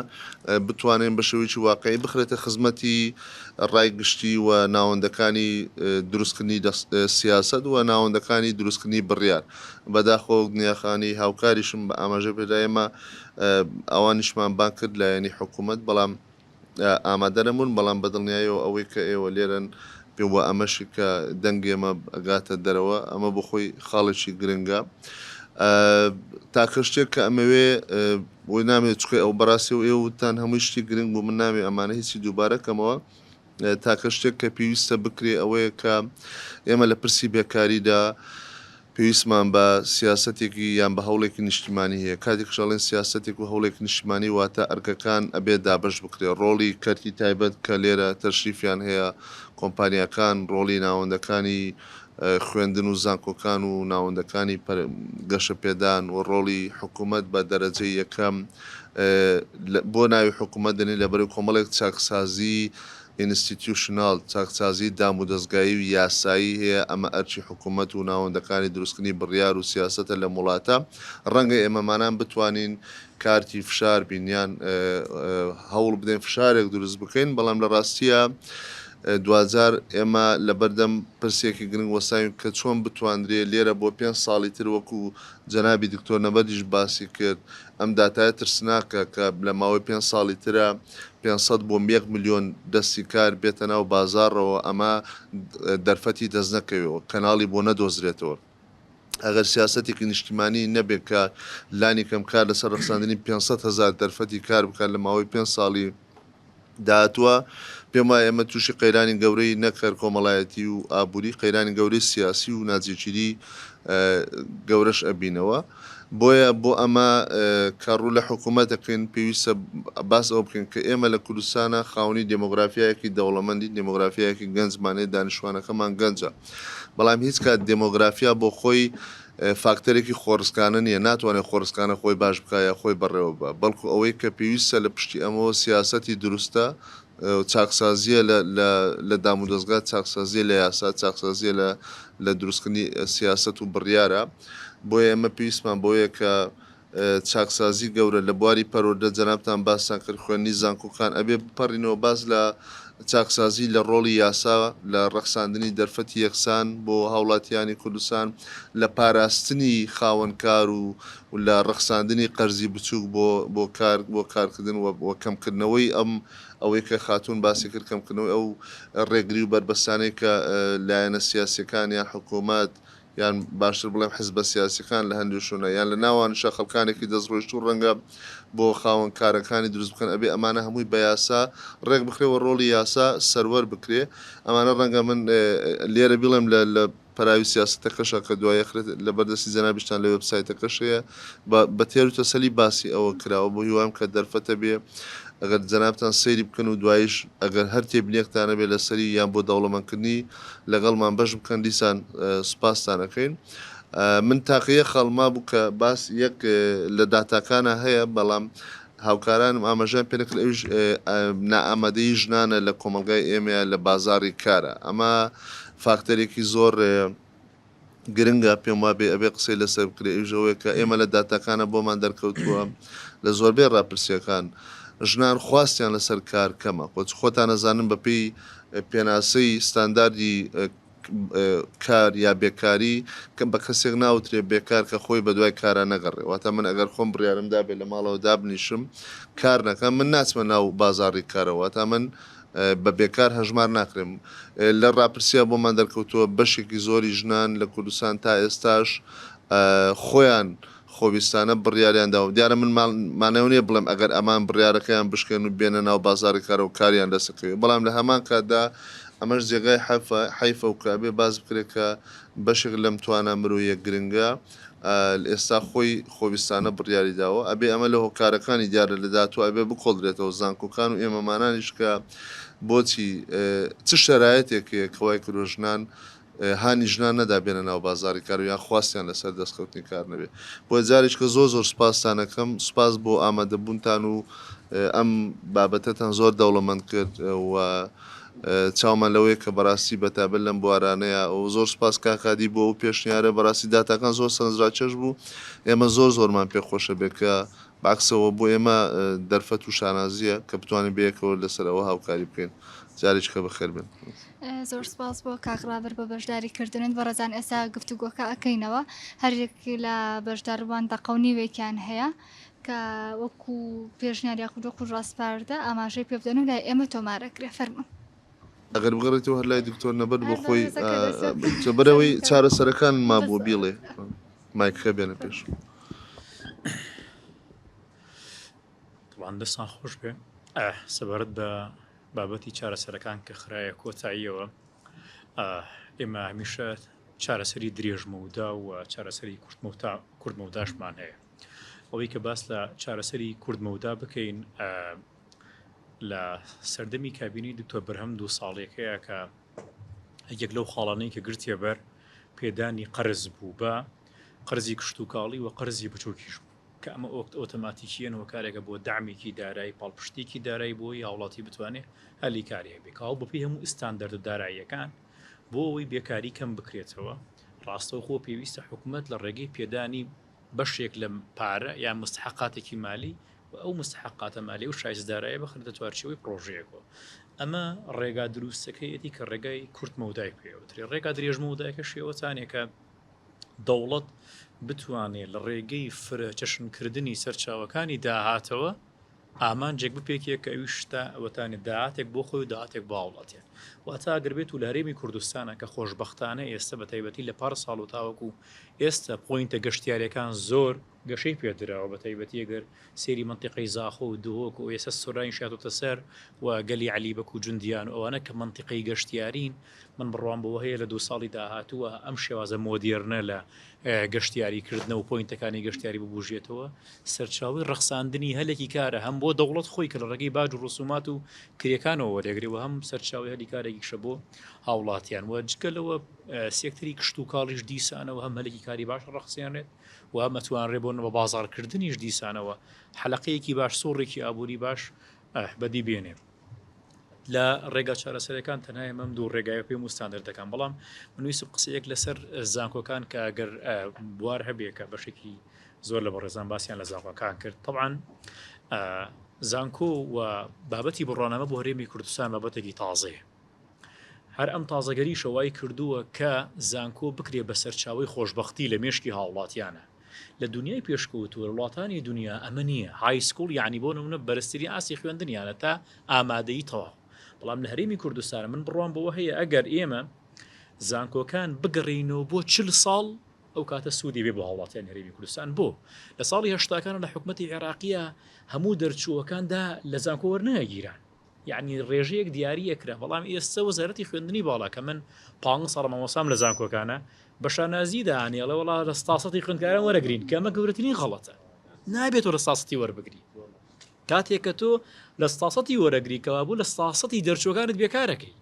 بتوانین بە شێوەیەکی واقعی بخرێتە خزمەتی ڕای گشتی و ناوەندەکانی دروستکردنی سیاسەت و ناوەندەکانی دروستکردنی بڕیار. بەداخەوە دنیاخانی هاوکاریشم بە ئاماژە پێدا ئێمە ئەوانیشمان بانگ کرد لایەنی حکوومەت بەڵام ئامادە نەبوون، بەڵام بە دڵنیاییەوە ئەوەی کە ئێوە لێرەن پێم وایە ئەمەشی کە دەنگی ئێمە ئەگاتە دەرەوە ئەمە بۆ خۆی خاڵێکی گرنگە. تاکە شتێک کە ئەمەوێ بۆی نامەوێت چونکە ئەو بەڕاستی و ئێوە وتتان هەمووی شتی گرنگ بوو من نامەوێ ئەمانە هیچی دووبارە کەمەوە تاکە شتێک کە پێویستە بکرێ ئەوەیە کە ئێمە لە پرسی بێکاریدا پێویستمان بە سیاسەتێکی یان بە هەوڵێکی نیشتیمانی هەیە. کاتێکیش ئەڵێن سیاسەتێک و هەوڵێکی نیشتیمانی واتە ئەرکەکان ئەبێ دابەش بکرێ. ڕۆڵی کەرتی تایبەت کە لێرە تەشریفیان هەیە، کۆمپانیاکان، ڕۆڵی ناوەندەکانی خوێندن و زانکۆکان و ناوەندەکانی گەشەپێدان و ڕۆڵی حکوومەت بە دەرەجەی یەکەم بۆ ناوی حکوومەت دەنێن لەبەرەی کۆمەڵێک چاکسازی institutional، چاکسازیی دامودەزگایی و یاسایی هەیە، ئەمە ئەرکی حکومەت و ناوەندەکانی دروستکردنی بڕیار و سیاسەتە لەم وڵاتە، ڕەنگە ئێمەمانان بتوانین کارتی فشار بین یان هەوڵ بدەین فشارێک دروست بکەین، بەڵام لە ڕاستییا دواجار ئێمە لەبەردەم پرسێکی گرنگ وەستاوین کە چۆن بتواندرێ لێرە بۆ پێنج ساڵی تر وەکو جەنابی دکتۆر نەبەردیش باسی کرد ئەم داتایە ترسناکە کە لە ماوەی پێنج ساڵی ترا 500 بۆ یەک ملیۆن دەستی کار بێتە ناو بازاڕەوە ئەمە دەرفەتی دەست نەکەوێەوە کەناڵی بۆ نەدۆزرێتەوە. ئەگەر سیاسەتێکی نیشتیمانی نەبێت کە لانی کەم کار لەسەر ڕەخساندنی 500 هەزار دەرفەتی کار بکات لە ماوەی پێنج ساڵی داهاتووە، پێم وایە ئێمە تووشی قەیرانی گەورەی نەک هەر کۆمەڵایەتی و ئابووری، قەیرانی گەورەی سیاسی و ناجێگیری گەورەش ئەبینەوە. بۆیە بۆ ئەمە کە ڕوو لە حکوومەت دەکەین پێویستە باس ئەوە بکەین کە ئێمە لە کوردستانە خاوەنی دێمۆگرافیایەکی دەوڵەمەندین، دێمۆگرافیایەکی گەنجمان هەیە، دانیشتوانەکەمان گەنجە. بەڵام هیچ کات دێمۆگرافیا بۆ خۆی فاکتەرێکی خۆڕسکانە نییە، ناتوانێت خۆڕسکانە خۆی باش بکا یا خۆی بەڕێوە ببا، بەڵکو ئەوەی کە پێویستە لە پشتی ئەمەوە سیاسەتی دروستە، چاکسازییە لە لە لە دامودەزگا، چاکسازییە لە یاسا، چاکسازییە لە لە دروستکردنی سیاسەت و بڕیارە. بۆیە ئێمە پێویستمان بەوەیە کە چاکسازی گەورە لە بواری پەروەردە جەنابتان باستان کرد خوێندنی زانکۆکان ئەبێ بپەڕینەوە باس لە چاکسازی لە ڕۆڵی یاسا لە ڕەخساندنی دەرفەتی یەکسان بۆ هاوڵاتیانی کوردستان لە پاراستنی خاوەنکار و لە ڕەخساندنی قەرزی بچووک بۆ بۆ کار بۆ کارکردن و کەمکردنەوەی ئەم ئەوەی کە خاتوون باسی کرد کەمکردنەوەی ئەو ڕێگری و بەربەستانەی کە لایەنە سیاسیەکان یان حکوومەت یان باشتر بڵێم حزبە سیاسیەکان لە هەندێ شوێنە یان لە ناوانیشا خەڵکانێکی دەستڕۆیشتوو ڕەنگە بۆ خاوەن کارەکانی دروست بکەن ئەبێ ئەمانە هەمووی بە یاسا ڕێک بخرێ و ڕۆڵی یاسا سەروەر بکرێ ئەمانە ڕەنگە من لێرە بیڵێم لە لە. پەراوی سیاسەتەکەشە کە دوای ئەخرێت لەبەردەستی جەنابیشتان لە وێبسایتەکەش هەیە بە بە تێر و تەسەلی باسی ئەوە کراوە بۆ هیوام کە دەرفەتە بێ ئەگەر جەنابتان سەیری بکەن و دوایش ئەگەر هەر تێبینیەکتان هەبێ لەسەری یان بۆ دەوڵەمەندکردنی لەگەڵمان بەش بکەن دیسان سوپاستان ئەکەین من تاقە یەک خاڵ مابوو کە باس یەک لە داتاکانە هەیە بەڵام هاوکارانم ئاماژەیان پێ نەکرد ئەویش نائامادەیی ژنانە لە کۆمەڵگای ئێمەیە لە بازاڕی کارە ئەمە فاکتەرێکی زۆر گرنگە پێم وابێ ئەبێ قسەی لەسەر بکرێ ئەویش ئەوەیە کە ئێمە لە داتاکانە بۆمان دەرکەوتووە لە زۆربەی ڕاپرسیەکان ژنان خواستیان لەسەر کار کەمە خۆ خۆتان ئەزانن بەپێی پێناسەی ستانداردی کار یا بێکاری کە بە کەسێک ناوترێ بێکار کە خۆی بەدوای کارا نەگەڕێ واتە من ئەگەر خۆم بڕیارم دابێ لە ماڵەوە دابنیشم کار نەکەم من ناچمە ناو بازاڕی کارەوە واتە من بە بێکار هەژمار ناکرێم لە ڕاپرسیا بۆمان دەرکەوتووە بەشێکی زۆری ژنان لە کوردستان تا ئێستاش خۆیان خۆویستانە بڕیاریان داوە. دیارە من مانای ئەوە نییە بڵێم ئەگەر ئەمان بڕیارەکەیان بشکێنن و بێنە ناو بازاڕی کارەوە کاریان دەست ئەکەوێ، بەڵام لە هەمان کاتدا ئەمەش جێگای حەیفە حەیفە و کە ئەبێ باس بکرێ کە بەشێک لەم توانا مرۆییە گرنگە ئێستا خۆی خۆویستانە بڕیاری داوە. ئەبێ ئەمە لە هۆکارەکانی دیارە لە داهاتوو ئەبێ بکۆڵدرێتەوە زانکۆکان و ئێمەمانانیش کە بۆچی چ شەرایتێک هەیە کە وای کردووە ژنان هانی ژنان نەدا بێنە ناو بازاڕی کار و یان خواستیان لەسەر دەستکەوتنی کار نەبێ. بۆیە جارێکیکە زۆر زۆر سوپاستان ئەکەم. سوپاس بۆ ئامادەبوونتان و ئەم بابەتەتان زۆر دەوڵەمەند کرد و چاومان لەوەیە کە بەڕاستی بەتایبەت لەم بوارانەیە و زۆر سوپاس کاک هادی بۆ ئەو پێشنیارە بەڕاستی داتاکان زۆر سەرنجڕاکێش بوو ئێمە زۆر زۆرمان پێ خۆشە بێ کە بەعەکسەوە بۆ ئێمە دەرفەت و شانازییە کە بتوانین بەیەکەوە لەسەر ئەوە هاوکاری بکەین. جارێکیکە بەخێر بێن. زۆر سپاس بۆ کاک ڕابەر بۆ بەشداری کردنت بەڕێزان ئێستا گفتوگۆکە ئەکەینەوە هەر یەک لە بەشداربووان دەقە و نیوێکیان هەیە کە وەکو پێشنیار یاخود وەکو ڕاسپاردە ئاماژەی پێ بدەن و لای ئێمە تۆمار ئەکرێ فەرموون. ئەگەر بگەڕێیتەوە هەر لای دکتۆر نەبەرد بۆ خۆی بەرەوەی چارەسەرەکان مابوو بیڵێ مایکەکە بێنە پێش. تەبعەن دەستان خۆش بێ سەبارەت بە بابەتی چارەسەرەکان کە خرایە کۆتاییەوە ئێمە هەمیشە چارەسەری درێژمەودا و چارەسەری کورتمەوتا کورتمەوداشمان هەیە ئەوەی کە باس لە چارەسەری کورتمەودا بکەین لە سەردەمی کابینەی دکتۆر بەرهەم دوو ساڵیەکەیە کە یەک لەو خاڵانەی کە گرتیە بەر پێدانی قەرز بوو بە قەرزی کشتوکاڵی و قەرزی بچووکیش بوو کە ئەمە ئۆکت ئۆتۆماتیکیەن هۆکارێکە بۆ دەعمێکی دارایی پاڵپشتیکی دارایی بۆ هاوڵاتی بتوانێت هەلی کاری هەبێ کاوە بەپێی هەموو ئیستاندەردە داراییەکان بۆ ئەوەی بێکاری کەم بکرێتەوە ڕاستەوخۆ پێویستە حکومەت لە ڕێگەی پێدانی بەشێک لە پارە یان مستحقاتێکی مالی و ئەو مستحقاتە مالی و شایستە دارایە بخرێتە چوارچێوەی پرۆژەیەکەوە ئەمە ڕێگا دروستەکەیەتی کە ڕێگای کورت مەودای پێوترێ ڕێگا درێژ مەودایەکە شێوەتانێکە دەوڵەت بتوانێت لە ڕێگەی فرە چەشنکردنی سەرچاوەکانی داهاتەوە ئامانجێک بپێکێ کە ئەویش تا ئەوەتانێ داهاتێک بۆ خۆی و داهاتێک بۆ هاوڵاتیان. واتە ئەگەر بێت و لە هەرێمی کوردستانە کە خۆشبەختانە ئێستە بە تایبەتی لە پار ساڵ و تاوەکو ئێستە پۆینتە گەشتیاریەکان زۆر گەشەی پێدراوە بە تایبەتی ئەگەر سەیری مەنتیقەی زاخۆ و دهۆک و ئێستا سۆرانیش هاتۆتە سەر و گەلی عەلی بەک و جوندیان و ئەوانە کە مەنتیقەی گەشتیارین من بڕوام بەوە هەیە لە دوو ساڵی داهاتووە ئەم شێوازە مۆدێرنە لە گەشتیاری کردنە و پۆینتەکانی گەشتیاری ببوژێتەوە سەرچاوەی ڕەخساندنی هەلێکی کارە هەم بۆ دەوڵەت خۆی کە لە ڕێگەی باج و ڕسومات و کرێکانەوە وەرێگرێ و هەم سەرچاوەی هەلی کارێکیشە بۆ هاوڵاتیان و جگە لەوە سێکتەری کشتوکاڵیش دیسانەوە هەم هەلێکی کاری باش ڕەخسێنرێت و هەم ئەتوانرێ بۆ بە بازاڕکردنیش دیسانەوە حەلەقەیەکی باش سوڕێکی ئابووری باش بەدی بێنێ. لە ڕێگا چارەسەرەکان تەنها ئێمە ئەم دوو ڕێگایە پێم و ستاندەردەکان بەڵام من ویستم قسەیەک لەسەر زانکۆکان کە ئەگەر بوار هەبێ کە بەشێکی زۆر لە بەڕێزان باسییان لە زانکۆکان کرد طبعاان زانکۆ و بابەتی بڕوانامە بۆ هەرێمی کوردستان بابەتێکی تازەیە هەر ئەم تازەگەریشە وای کردووە کە زانکۆ بکرێ بە سەرچاوەی خۆشبەختی لە مێشکی هاوڵاتیانە. لە دونیای پێشکەوتوو لە وڵاتانی دونیا ئەمە نییە، high school یانی بۆ نمونە بەرزترین ئاستی خوێندنیانە تا ئامادەیی تەواو. بەڵام لە هەرێمی کوردستان من بڕوام بەوە هەیە ئەگەر ئێمە زانکۆکان بگەڕێینەوە بۆ 40 ساڵ ئەو کاتە سوودی بێ بۆ هاوڵاتیانی هەرێمی کوردستان بۆ لە ساڵی هەشتاکان لە حکومەتی عێراقیە هەموو دەرچووەکاندا لە زانکۆ وەرنەگیران. یعنی ڕێژەیەک دیاری ئەکرا بەڵام ئێستا وەزارەتی خوێندنی باڵا کە من پ ساڵ مامۆسام لە زانکۆکانە بە شانازی دانێ ئەڵێ وەڵا لە ستاسەتی خوێندکاران وەرەگرین کە ئەمە گەورەترین غەڵەتە نابێت تۆ لە ستاسەتی وەربگری کاتێک کە تۆ لە ستاسەتی وەرەگری کەوابوو لە ستاسەتی دەرچوەکانت بێکارەکەی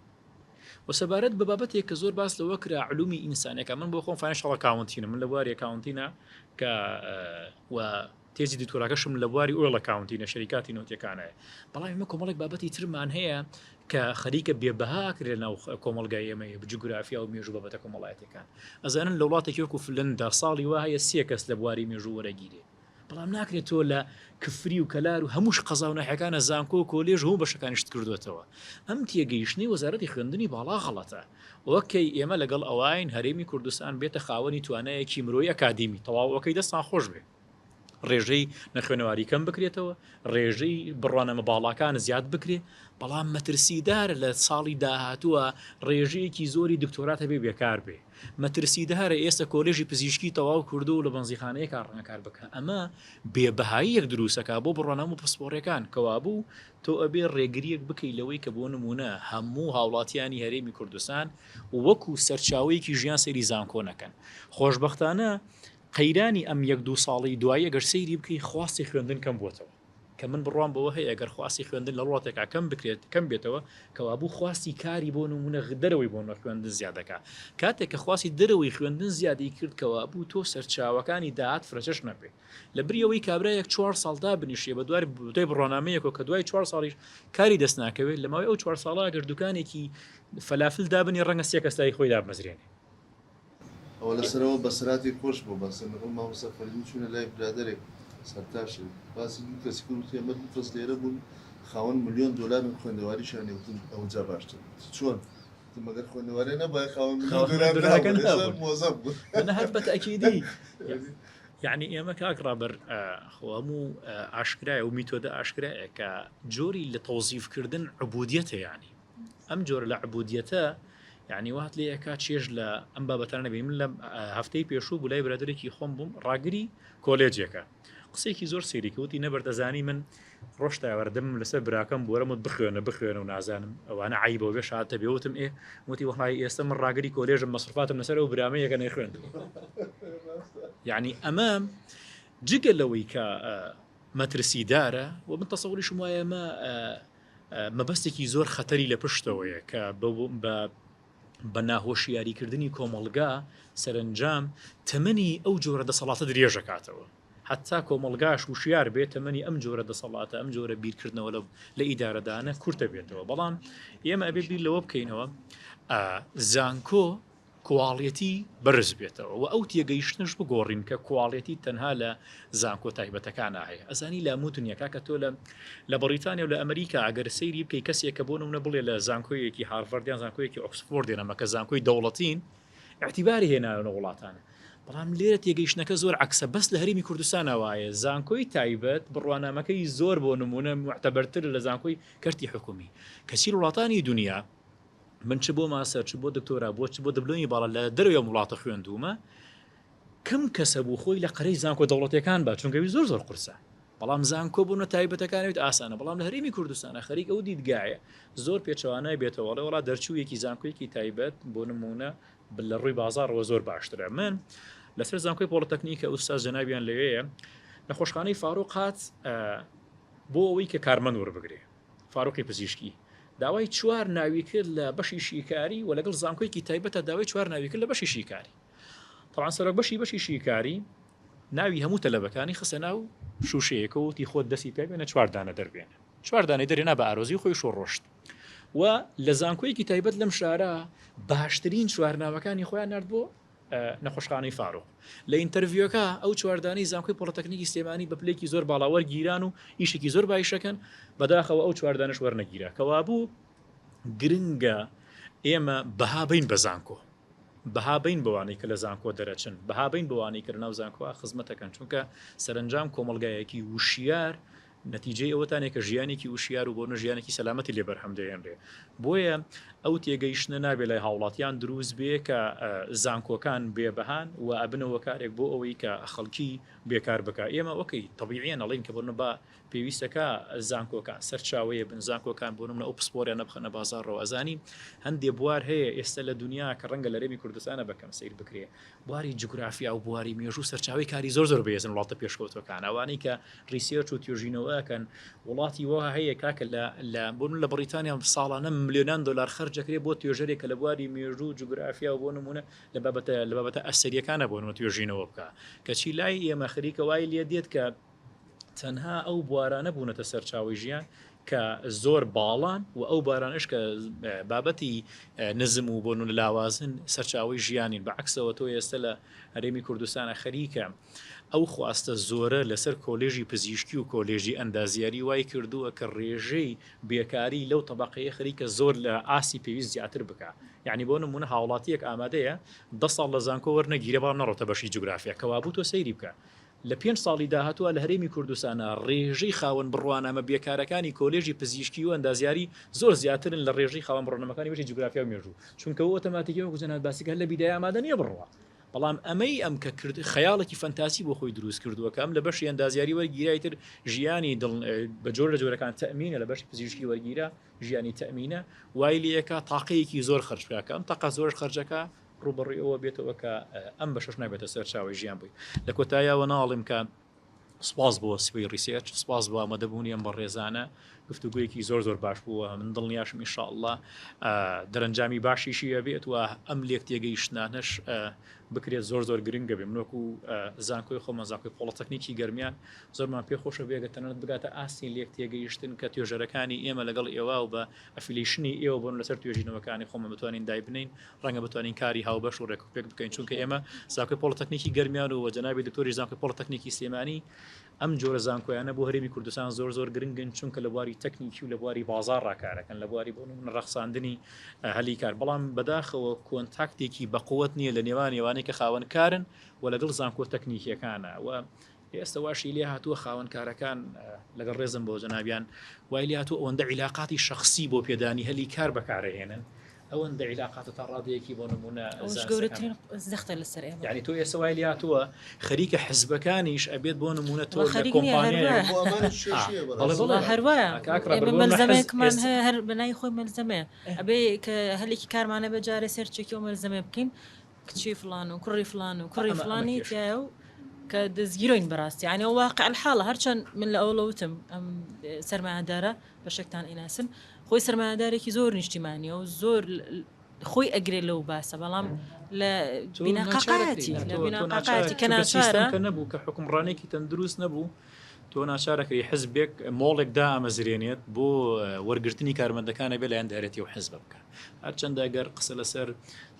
و سەبارەت بە بابەتێک کە زۆر باس لەوە کرا علومی ئینسانەکە من بۆ خۆم financial accounting م من لە بواری accounting ە کە و تێزی دکتۆراکەشم لە بواری oil accounting ە شەریکاتی نەوتیەکانە بەڵام ئێمە کۆمەڵێک بابەتی ترمان هەیە کە خەریکە بێبەها کرێ ناو کۆمەڵگای ئێمە جوگرافیا و مێژوو بابەتە کۆمەڵایەتەکان ئەزانن لە وڵاتێکی وەکو فلندا ساڵی وا هەیە سێ کەس لە بواری مێژوو وەرەگیرێ بەڵام ناکرێت تۆ لە کفری و کەلار و هەمووش قەزا و ناحیەکانە زانکۆ و کۆلێژ هەموو بەشەکانیشت کردوێتەوە ئەم تێگەیشتنەی وەزارەتی خوێندنی باڵا غەڵەتە okay ئێمە لەگەڵ ئەوەین هەرێمی کوردستان بێتە خاوەنی توانایەکی مرۆیی ئەکادیمی تەواو okay دەستان خۆش بێ ڕێژەی نەخوێنەواری کەم بکرێتەوە ڕێژەی بڕوانامە باڵاکان زیاد بکرێ بەڵام مەترسیدارە لە ساڵی داهاتووە ڕێژەیەکی زۆری دکتۆرات هەبێ بێکار بێ مەترسیدارە ئێستا کۆلێژی پزیشکی تەواو کردو و لە بەنزیخانەیەکا ڕەنگە کار بکا ئەمە بێ بەهاییەک دروستەکا بۆ بڕوانامە و پسپۆڕیەکان کەوابوو تۆ ئەبێ ڕێگریەک بکەی لەوەی کە بۆ نمونە هەموو هاوڵاتیانی هەرێمی کوردستان وەکو سەرچاوەیەکی ژیان سەیری زانکۆ نەکەن خۆشبەختانە قەیرانی ئەم یەک دوو ساڵەی دوایی ئەگەر سەیری بکەی خواستی خوێندن کەم بووەتەوە کە من بڕوام بەوە هەیە گەر خواستی خوێندن لە وڵاتێکا کەم بکرێت کەم بێتەوە کەوابوو خواستی کاری بۆ نمونە دەرەوەی بۆ خوێندن زیاد دەکا کاتێک کە خواستی دەرەوەی خوێندن زیادی کرد کەوابوو تۆ سەرچاوەکانی داهات فرەچەش نەبێ لە بری ئەوەی کابرایەک چوار ساڵ دابنیشێ بە دوای دوای بڕوانامەیەکەوە کە دوای چوار ساڵیش کاری دەست ناکەوێت لە ماوەی ئەو چوار ساڵە گەر دوکانێکی فەلافل دابنی ڕەنگە سێ کەس لای خۆی دابمەزرێنێ. ئەوە لەسەرەوە بەسەرهاتێک خۆش بوو باسە لەگەڵ مامۆستا فەریدون چوینە لای برادەرێک سەرتاشێک باسی دوو کەسی کرد وتی ئەمە دوو کەس لێرە بوون خاوەن ملیۆن دۆلارن خوێندەواریشیان نیە وتم ئەوجا باشتر وتی چۆن وتم مەگەر خوێندەوارێ نەبایە خاوەن ملیۆن دۆلار دۆلارەکە نابوون ئێستا نابوون. مۆزەف بوون. نە هەر بە تەئکیدی یعنی ئێمە کاک ڕابەر خۆ هەموو ئاشکرایە و میتۆدە ئاشکرایە کە جۆری لە تەوزیفکردن عبودیەتە یعنی ئەم جۆرە لە عبودیەتە یعنی وات لێ ئەکا چێژ لە ئەم بابەتانە نەبینی من لە هەفتەی پێشوو بوو لای برادێکی خۆم بووم ڕاگری کۆلێجێکە قسێکی زۆر سەیری کە وتی نەبەر دەزانی من ڕۆژ تاوەردەمم لەسەر براکەم بۆرەم وت بخوێنە بخوێنە و نازانم ئەوانە عیبەوە بێ شاتە بێ وتم ئێ وتی وەڵی ئێستا من ڕاگری کۆلێژم مەسرفاتم لەسەر ئەو برامەیەکە نەیخوێندووە یعنی ئەمە جگە لەوەی کە مەترسیدارە و من تەسەوریشم وایە ئەمە مەبەستێکی زۆر خەتەری لە پشتەوەیە کە بە بە ناهۆشیاریکردنی کۆمەڵگا سەرنجام تەمەنی ئەو جۆرە دەسەڵاتە درێژەکاتەوە حتا کۆمەڵگاش وشیار بێت تەمەنی ئەم جۆرە دەسەڵاتە ئەم جۆرە بیرکردنەوە لە لە ئیدارەدانە کورتە بێتەوە بەڵام ئێمە ئەبێ بیر لەوە بکەینەوە زانکۆ quality بەرز بێتەوە و ئەو تێگەیشتنەش بگۆڕین کە quality تەنها لە زانکۆ تایبەتەکانا هەیە ئەزانی لە هەموو دنیا کاکە تۆ لە لە بەڕیتانیا و لە ئەمریکا ئەگەر سەیری بکەی کەسێک کە بۆ نمونە بڵێ لە زانکۆیەکی هارڤەرد یان زانکۆیەکی ئۆکسفۆرد یان کە زانکۆی دەوڵەتین ئیعتیباری هێناوە لە وڵاتانە بەڵام لێرە تێگەیشتنەکە زۆر عەکسە بەس لە هەرێمی کوردستانە وایە زانکۆی تایبەت بڕوانامەکەی زۆر بۆ نمونە معتەبەرتر لە زانکۆی کەرتی حکومی کەچی وڵاتانی دنیا من چ بۆ ماستەر چ بۆ دکتۆرا بۆ چ بۆ دبلۆمی باڵا لە دەرەوەی ئەم وڵاتە خوێندوومە کەم کەسە بوو خۆی لە قەرەی زانکۆ دەوڵەتەکان بە چونکەوی زۆر زۆر قورسە بەڵام زانکۆ بوون تایبەتەکانێت ئاسانە بەڵام لە هەرێمی کوردستانە خەریک ئەو دیدگایە زۆر پێچەوانای بێتەوە وڵا دەرچوویەکی زانکۆیەکی تایبەت بۆ نمونە لە ڕووی بازاڕەوە زۆر باشترە من لەسەر زانکۆی پۆڵەتەکنیکە ئوستاز جەنابیان لەوەیە نەخۆشخانەی فاروق هات بۆ ئەوەی کە کارمەند وەربگرێ فاروقی پزیشکی داوای چوار ناوی کرد لە بەشی شیکاری و لەگەڵ زانکۆیەکی تایبەتە داوای چوار ناوی کرد لە بەشی شیکاری طبعا سەرۆک بەشی بەشی شیکاری ناوی هەموو تەلەبەکانی خستە ناو شوشەیەکەوە وتی خۆت دەستی پێ بێنە چوار دانە دەربێنە چوار دانەی دەرێنا بە ئارۆزی خۆی شۆ ڕۆشت و لە زانکۆیەکی تایبەت لەم شارە باشترین چوارناوەکانی خۆیان نرد بۆ نەخۆشخانەی فاروق. لە interview ەکە ئەو چواردانەی زانکۆی پۆڵەتەکنیکی سلێمانی بە پلەیەکی زۆر باڵا وەرگیران و ئیشێکی زۆر باشەکەن، بەداخەوە ئەو چواردانەش وەرنەگیرا. کەوابوو گرنگە ئێمە بەها بەین بە زانکۆ، بەها بەین بەوانەی کە لە زانکۆ دەرەچن، بەها بەین بەوانەی کە لەناو زانکۆ خزمەتەکەن، چونکە سەرەنجام کۆمەڵگایەکی وشیار. نەتیجەی ئەوەتانێ کە ژیانێکی وشیار و بۆ نە ژیانێکی سەلامەتی لێ بەرهەم دەهێنرێ. بۆیە ئەو تێگەیشتنە نابێ لای هاوڵاتیان دروست بێ کە زانکۆکان بێ بەهان و ئەبنە هۆکارێک بۆ ئەوەی کە خەڵکی بێکار بکا. ئێمە ئۆکەی تەبیعیەن ئەڵێین کە بۆ نمونە با پێویستەکا زانکۆکان سەرچاوەیە بن، زانکۆکان بۆ نمونە ئەو پسپۆریانە بخەنە بازاڕەوە. ئەزانی هەندێ بوار هەیە ئێستا لە دونیا کە ڕەنگە لە هەرێمی کوردستانە بە کەم سەیر بکرێ، بواری جوگرافیا و بواری مێژوو سەرچاوەی کاری زۆر زۆر بەهێزن وڵاتە پێشکەوتوەکان ئەوانەی کە research و توێژینەوە ئەکەن وڵاتی وەها هەیە کاکە لە لە بۆ لە بەڕیتانیا ساڵانە ملیۆنان دلار خەرج دەکرێت بۆ توێژەرێک کە لە بواری مێژوو و جوگرافیا و بۆ نمونە لە بابەتە لە بابەتە ئەسەریەکانە بۆ نمونە توێژینەوە بکە کەچی لای ئێمە خەریکە وای لێ دێت کە تەنها ئەو بوارانە بوونەتە سەرچاوەی ژیان کە زۆر باڵان و ئەو بارانەش کە بابەتی نزم و بۆن و لاوازن سەرچاوەی ژیانین بە عکسەوە تۆ ئێستا لە هەرێمی کوردستانە خەریکە ئەو خواستە زۆرە لەسەر کۆلێژی پزیشکی و کۆلێژی ئەندازیاری وای کردووە کە ڕێژەی بێکاری لەو تەبقەیە خەریکە زۆر لە ئاستی پێویست زیاتر بکە یعنی بۆ نمونە هاوڵاتیەک ئامادەیە دە ساڵ لە زانکۆ وەرنەگیرە بەڵام نەڕۆتە بەشی جوگرافیا کەوابوو تۆ سەیری بکە لە پێنج ساڵی داهاتووە لە هەرێمی کوردستانا ڕێژەی خاوەن بڕوانامە بێکارەکانی کۆلێژی پزیشکی و ئەندازیاری زۆر زیاترن لە ڕێژەی خاوەن بڕوانامەکانی بەشی جوگرافیا و مێژوو چونکە ئەو ئۆتۆماتیکی وەکو جەنابت باسی کرد هەر لە بیدایە ئامادە نییە بڕوا بەڵام ئەمەی ئەم کە کرد خەیاڵێکی فەنتازی بۆ خۆی دروست کردووە کە ئەم لە بەشی ئەندازیاری وەرگیرای تر ژیانی دڵ بە جۆر لە جۆرەکان تەئمینە لە بەشی پزیشکی وەرگیرا ژیانی تەئمینە وای لێیەکا تاقەیەکی زۆر خەرج بکا کە ئەم تاقە زۆرش خەرجەکە ڕووبەڕووی ئەوە بێتەوە کە ئەم بەشەش نابێتە سەرچاوەی ژیان بووی. لە کۆتاییەوە ناڵێم کە سپاس بۆ سبەی research، سپاس بۆ ئامادەبوونی ئەم بەڕێزانە، گفتوگۆیەکی زۆر زۆر باش بوو و من دڵنیاشم ان شاء اللە دەرەنجامی باشیشی ئەبێت و ئەم لێک تێگەیشتنانەش بکرێت زۆر زۆر گرنگە بێ من وەکو زانکۆی خۆمان زانکۆی پۆڵەتەکنیکی گەرمیان زۆرمان پێ خۆشە بێگە تەنانەت بگاتە ئاستی لێک تێگەیشتن کە توێژەرەکانی ئێمە لەگەڵ ئێوە و بە affiliation ی ئێوە بۆن لەسەر توێژینەوەکانی خۆمان بتوانین دایبنین ڕەنگە بتوانین کاری هاوبەش و ڕێکوپێک بکەین چونکە ئێمە زانکۆی پۆڵەتەکنیکی گەرمیان و جەنابی دکتۆری زانکۆی پۆڵەتەکنیکی سلێمانی ئەم جۆرە زانکۆیانە بۆ هەرێمی کوردستان زۆر زۆر گرنگن چونکە لە بواری تەکنیکی و لە بواری بازاڕ ڕاکارەکەن لە بواری بۆ نمونە ڕەخساندنی هەلی کار بەڵام بەداخەوە contact ێکی بەقوت نییە لە نێوان ئێوانەی کە خاوەن کارن و لەگەڵ زانکۆ تەکنیکیەکانە و ئێستا واشی لێ هاتووە خاوەن کارەکان لەگەڵ ڕێزم بۆ جەنابیان وای لێ هاتووە ئەوەندە عیلاقاتی شەخسی بۆ پێدانی هەلی کار بەکارەهێنن ئەوەندە عیلاقاتە تا ڕادەیەکی بۆ نمونە ئەوەش گەورەترین زەختە لەسەر ئێمە یعنی تۆ ئێستا وای لێ هاتووە خەریکە حزبەکانیش ئەبێت بۆ نمونە تۆ وە لە خەریک نییە هەر کۆمپانیایەک وایە بۆ ئەمانیش کێشەیە بەڵێ بەڕاستی بەڵێ هەر وایە کاک ڕابەر ئێمە بۆ نمونە حزب مەلزەمەیەکمان ئێستا هەیە هەر بەناوی خۆی مەلزەمەیە ئەبێ کە هەلێکی کارمانە بێ جارێ سێرچێکی ئەو مەلزەمەیە بکەین کچی فڵان و کوڕی فڵان و کوڕی ئەمە ئەمە فڵانی کێشەیە. تیایە و کە دەستگیرۆین بەڕاستی یعنی ئەو واقع الحاڵە هەرچەند من لە ئەوڵە وتم ئەم سەرمایەدارە بەشێکتان ئیناسن خۆی سەرمایەدارێکی زۆر نیشتیمانیە و زۆر خۆی ئەگرێ لەو باسە بەڵام لە تۆ بیناقاقایەتی ناچارەکەی لە تۆ تۆ بیناقاقایەتی ناچارەکەی کە چونکە سیستەم ناچارە کە نەبوو کە حوکمڕانێکی تەندروست نەبوو تۆ ناچارەکەی حزبێک مۆڵێک دامەزرێنێت بۆ وەرگرتنی کارمەندەکانە بێ لایەن دارەتی و حزبە بکە هەرچەندە گەر قسە لەسەر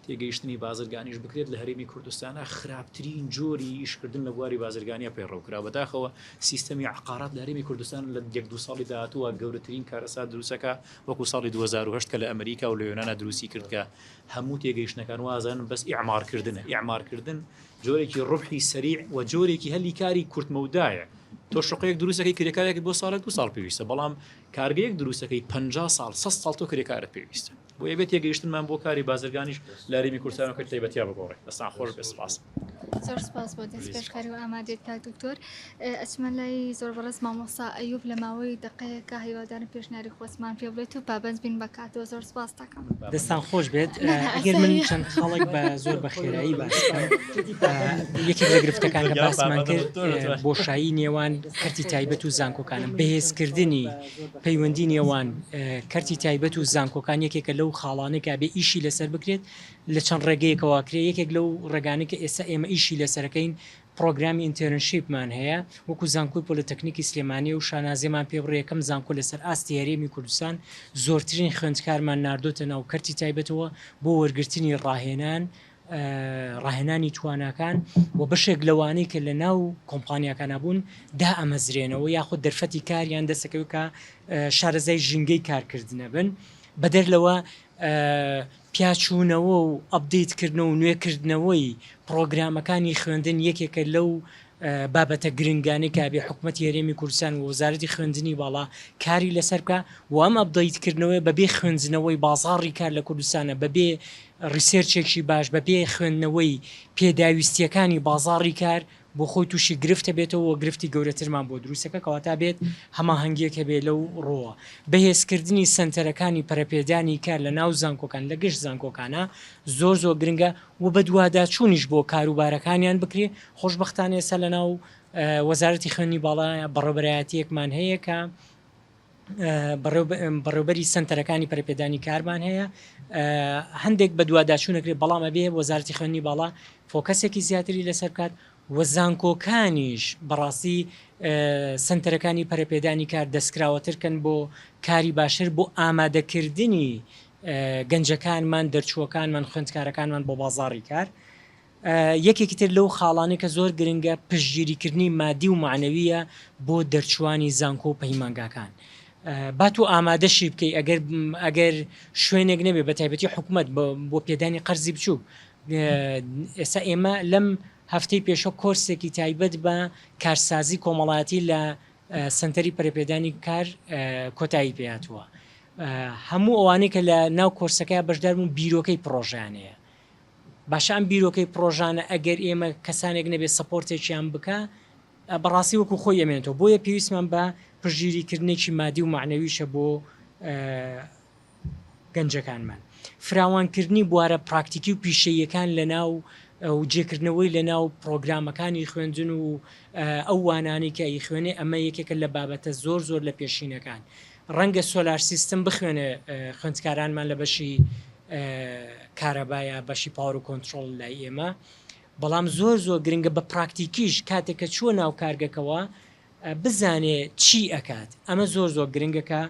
تێگەیشتنی بازرگانیش بکرێت لە هەرێمی کوردستانا خراپترین جۆری ئیشکردن لە بواری بازرگانیا پەیڕەو کرا بەداخەوە سیستەمی عقارات لە هەرێمی کوردستان لە یەک دوو ساڵی داهاتووە گەورەترین کارەسات دروستەکە وەکو ساڵی 2008 کە لە ئەمریکا و لە یۆنانا دروستی کرد کە هەموو تێگەیشتنەکان وازانن بەس ئیعمارکردنە ئیعمارکردن جۆرێکی ڕبحی سەریع و جۆرێکی هەلی کاری کورتمەودایە تۆ شقەیەک دروستەکەی کرێکارێک بۆ ساڵێک دو ساڵ پێویستە بەڵام کارگەیەک دروستەکەی 50 ساڵ 100 ساڵ تۆ کرێکارت پێویستە بۆیە بێ تێگەیشتنمان بۆ کاری بازرگانیش لە هەرێمی کوردستان و کەرتی تایبەتیا بگۆڕێ. دەستان خۆش بێ سپاس. زۆر سپاس بۆ دەست پێشخەری و ئامادەیت کاک دکتۆر. ئەچمە لای زۆر بەڕێز مامۆستا ئەیوب لە ماوەی دەقەیەکا هیوادارم پێشنیاری خۆتمان پێ بڵێت و پابەند بین بە کاتەوە زۆر سپاس دەکەم. دەستان خۆش بێت ئەگەر من چەند خاڵێک بە زۆر بە خێرایی باس بکەم یەکێک لە گرفتەکان کە باسمان کرد بۆشایی نێوان کەرتی تایبەت و زانکۆکانە بەهێزکردنی پەیوەندی نێوان کەرتی تایبەت و زانکۆکان یەکێکە لەو خاڵانەی کە ئەبێ ئیشی لەسەر بکرێت لە چەند ڕێگەیەکەوە کرێ یەکێک لەو ڕێگانەی کە ئێستا ئێمە ئیشی لەسەرەکەین پڕۆگرامی internship مان هەیە وەکو زانکۆی پۆلۆتەکنیکی سلێمانی و شانازیمان پێ بڕێ یەکەم زانکۆ لەسەر ئاستی هەرێمی کوردستان زۆرترین خوێندکارمان ناردۆتە ناو کەرتی تایبەتەوە بۆ وەرگرتنی ڕاهێنان ڕاهێنانی تواناکان و بەشێک لەوانەی کە لە ناو کۆمپانیاکانا بوون دائەمەزرێنەوە یاخود دەرفەتی کاریان دەستەکەوێت کە شارەزای ژینگەی کارکردنە بن بەدەر لەوە پیاچوونەوە و update کردنەوە و نوێکردنەوەی پڕۆگرامەکانی خوێندن یەکێکە لەو. بابەتە گرنگانەی کە ئەبێ حکومەتی هەرێمی کوردستان و وەزارەتی خوێندنی باڵا کاری لەسەر بکا و ئەم update کردنەوەیە بەبێ خوێندنەوەی بازاڕی کار لە کوردستانە بەبێ research ێکی باش بەبێ خوێندنەوەی پێداویستییەکانی بازاڕی کار بۆ خۆی تووشی گرفت ئەبێتەوە و گرفتی گەورەترمان بۆ دروستەکە کەواتە بێت هەماهەنگیەک هەبێ لەو ڕووە. بەهێزکردنی سەنتەرەکانی پەرەپێدانی کار لە ناو زانکۆکان لە گشت زانکۆکانا زۆر زۆر گرنگە و بەدواداچوونیش بۆ کاروبارەکانیان بکرێ، خۆشبەختانە ئێستا لە ناو وەزارەتی خوێندنی باڵا بەڕێوبەرایەتیەکمان هەیە کە بەڕێوبەری سەنتەرەکانی پەرەپێدانی کارمان هەیە هەندێک بەدواداچوون ئەکرێت بەڵام ئەبێ وەزارەتی خوێندنی باڵا focus ێکی زیاتری لەسەر بکات و زانکۆکانیش بەڕاستی سەنتەرەکانی پەرەپێدانی کار دەستکراوەتر کەن بۆ کاری باشتر بۆ ئامادەکردنی گەنجەکانمان دەرچووەکانمان خوێندکارەکانمان بۆ بازاڕی کار. یەکێکی تر لەو خاڵانەی کە زۆر گرنگە پشتگیریکردنی مادی و مەعنەوییە بۆ دەرچووانی زانکۆ و پەیمانگاکان. با تۆ ئامادەشی بکەی ئەگەر ئەگەر شوێنێک نەبێ بە تایبەتی حکومەت بۆ پێدانی قەرزی بچووک ئێستا ئێمە لەم هەفتەی پێشە کۆرسێکی تایبەت بە کارسازی کۆمەڵایەتی لە سەنتەری پەرەپێدانی کار کۆتایی پێهاتووە هەموو ئەوانەی کە لە ناو کۆرسەکەیا بەشدار بوون بیرۆکەی پڕۆژەیان هەیە باشە ئەم بیرۆکەی پڕۆژانە ئەگەر ئێمە کەسانێک نەبێت support ێکیان بکا بەڕاستی وەکو خۆی ئەمێنێتەوە بۆیە پێویستمان بە پشتگیری کردنێکی مادی و مەعنەویشە بۆ گەنجەکانمان فراوانکردنی بوارە پراکتیکی و پیشەییەکان لە ناو و جێکردنەوەی لە ناو پرۆگرامەکانی خوێندن و ئەو وانانەی کە ئەیخوێنێ ئەمە یەکێکە لە بابەتە زۆر زۆر لە پێشینەکان ڕەنگە solar system بخوێنێ خوێندکارانمان لە بەشی کارەبا یا بەشی power و کۆنترۆڵ لای ئێمە بەڵام زۆر زۆر گرنگە بە پراکتیکیش کاتێک کە چووە ناو کارگەکەوە بزانێ چی ئەکات ئەمە زۆر زۆر گرنگە کە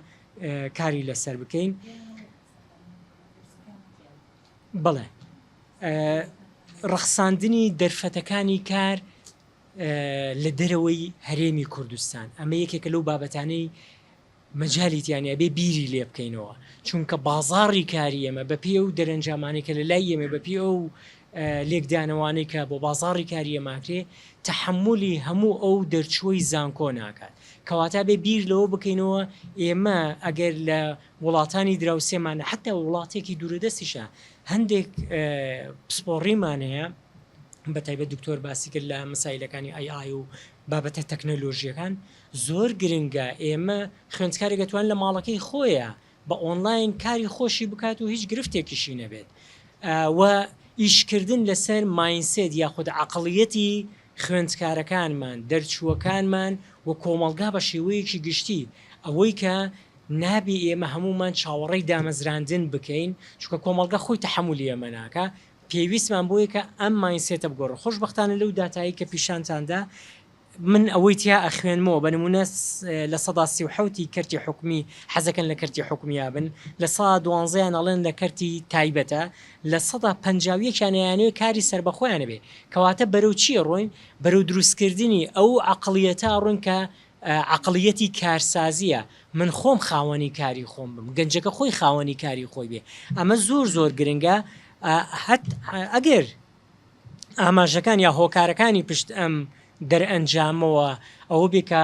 کاری لەسەر بکەین بەڵێ ڕەخساندنی دەرفەتەکانی کار لە دەرەوەی هەرێمی کوردستان ئەمە یەکێکە لەو بابەتانەی مەجالی تیا نیە ئەبێ بیری لێ بکەینەوە چونکە بازاڕی کاری ئێمە بە پێی ئەو دەرەنجامانەی کە لە لای ئێمە بە پێی ئەو لێکدانەوانەی کە بۆ بازاڕی کاری ئێمە ئەکرێ تەحەمولی هەموو ئەو دەرچووەی زانکۆ ناکات کەواتە بێ بیر لەوە بکەینەوە ئێمە ئەگەر لە وڵاتانی دراوسێمانە حتا وڵاتێکی دوورەدەستیشە هەندێک پسپۆڕیمان هەیە بە تایبەت دکتۆر باسی کرد لە مەسایلەکانی AI و بابەتە تەکنەلۆژیەکان زۆر گرنگە ئێمە خوێندکارێک ئەتوان لە ماڵەکەی خۆیا بە ئۆنلاین کاری خۆشی بکات و هیچ گرفتێکیشی نەبێت و ئیشکردن لەسەر mindset یاخود عەقڵیەتی خوێندکارەکانمان دەرچووەکانمان و کۆمەڵگا بە شێوەیەکی گشتی ئەوەی کە نابی ئێمە هەموومان چاوەڕێی دامەزراندن بکەین چونکە کۆمەڵگا خۆی تەحەمولی ئەمە ناکا پێویستمان بۆیە کە ئەم mindset ە بگۆڕێت خۆشبەختانە لەو داتایەی کە پیشانتان دا من ئەوەی تیا ئەخوێنمەوە بە نمونە 37% ی کەرتی حکومی حەزەکەن لە کەرتی حکومیا بن لە سا دوانزەیان ئەڵێن لە کەرتی تایبەتە 51% یان ئەیانەوێ کاری سەربەخۆیان بێ کەواتە بەرەو چی ڕۆین بەرەو دروستکردنی ئەو عەقڵیەتە ڕۆین کە عەقڵیەتی کارسازیە من خۆم خاوەنی کاری خۆم بم گەنجەکە خۆی خاوەنی کاری خۆی بێ ئەمە زۆر زۆر گرنگە هەت ئەگەر ئاماژەکان یا هۆکارەکانی پشت ئەم دەرئەنجامەوە ئەوە بێ کە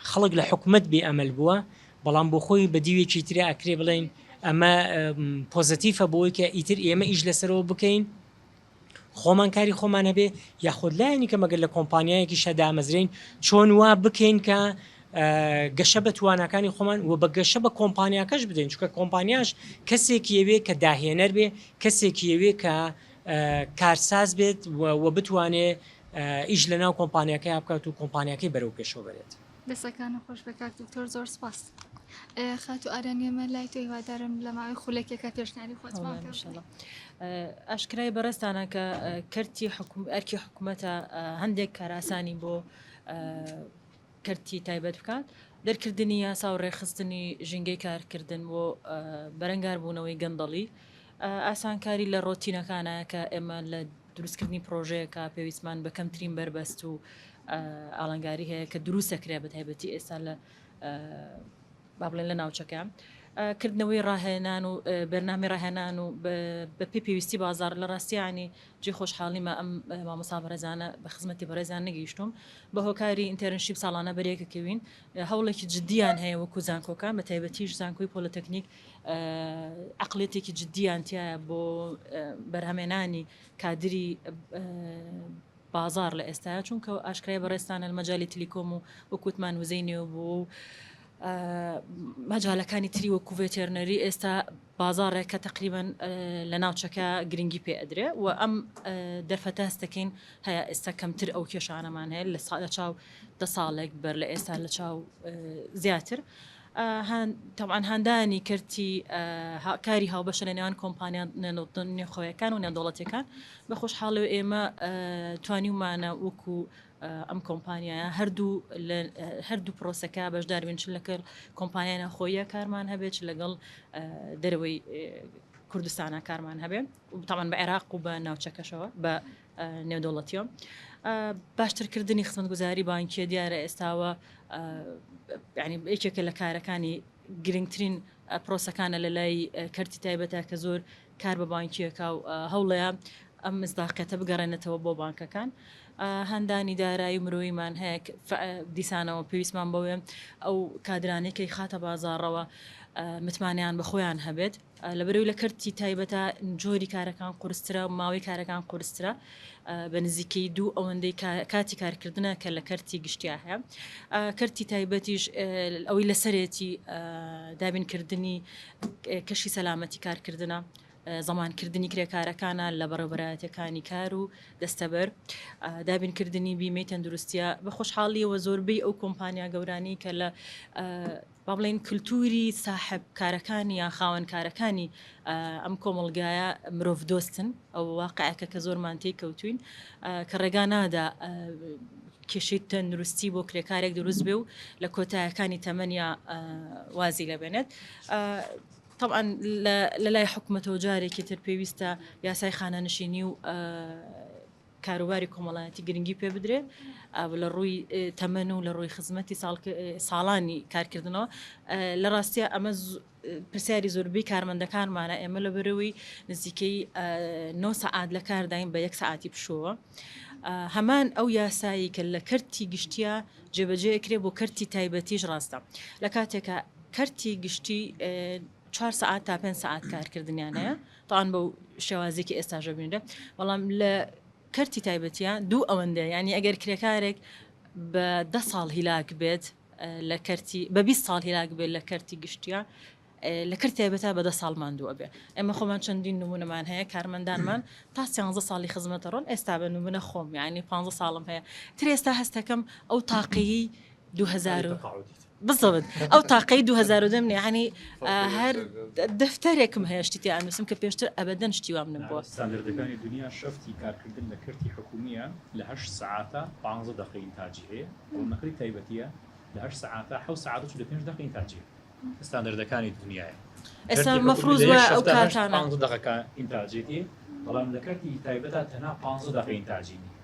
خەڵک لە حکومەت بێ ئەمەل بووە، بەڵام بۆ خۆی بە دیوێکی ترا ئەکرێ بڵێین ئەمە پۆزەتیفە بۆی کە ئیتر ئێمە ئیش لەسەرەوە بکەین خۆمان کاری خۆمان هەبێ یاخود لایەنی کەم ئەگەر لە کۆمپانیایەکیشا دامەزرێین چۆن وا بکەین کە گەشە بە تواناکانی خۆمان و بە گەشە بە کۆمپانیاکەش بدەین چونکە کۆمپانیاش کەسێکی ئەوێ کە داهێنەر بێ کەسێکی ئەوێ کە کارساز بێت و بتوانێ ئیش لە ناو کۆمپانیاکەیا بکات و کۆمپانیاکەی بەرەو پێشەوە بەرێت. دەستەکانت خۆش بێت کاک دکتۆر زۆر سپاس. خاتوو ئاران ئێمە لای تۆ هیوادارم لە ماوەی خولەکێکا پێشنیاری خۆتمان پێ بڵێی. ئاشکرای بەڕێزتانە کە کەرتی حکوم ئەرکی حکومەتە هەندێک کارئاسانی بۆ کەرتی تایبەت بکات، دەرکردنی یاسا و ڕێکخستنی ژینگەی کارکردن بۆ بەرەنگاربوونەوەی گەندەڵی، ئاسانکاری لە ڕۆتینەکانە کە ئێمە لە دروستکردنی پرۆژەیەکە پێویستمان بە کەمترین بەربەست و ئاڵنگاری هەیە کە دروستەکرێ بە تایبەتی ئێستا لە با بڵێن لە ناوچەکە. کردنەوەی ڕاهێنان و بەرنامەی ڕاهێنان و بە پێی پێویستی بازاڕ لە ڕاستیا یانی جێی خۆشحاڵیمە ئەم مامۆستا بەڕێزانە بە خزمەتی بەڕێزیان نەگەیشتووم بە هۆکاری internship ساڵانە بەرێکەکەوین هەوڵێکی جدیان هەیە وەکو زانکۆکان بە تایبەتیش زانکۆی پۆلەتەکنیک عقلێتێکی جدیان تایە بۆ بەرهەمێنانی کادری بازاڕ لە ئێستایا چونکە ئاشکرای بەڕێزتانە لە مەجالی تلیکۆم و وەک وتمان وزەی نوێبووە و مەجالەکانی تری وەکو veterinary ئێستا بازاڕێکە تقریبا لە ناوچەکە گرنگی پێ ئەدرێ و ئەم دەرفەتە هەستەکەین هەیە ئێستا کەمتر ئەو کێشانەمان هەیە لە سا لە چاو دە ساڵێک بەر لە ئێستا لە چاو زیاتر. تەبعەن هاندانی کەرتی کاری هاوبەشە لە نێوان کۆمپانیا نێوخۆیەکان و نێودەوڵەتیەکان بە خۆشحاڵی ئێمە توانیومانە وەکو ئەم کۆمپانیایە هەردوو لە هەردوو پرۆسەکە بەشدار بین چ لەگەڵ کۆمپانیا ناوخۆیە کارمان هەبێت چ لەگەڵ دەرەوەی کوردستانە کارمان هەبێ تاوان بە عێراق و بە ناوچەکەشەوە بە نێودەوڵەتیەوە باشترکردنی خزمەتگوزاری بانکیە دیارە ئێستاوە ینی یەکێکە لە کارەکانی گرنگترین پرۆسەکانە لە لای کەرتی تایبەتە کە زۆر کار بە بانکیەکە و هەوڵەیە ئەم مزداقێتە بگەڕێنێتەوە بۆ بانکەکان. هەندانی دارایی و مرۆییمان هەیە دیسانەوە پێویستمان بەوێ ئەو کادرانەی کە خاتە بازاڕەوە متمانیان بە خۆیان هەبێت لەبەرئەوەی لە کەرتی تایبەتە جۆری کارەکان قورسترە ماوەی کارەکان قورسترە بە نزیکەی دوو ئەوەندەی کاتی کارکردنە کە لە کەرتی گشتیا هەیە کەرتی تایبەتیش ئەوەی لەسەرێتی دابینکردنی کەشی سەلامەتی کارکردنە زەمانکردنی کرێکارەکانە لە بەڕێوبەرایەتەکانی کار و دەستەبەر دابینکردنی بیمەی تەندروستیە بە خۆشحاڵیەوە زۆربەی ئەو کۆمپانیا گەورانی کە لە با بڵێین کلتوری ساحەب کارەکانی یان خاوەن کارەکانی ئەم کۆمەڵگایە مرۆڤ دۆستن ئەو واقعەکە کە زۆرمان تێی کەوتوین کە ڕێگا نادا کێشەی تەندروستی بۆ کرێکارێک دروست بێ و لە کۆتایەکانی تەمەنیا وازی لەبێنێت. طبعا لە لای حکومەتەوە جارێکی تر پێویستە یاسای خانەنشینی و کاروباری کۆمەڵایەتی گرنگی پێ بدرێ لە ڕووی تەمەن و لە ڕووی خزمەتی ساڵانی کارکردنەوە لە ڕاستە ئەمە پرسیاری زۆربەی کارمەندەکانمانە ئێمە لە بەرەوەی نزیکەی 9 سەعات لە کارداین بە یەک سەعاتی پشووەوە هەمان ئەو یاسایی کە لە کەرتی گشتیە جێبەجێ کرێ بۆ کەرتی تایبەتیش ڕاستە لە کاتێکە کەرتی گشتی چوار سەعات تا پێنج سەعات کارکردنیان هەیە تاوان بەو شێوازێکی ئێستاش ببینرێ بەڵام لە کەرتی تایبەتیان دوو ئەوەندە ینی ئەگەر کرێکارێک بە دە ساڵ هیلاک بێت لە کەرتی بە 20 ساڵ هیلاک بێت لە کەرتی گشتیە لە کەرتی تایبەتا بە دە ساڵ ماندوو ئەبێ ئێمە خۆمان چەندین نمونەمان هەیە کارمەندانمان تا سیانزە ساڵی خزمەتە ڕۆن ئێستا بە نمونە خۆم یعنی پ ساڵم هەیە تر ئێستا هەستەکەم ئەو تاقیی 2000 بالضبط ئەو تاقەی 2010 منێ یعنی هەر دەفتەرێکم هەیە شتی تیا ئەنووسم کە پێشتر ئەبەدەن شتی وام نەبووە. ستاندەردەکانی دونیا شەفتی کارکردن لە کەرتی حکومیە لە هەشت سەعاتە پانزە دەقەی ئینتاجی هەیە بەڵام لە کەرتی تایبەتیە لە هەشت سەعاتە حەوت سەعات و 45 دەقە ئینتاجی هەیە ستاندەردەکانی دونیایە ئێستا کەرتی حکومی مەفروز لە یەک وایە ئەو شەفتە هەشت کاتانە. پانزە دەقەکە ئینتاجێتی بەڵام لە کەرتی تایبەتا تەنها پانزە دەقە ئینتاجی نیە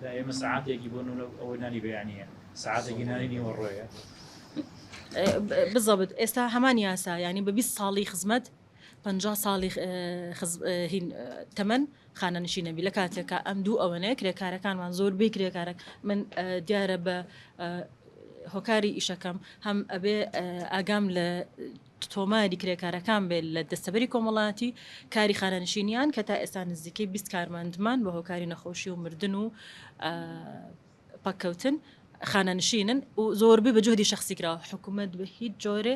لە ئێمە سەعاتێکی بۆ نمونە ئەوەی نانی بەیانیە سەعاتێکی نانی نیوەڕۆیە. بزەبت ئێستا هەمان یاسا یانی بە 20 ساڵی خزمەت 50 ساڵی هین تەمەن خانەنشین نەبی لە کاتێکا ئەم دوو ئەوەنەیە کرێکارەکانمان زۆربەی کرێکارە من دیارە بە هۆکاری ئیشەکەم هەم ئەبێ ئاگام لە تۆماری کرێکارەکان بێت لە دەستەبەری کۆمەڵایەتی کاری خانەنشینیان کە تا ئێستا نزیکەی 20 کارمەندمان بە هۆکاری نەخۆشی و مردن و پەککەوتن خانەنشینن و زۆربەی بە جوهدی شخصی کراوە حکوومەت بە هیچ جۆرێ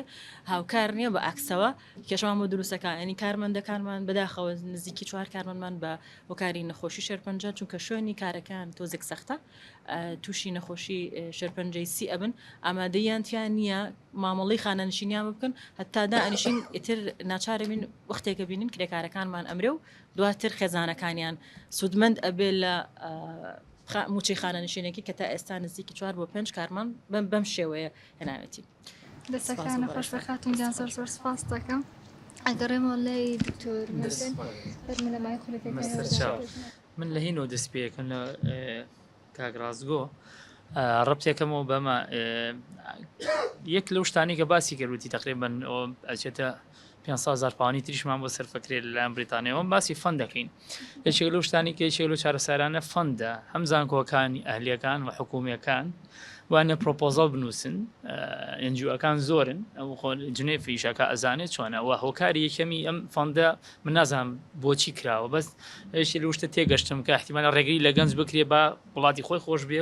هاوکار نییە بە عکسەوە کێشەمان بۆ دروستەکە ینی کارمەندەکانمان بەداخەوە نزیکی چوار کارمەندمان بە هۆکاری نەخۆشی شێرپەنجە چونکە شوێنی کارەکان تۆزێک سەختە تووشی نەخۆشی شێرپەنجەی سی ئەبن ئامادەیان تیان نییە مامەڵەی خانەنشینیان بکەن هەتا دانیشین ئیتر ناچارەبین وەختێکە بینین کرێکارەکانمان ئەمرێ و دواتر خێزانەکانیان سوودمەند ئەبێ لە موچەی خانەنشینێکی کە تا ئێستا نزیکی چوار بۆ پێنج کارمان بەم بەم شێوەیە هێناوێتی. دەستەکانە خۆش بێ خاتون گیان زۆر زۆر سپاس دەکەم ئەگەڕێمەوە لای دکتۆر محسن فەرموو لە مای خولەکەکانی سەرچاو من لە هینەوە دەست پێ یەکەم لە کاک ڕاستگۆ ڕەبتێکەمەوە بەمە. یەک لەو شتانی کە باسی کردوتی تقریبا ئەچێتە 500 هزار پاوانی تریشمان بۆ سەرفەکرێت لەلایەن بریتانیەوە باسی fund دەکەین یەکێک لەو شتانی کە یەکێک لەو چارەسەرانە fund ە هەم زانکۆکانی ئەهلیەکان و حکومیەکان وانە proposal بنووسن NGO ەکان زۆرن ئەو خۆ جنێف ئیشەکە ئەزانێت چۆنە و هۆکاری یەکەمی ئەم fund ە من نازانم بۆچی کراوە بەس یەکێ لەو شتە تێگەشتم کە احتیمالە ڕێگری لە گەنج بکرێ با وڵاتی خۆی خۆش بێ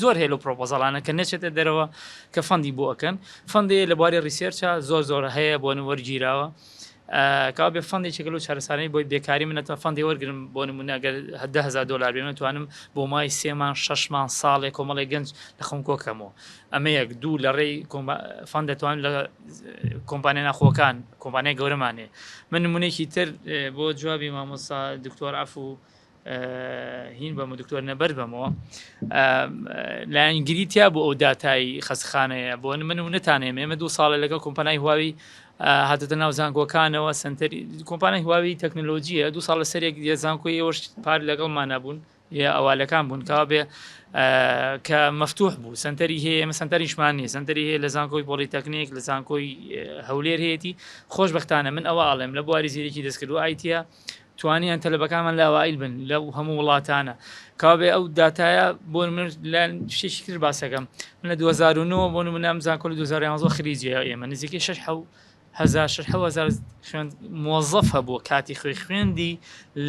زۆر هەیە لەو proposal انە کە نەچێتە دەرەوە کە fund ی بۆ ئەکەن fund ێ لە بواری research ا زۆر زۆر هەیە بۆ وەرگیراوە کەوا بێ fund ێکێکە لەو چارەسانەی بۆی بێکاری من نەتوان fund ێ وەرگرم بۆ نمونە گەر 10هزار دلار بێ من توانم بۆ مای سێ مان شەش مان ساڵێ کۆمەڵێک گەنج لە خۆم کۆکەمەوە ئەمە یەک دوو لە ڕێی fund دەتوانم لە کۆمپانیا ناخۆکان کۆمپانیای گەورەمانێ من نمونێکی تر بۆ جوابی مامۆستا دکتۆر عفو هین بەم و دکتۆر نەبەر بەمەوە لایەنگری تیا بۆ ئەو داتای خەستخانەیە بۆ من و نتانێم ئێمە دوو ساڵە لەگەڵ کۆمپانای هواوی هاتێتە ناو زانکۆکانەوە سنتەری کۆمپانای هواوی تەکنەلۆژیە دوو ساڵ لەسەر یەک زانکۆی ئێوەش پار لەگەڵمانە بوون یا ئەوالەکان بوون کەوا بێ کە مەفتوح بوو سنتەری هەیە ئێمە سنتەریشمان نییە سنتەری هەیە لە زانکۆی پۆلیتەکنیک لە زانکۆی هەولێر هەیەی خۆشببختانە من ئەوە ئاڵێم لە بواری زیرەکی دەستکرد و IT ە توانیان تەلەبەکانمان لە ئەوائیل بن لەو هەموو وڵاتانە کەوابێ ئەو داتایە بۆ من لە شتێکی تر باسەکەم من لە 2009 بۆ نمونە ئەم زانکۆ لە 2011 خریجیە ئێمە نزیکەی 6 حەو هەزار شەش حەو هەزار خوێند مۆزەف هەبوو کاتی خۆی خوێندی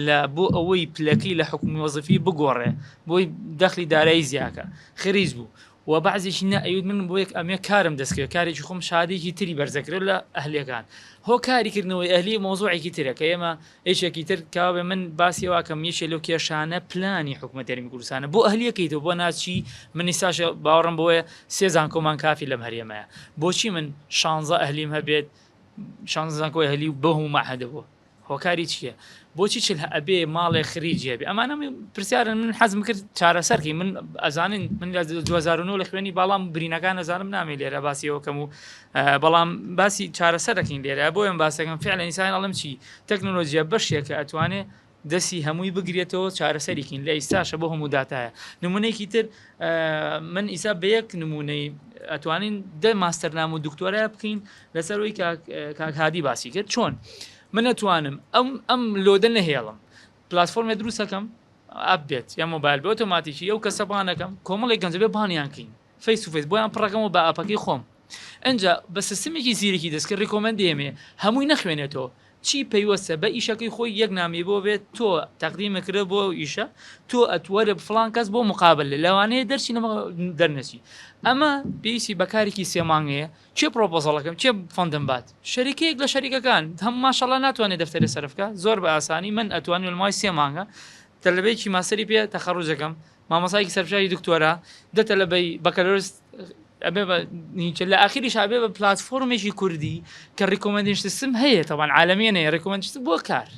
لە بۆ ئەوەی پلەکەی لە حکومی وەزیفی بگۆڕێ بۆی دەخلی دارایی زیاکە خریج بوو وە بەعزێکی نا ئەیوت من بۆ یەک ئەمێ کارم دەست کرد کارێکی خۆم شادێکی تری بەرزەکرێت لە ئەهلیەکان هۆکاری کردنەوەی ئەهلی مەوزوعێکی ترە کە ئێمە یەکێکی تر کاوێ من باسی واکەم یەکێ لەو کێشانە پلانی حکومەت هەرێمی کوردستانە بۆ ئەهلیەکەی تۆ بۆ ناچی من ئیستاش باوەڕم بۆیە سێ زانکۆمان کافی لەم هەرێمەیە بۆچی من شانزە ئەهلیم هەبێت شانزە زانکۆی ئەهلی و بەو هەموو مەعهەدە بۆ هۆکاری چییە؟ بۆچی چل ئەبێ ماڵێ خریجی هەبێ ئەمانە پرسیارن من حەزم کرد چارەسەرکەی من ئەزانین من لە 2009 لە خوێنی باڵام برینەکان ئەزانم نامێ لێرە باسی ئەوکەم و بەڵام باسی چارەسەرەکەین لێرە بۆیان باسەکەم فعلا ئینسان ئەڵم چی تەکنۆلۆژیا بەشێکە ئەتوانێ دەستی هەمووی بگرێتەوە چارەسەریکین لە ئیستاشە بۆ هەموو داتایە نمونەیەکی تر من ئیسا بە یەک نمونەی ئەتوانین دە ماستەرنام و دکتۆرای بکەین لەسەر ئەوەی کاک کاک هادی باسی کرد چۆن من ئەتوانم ئەم ئەم load ە نەهێڵم پلاتفۆرمێ دروستەکەم app بێت یا مۆبایل بێت ئۆتۆماتیکی ئەو کەسە بانەکەم کۆمەڵێک گەنجە بێ بانیان کەین face to face بۆیان پڕەکەمەوە بە app ەکەی خۆم ئەجا بە سیستمێکی زیرەکی دەستکرد recommend دێمێ هەمووی نەخوێنێتەوە چی پەیوەستە بە ئیشەکەی خۆی یەک نامەی بۆ بێت تۆ تەقدیمە کرد بۆ ئەو ئیشە تۆ ئەتوەرە فڵان کەس بۆ مقابل لەوانەیە دەرچی دەرنەچی ئەمە پێویستی بەکارێکی سێمانگەیە کێ پرۆپۆزەڵەکەم کێ fund م بات شەریکەیەک لە شەریکەکان هەم ماشەڵا ناتوانێت دەفتەرێ سەرف بکە زۆر بە ئاسانی من ئەتوانم لە ماوەی سێ مانگە تەلەبەیەکی ماستەری پێ تەخەڕوجەکەم مامۆسایەکی سەربژاری دکتۆرا دە تەلەبەی بەکەلۆرس ئەبێ بە نیچە لە ئاخیریش ئەبێ بە پلاتفۆرمێکی کوردی کە recommendation system هەیە تەوان عالەمیە نەیە recommendation بۆ کار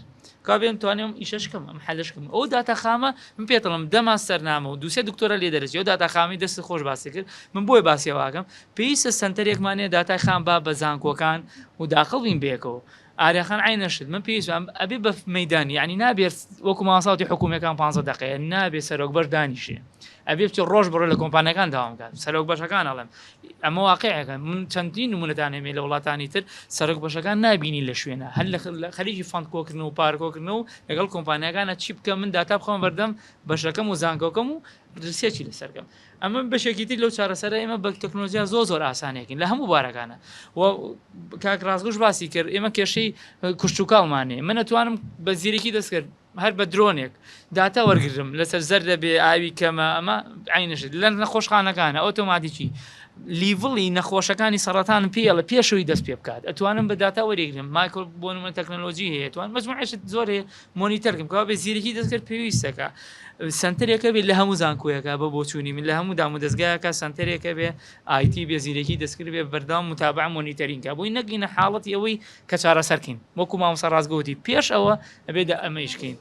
کا بێم توانیم ئیشەش کەم ئەم حەلش کەم ئەو داتا خامە من پێتڵم دەما سەرنامە و دووسێ دکتۆرە لێ دەرەچێ ئەو داتا خامی دەست خۆش باسی کرد من بۆی باسی واکەم پێویستە سەنتەرێکمان هەیە داتای خام با بە زانکۆکان و داخڵ بین بەیەکەوە ئاریاخان عەینەشت من پێویست ئەبێ بە مەیدانی یعنی نابێت وەکو مامۆستا وتی حکومیەکان پ دقەیە نابێ سەرۆک بەش دانیشێ ئەبێ بچێ ڕۆژ بڕۆ لە کۆمپانیەکان داوام کات سەرۆک بەشەکان ئەڵێم ئەمە واقعەکە من چەندین نمونەتان هەمێ لە وڵاتانی تر سەرۆک بەشەکان نابینی لە شوێنە هەر لە خەریکی fund کۆکردن و پارکۆکردن و لەگەڵ کۆمپانیەکانە چی بکە من داتا بخەمە بەردەم بەشەکەم و زانکۆکەم و research ی لەسەرکەم ئەمە بەشێکی تر لەو چارەسەرە ئێمە بە تەکنۆلۆژیا زۆر زۆر ئاسانێکین لە هەموو بارەکانە و کاک ڕاستگوش باسی کرد ئێمە کێشەی کوشتتوکاڵمانێ من ئەتوانم بە زیرەکی دەستکرد هەر بە درۆنێک داتا وەرگرم لەسەر زەردە بێ ئاوی کەمە ئەمە عینشت لە نەخۆشخانەکانە ئۆتۆماتیکی level ی نەخۆشەکانی سەڕەتان پێڵە پێشەوەی دەست پێ بکات ئەتوانم بە داتا وەریگرم مایکل بۆ نمونە تەکنەلۆژی هەیە توان مەجموعەشت زۆر هەیە monitor کەم کەوا بێ زیرەکی دەستکرد پێویستەکە سەنتەرێکە بێ لە هەموو زانکۆیەکە بە بۆچوونی من لە هەموو دام و دەستگایەکە سەنتەرێکە بێ IT بێ زیرەکی دەستکرد بێ بەردەوام متابعە monitoring کا بۆی نەگەینە حاڵەتی ئەوەی کە چارەسەرکەین وەکو مامۆستا ڕاستگۆ وتی پێش ئەوە ئەبێ دە ئەمە ئیشکەین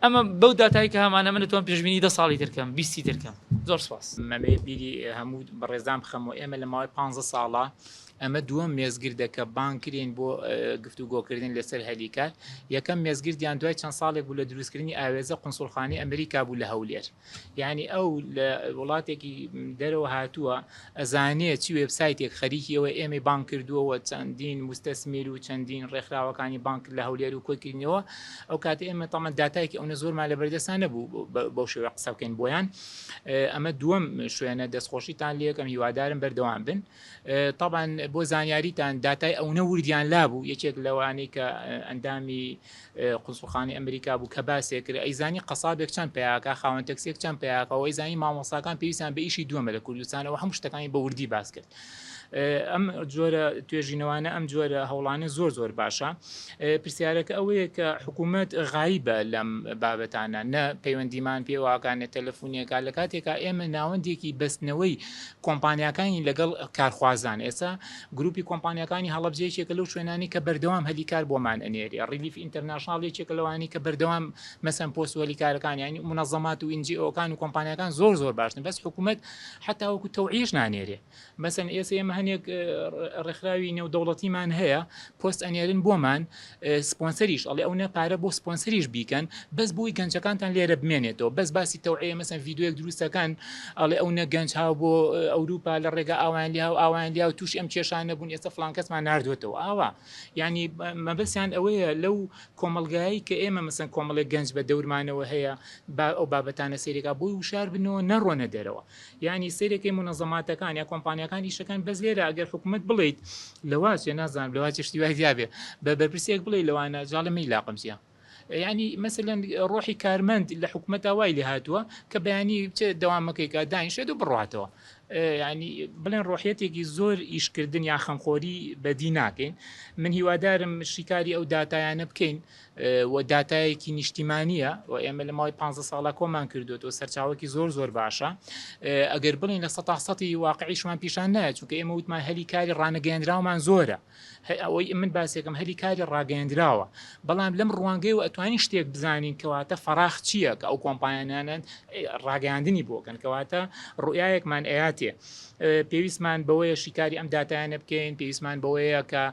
ئەمە بەو داتای کە هەمانە من دەتوانم پێشبینی دە ساڵی تر کەم بیستی تر کەم زۆر سپاس. ئەمەوێ بیری هەموو بەڕێزان بخەمەوە ئێمە لە ماوەی پانزە ساڵە. ئەمە دووەم مێزگردە کە بانگ کرێین بۆ گفتوگۆکردن لەسەر هەلی کار. یەکەم مێزگردیان دوای چەند ساڵێک بوو لە دروستکردنی ئاوێزە قونسوڵخانەی ئەمریکا بوو لە هەولێر. یانی ئەو لە وڵاتێکی دەرەوە هاتووە ئەزانێ چی وێبسایتێک خەریکی ئەوە ئێمەی بانگ کردووە و چەندین موستەسمیر و چەندین ڕێکخراوەکانی بانگ کرد لە هەولێر و کۆی کردینەوە. ئەو کاتە ئێمە تەمەن داتایەکی ئەونە زۆرمان لەبەردەستا نەبوو بەو شێوەیە قسە بکەین بۆیان. ئەمە دووەم شوێنە دەستخۆشیتان لێکەم هیوادارم بەردەوام بن. تەبعەن بۆ زانیاریتان داتای ئەونە وردیان لابوو یەکێک لەوانەی کە ئەندامی قونسوڵخانەی ئەمریکا بوو کە باسێک کرد ئەیزانی قەسابێک چەند پیاکە خاوەن تەکسێک چەند پیاکەەوە ئەیزانی مامۆستاکان پێویستیان بە ئیشی دووەمە لە کوردستانەوە هەموو شتەکانی بە وردی باس کرد. ئەم جۆرە توێژینەوانە ئەم جۆرە هەوڵانە زۆر زۆر باشە پرسیارەکە ئەوەیە کە حکوومەت غایبە لەم بابەتانە نە پەیوەندیمان پێواکان نە تەلەفۆنیەکە لە کاتێکا ئێمە ناوەندێکی بەستنەوەی کۆمپانیاکانی لەگەڵ کارخوازان ئێستا گروپی کۆمپانیاکانی هەڵەبجە یەکێکە لەو شوێنانی کە بەردەوام هەلی کار بۆمان ئەنێرێ ڕیلیف ئینتەرناشناڵ یەکێکە لەوانی کە بەردەوام مەسەن پۆست و هەلی کارەکان یانی منەزەمات و NGO کان و کۆمپانیاکان زۆر زۆر باشن بەس حکوومەت حتا وەکو تەوعیش نانێرێ مەسەن ئێستا ئێمە هەنێک ڕێکخراوی نێودەوڵەتیمان هەیە پۆست ئەنێرن بۆمان سپۆنسەریش ئەڵێ ئەو نە پارە بۆ سپۆنسەریش بیکەن بەس بۆی گەنجەکانتان لێرە بمێنێتەوە بەس باسی تەوعەیە مەسەن ڤیدیۆیەک دروستەکان ئەڵێ ئەو نە گەنج هاو بۆ ئەوروپا لە ڕێگا ئاوان لیا و ئاوان لیا و تووشی ئەم کێشانە بوون ئێستا فلان کەسمان ناردوێتەوە ئاوا یعنی مەبەستیان ئەوەیە لەو کۆمەڵگایەی کە ئێمە مەسەن کۆمەڵێک گەنج بە دەورمانەوە هەیە با ئەو بابەتانە سەیرێکا بۆی وشار بنەوە نەڕۆنە دەرەوە یانی سەیرەکەی مونەزەماتەکان یا کۆمپانیاکان ئیشەکان بەس لێرە ئەگەر حکوومەت بڵیت لەواچێ نازانم لەواچێ شتی وای دیابێ بە بەرپرسێک بڵێ لەوانە جاڵە می لاقم چیە ینی مەسەلەن ڕۆحی کارمەند لە حکوومەتە وای لێ هاتووە کە بەیانی بچێت دەوامەکەی کە دانیشێت و بڕاتەوە ینی بڵێن ڕۆحیەتێکی زۆر ئیشکردن یا خەمخۆری بەدی ناکەین من هیوادارم شیکاری ئەو داتایانە بکەین و داتایەکی نیشتیمانییە و ئێمە لە ماوەی 15 ساڵە کۆمان کردوێتەوە سەرچاوەکی زۆر زۆر باشە ئەگەر بڵین لە سە سەتی واقعیشمان پیشان نایە چونکە ئێمە وتمان هەلی کاری ڕانەگەیەندراومان زۆرە ئەوەی من باسێکم هەلی کاری ڕاگەیەندراوە بەڵام لەم ڕوانگەی و ئەتوانین شتێک بزانین کەواتە فەراخ چییە کە ئەو کۆمپانیانە ڕاگەیاندنی بۆکەن کەواتە ڕوئیایەکمان ئەیاتێ پێویستمان بەوەیە شیکاری ئەم داتایانە بکەین پێویستمان بەوەیە کە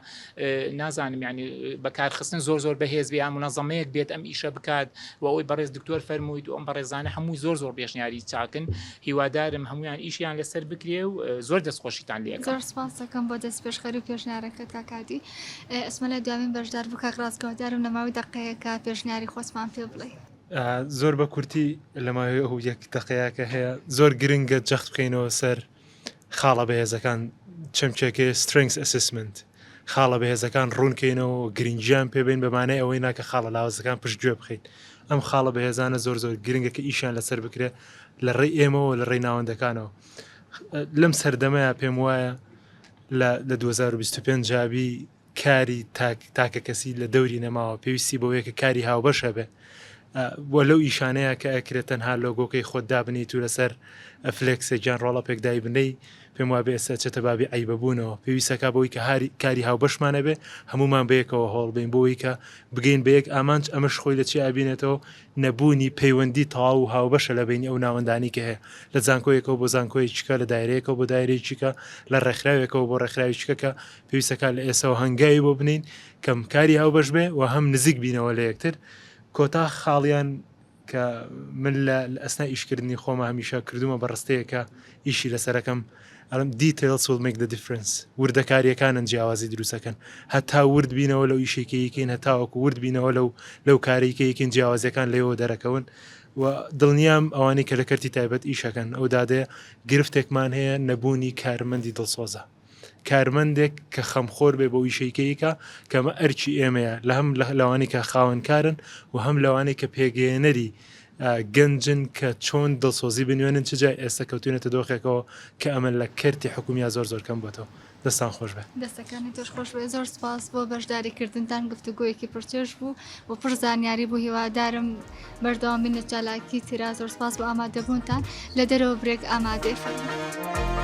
نازانم ینی بەکارخستن زۆر زۆر بەهێز بێ منەزەمەیەک بێت ئەم ئیشە بکات و ئەوەی بەڕێز دکتۆر فەرموویت و ئەم بەڕێزانە هەمووی زۆر زۆر پێشنیاری چاکن هیوادارم هەمویان ئیشیان لەسەر بکرێ و زۆر دەستخۆشیتان لێکەم. زۆر سپاس دەکەم بۆ دەستپێشخەری و پێشنیارەکەت کاک هادی. ئەچمە لای دوامین بەشداربوو کاک ڕاستگۆ هیوادارم لە ماوەی دەقەیەکا پێشنیاری خۆتمان پێ بڵێی. زۆر بە کورتی لە ماوەی ئەو یەک دەقەیە کە هەیە زۆر گرنگە جەخت بکەینەوە سەر خاڵە بەهێزەکان چەمکێکەیە strengths assessment خاڵە بەهێزەکان ڕوونکەینەوە گرنگیان پێبین بەمانای ئەوەی ناکە خاڵە لاوازەکان پشتگوێ بخەین ئەم خاڵە بەهێزانە زۆر زۆر گرنگە کە ئیشیان لەسەر بکرێت لە ڕێی ئێمەوە لە ڕێی ناوەندەکانەوە لەم سەردەمەیە پێم وایە لە لە 2025 جابی کاری تاک تاکەکەسی لە دەوری نەماوە پێویستی بەوەیە کە کاری هاوبەش هەبێ وە لەو ئیشانەیە کە ئەکرێت تەنها لۆگۆکەی خۆت دابنیت و لەسەر flex ێک یان roll-up ێک دایبنەی پێم وابێ ئێستا چێتە بابی عەیبەبوونەوە پێویستەکە بەوەی کە هاری کاری هاوبەشمان هەبێ هەمومان بەیەکەوە هەوڵ بین بۆی کە بگەین بە یەک ئامانج ئەمەش خۆی لە چی ئابینێتەوە نەبوونی پەیوەندی تەواو و هاوبەشە لە بەینی ئەو ناوەندانی کە هەیە لە زانکۆیەکەوە بۆ زانکۆیەکیکە لە دایرەیەکەوە بۆ دایرەیەکیکە لە ڕێکخراوێکەوە بۆ ڕێکخراوێکیکە کە پێویستەکە لە ئێسەوە هەنگاوی بۆ بنین کەم کاری هاوبەش بێ و هەم نزیک بینەوە لە یەکتر کۆتا خاڵیان کە من لە ئەسنا ئیشکردنی خۆمە هەمیشە کردومە بە ڕستەیەکە ئیشی لەسەرەکەم ئەڵم details will make the difference وردەکاریەکانن جیاوازی دروستەکەن هەتا ورد بینەوە لەو ئیشێکی یکەین هەتاوەکو ورد بینەوە لەو لەو کارێکە یکین جیاوازیەکان لەوە دەرەکەون و دڵنیام ئەوانەی کە لە کەرتی تایبەت ئیشەکەن ئەو دادەیە گرفتێکمان هەیە نەبوونی کارمەندی دڵسۆزە کارمەندێک کە خەمخۆر بێ بۆ ئیشەی کە ئیکا کە ئەمە ئەرکی ئێمەیە لە هەم لەوانەی کە خاوەنکارن و هەم لەوانەی کە پێگەیەنەری گەنجن کە چۆن دڵسۆزی بنوێنن چ جای ئێستا کەوتوینەتە دۆخێکەوە کە ئەمە لە کەرتی حکومیا زۆر زۆر کەم بۆتەوە دەستان خۆش بێ. دەستەکانی تۆش خۆش بێ زۆر سپاس بۆ بەشداری کردنتان گفتوگۆیەکی پڕچێژ بوو و پڕ زانیاری بوو هیوادارم بەردەوام بین لە چالاکی ترا زۆر سپاس بۆ ئامادەبوونتان لە دەرەوە برێک ئامادەی فەرموو.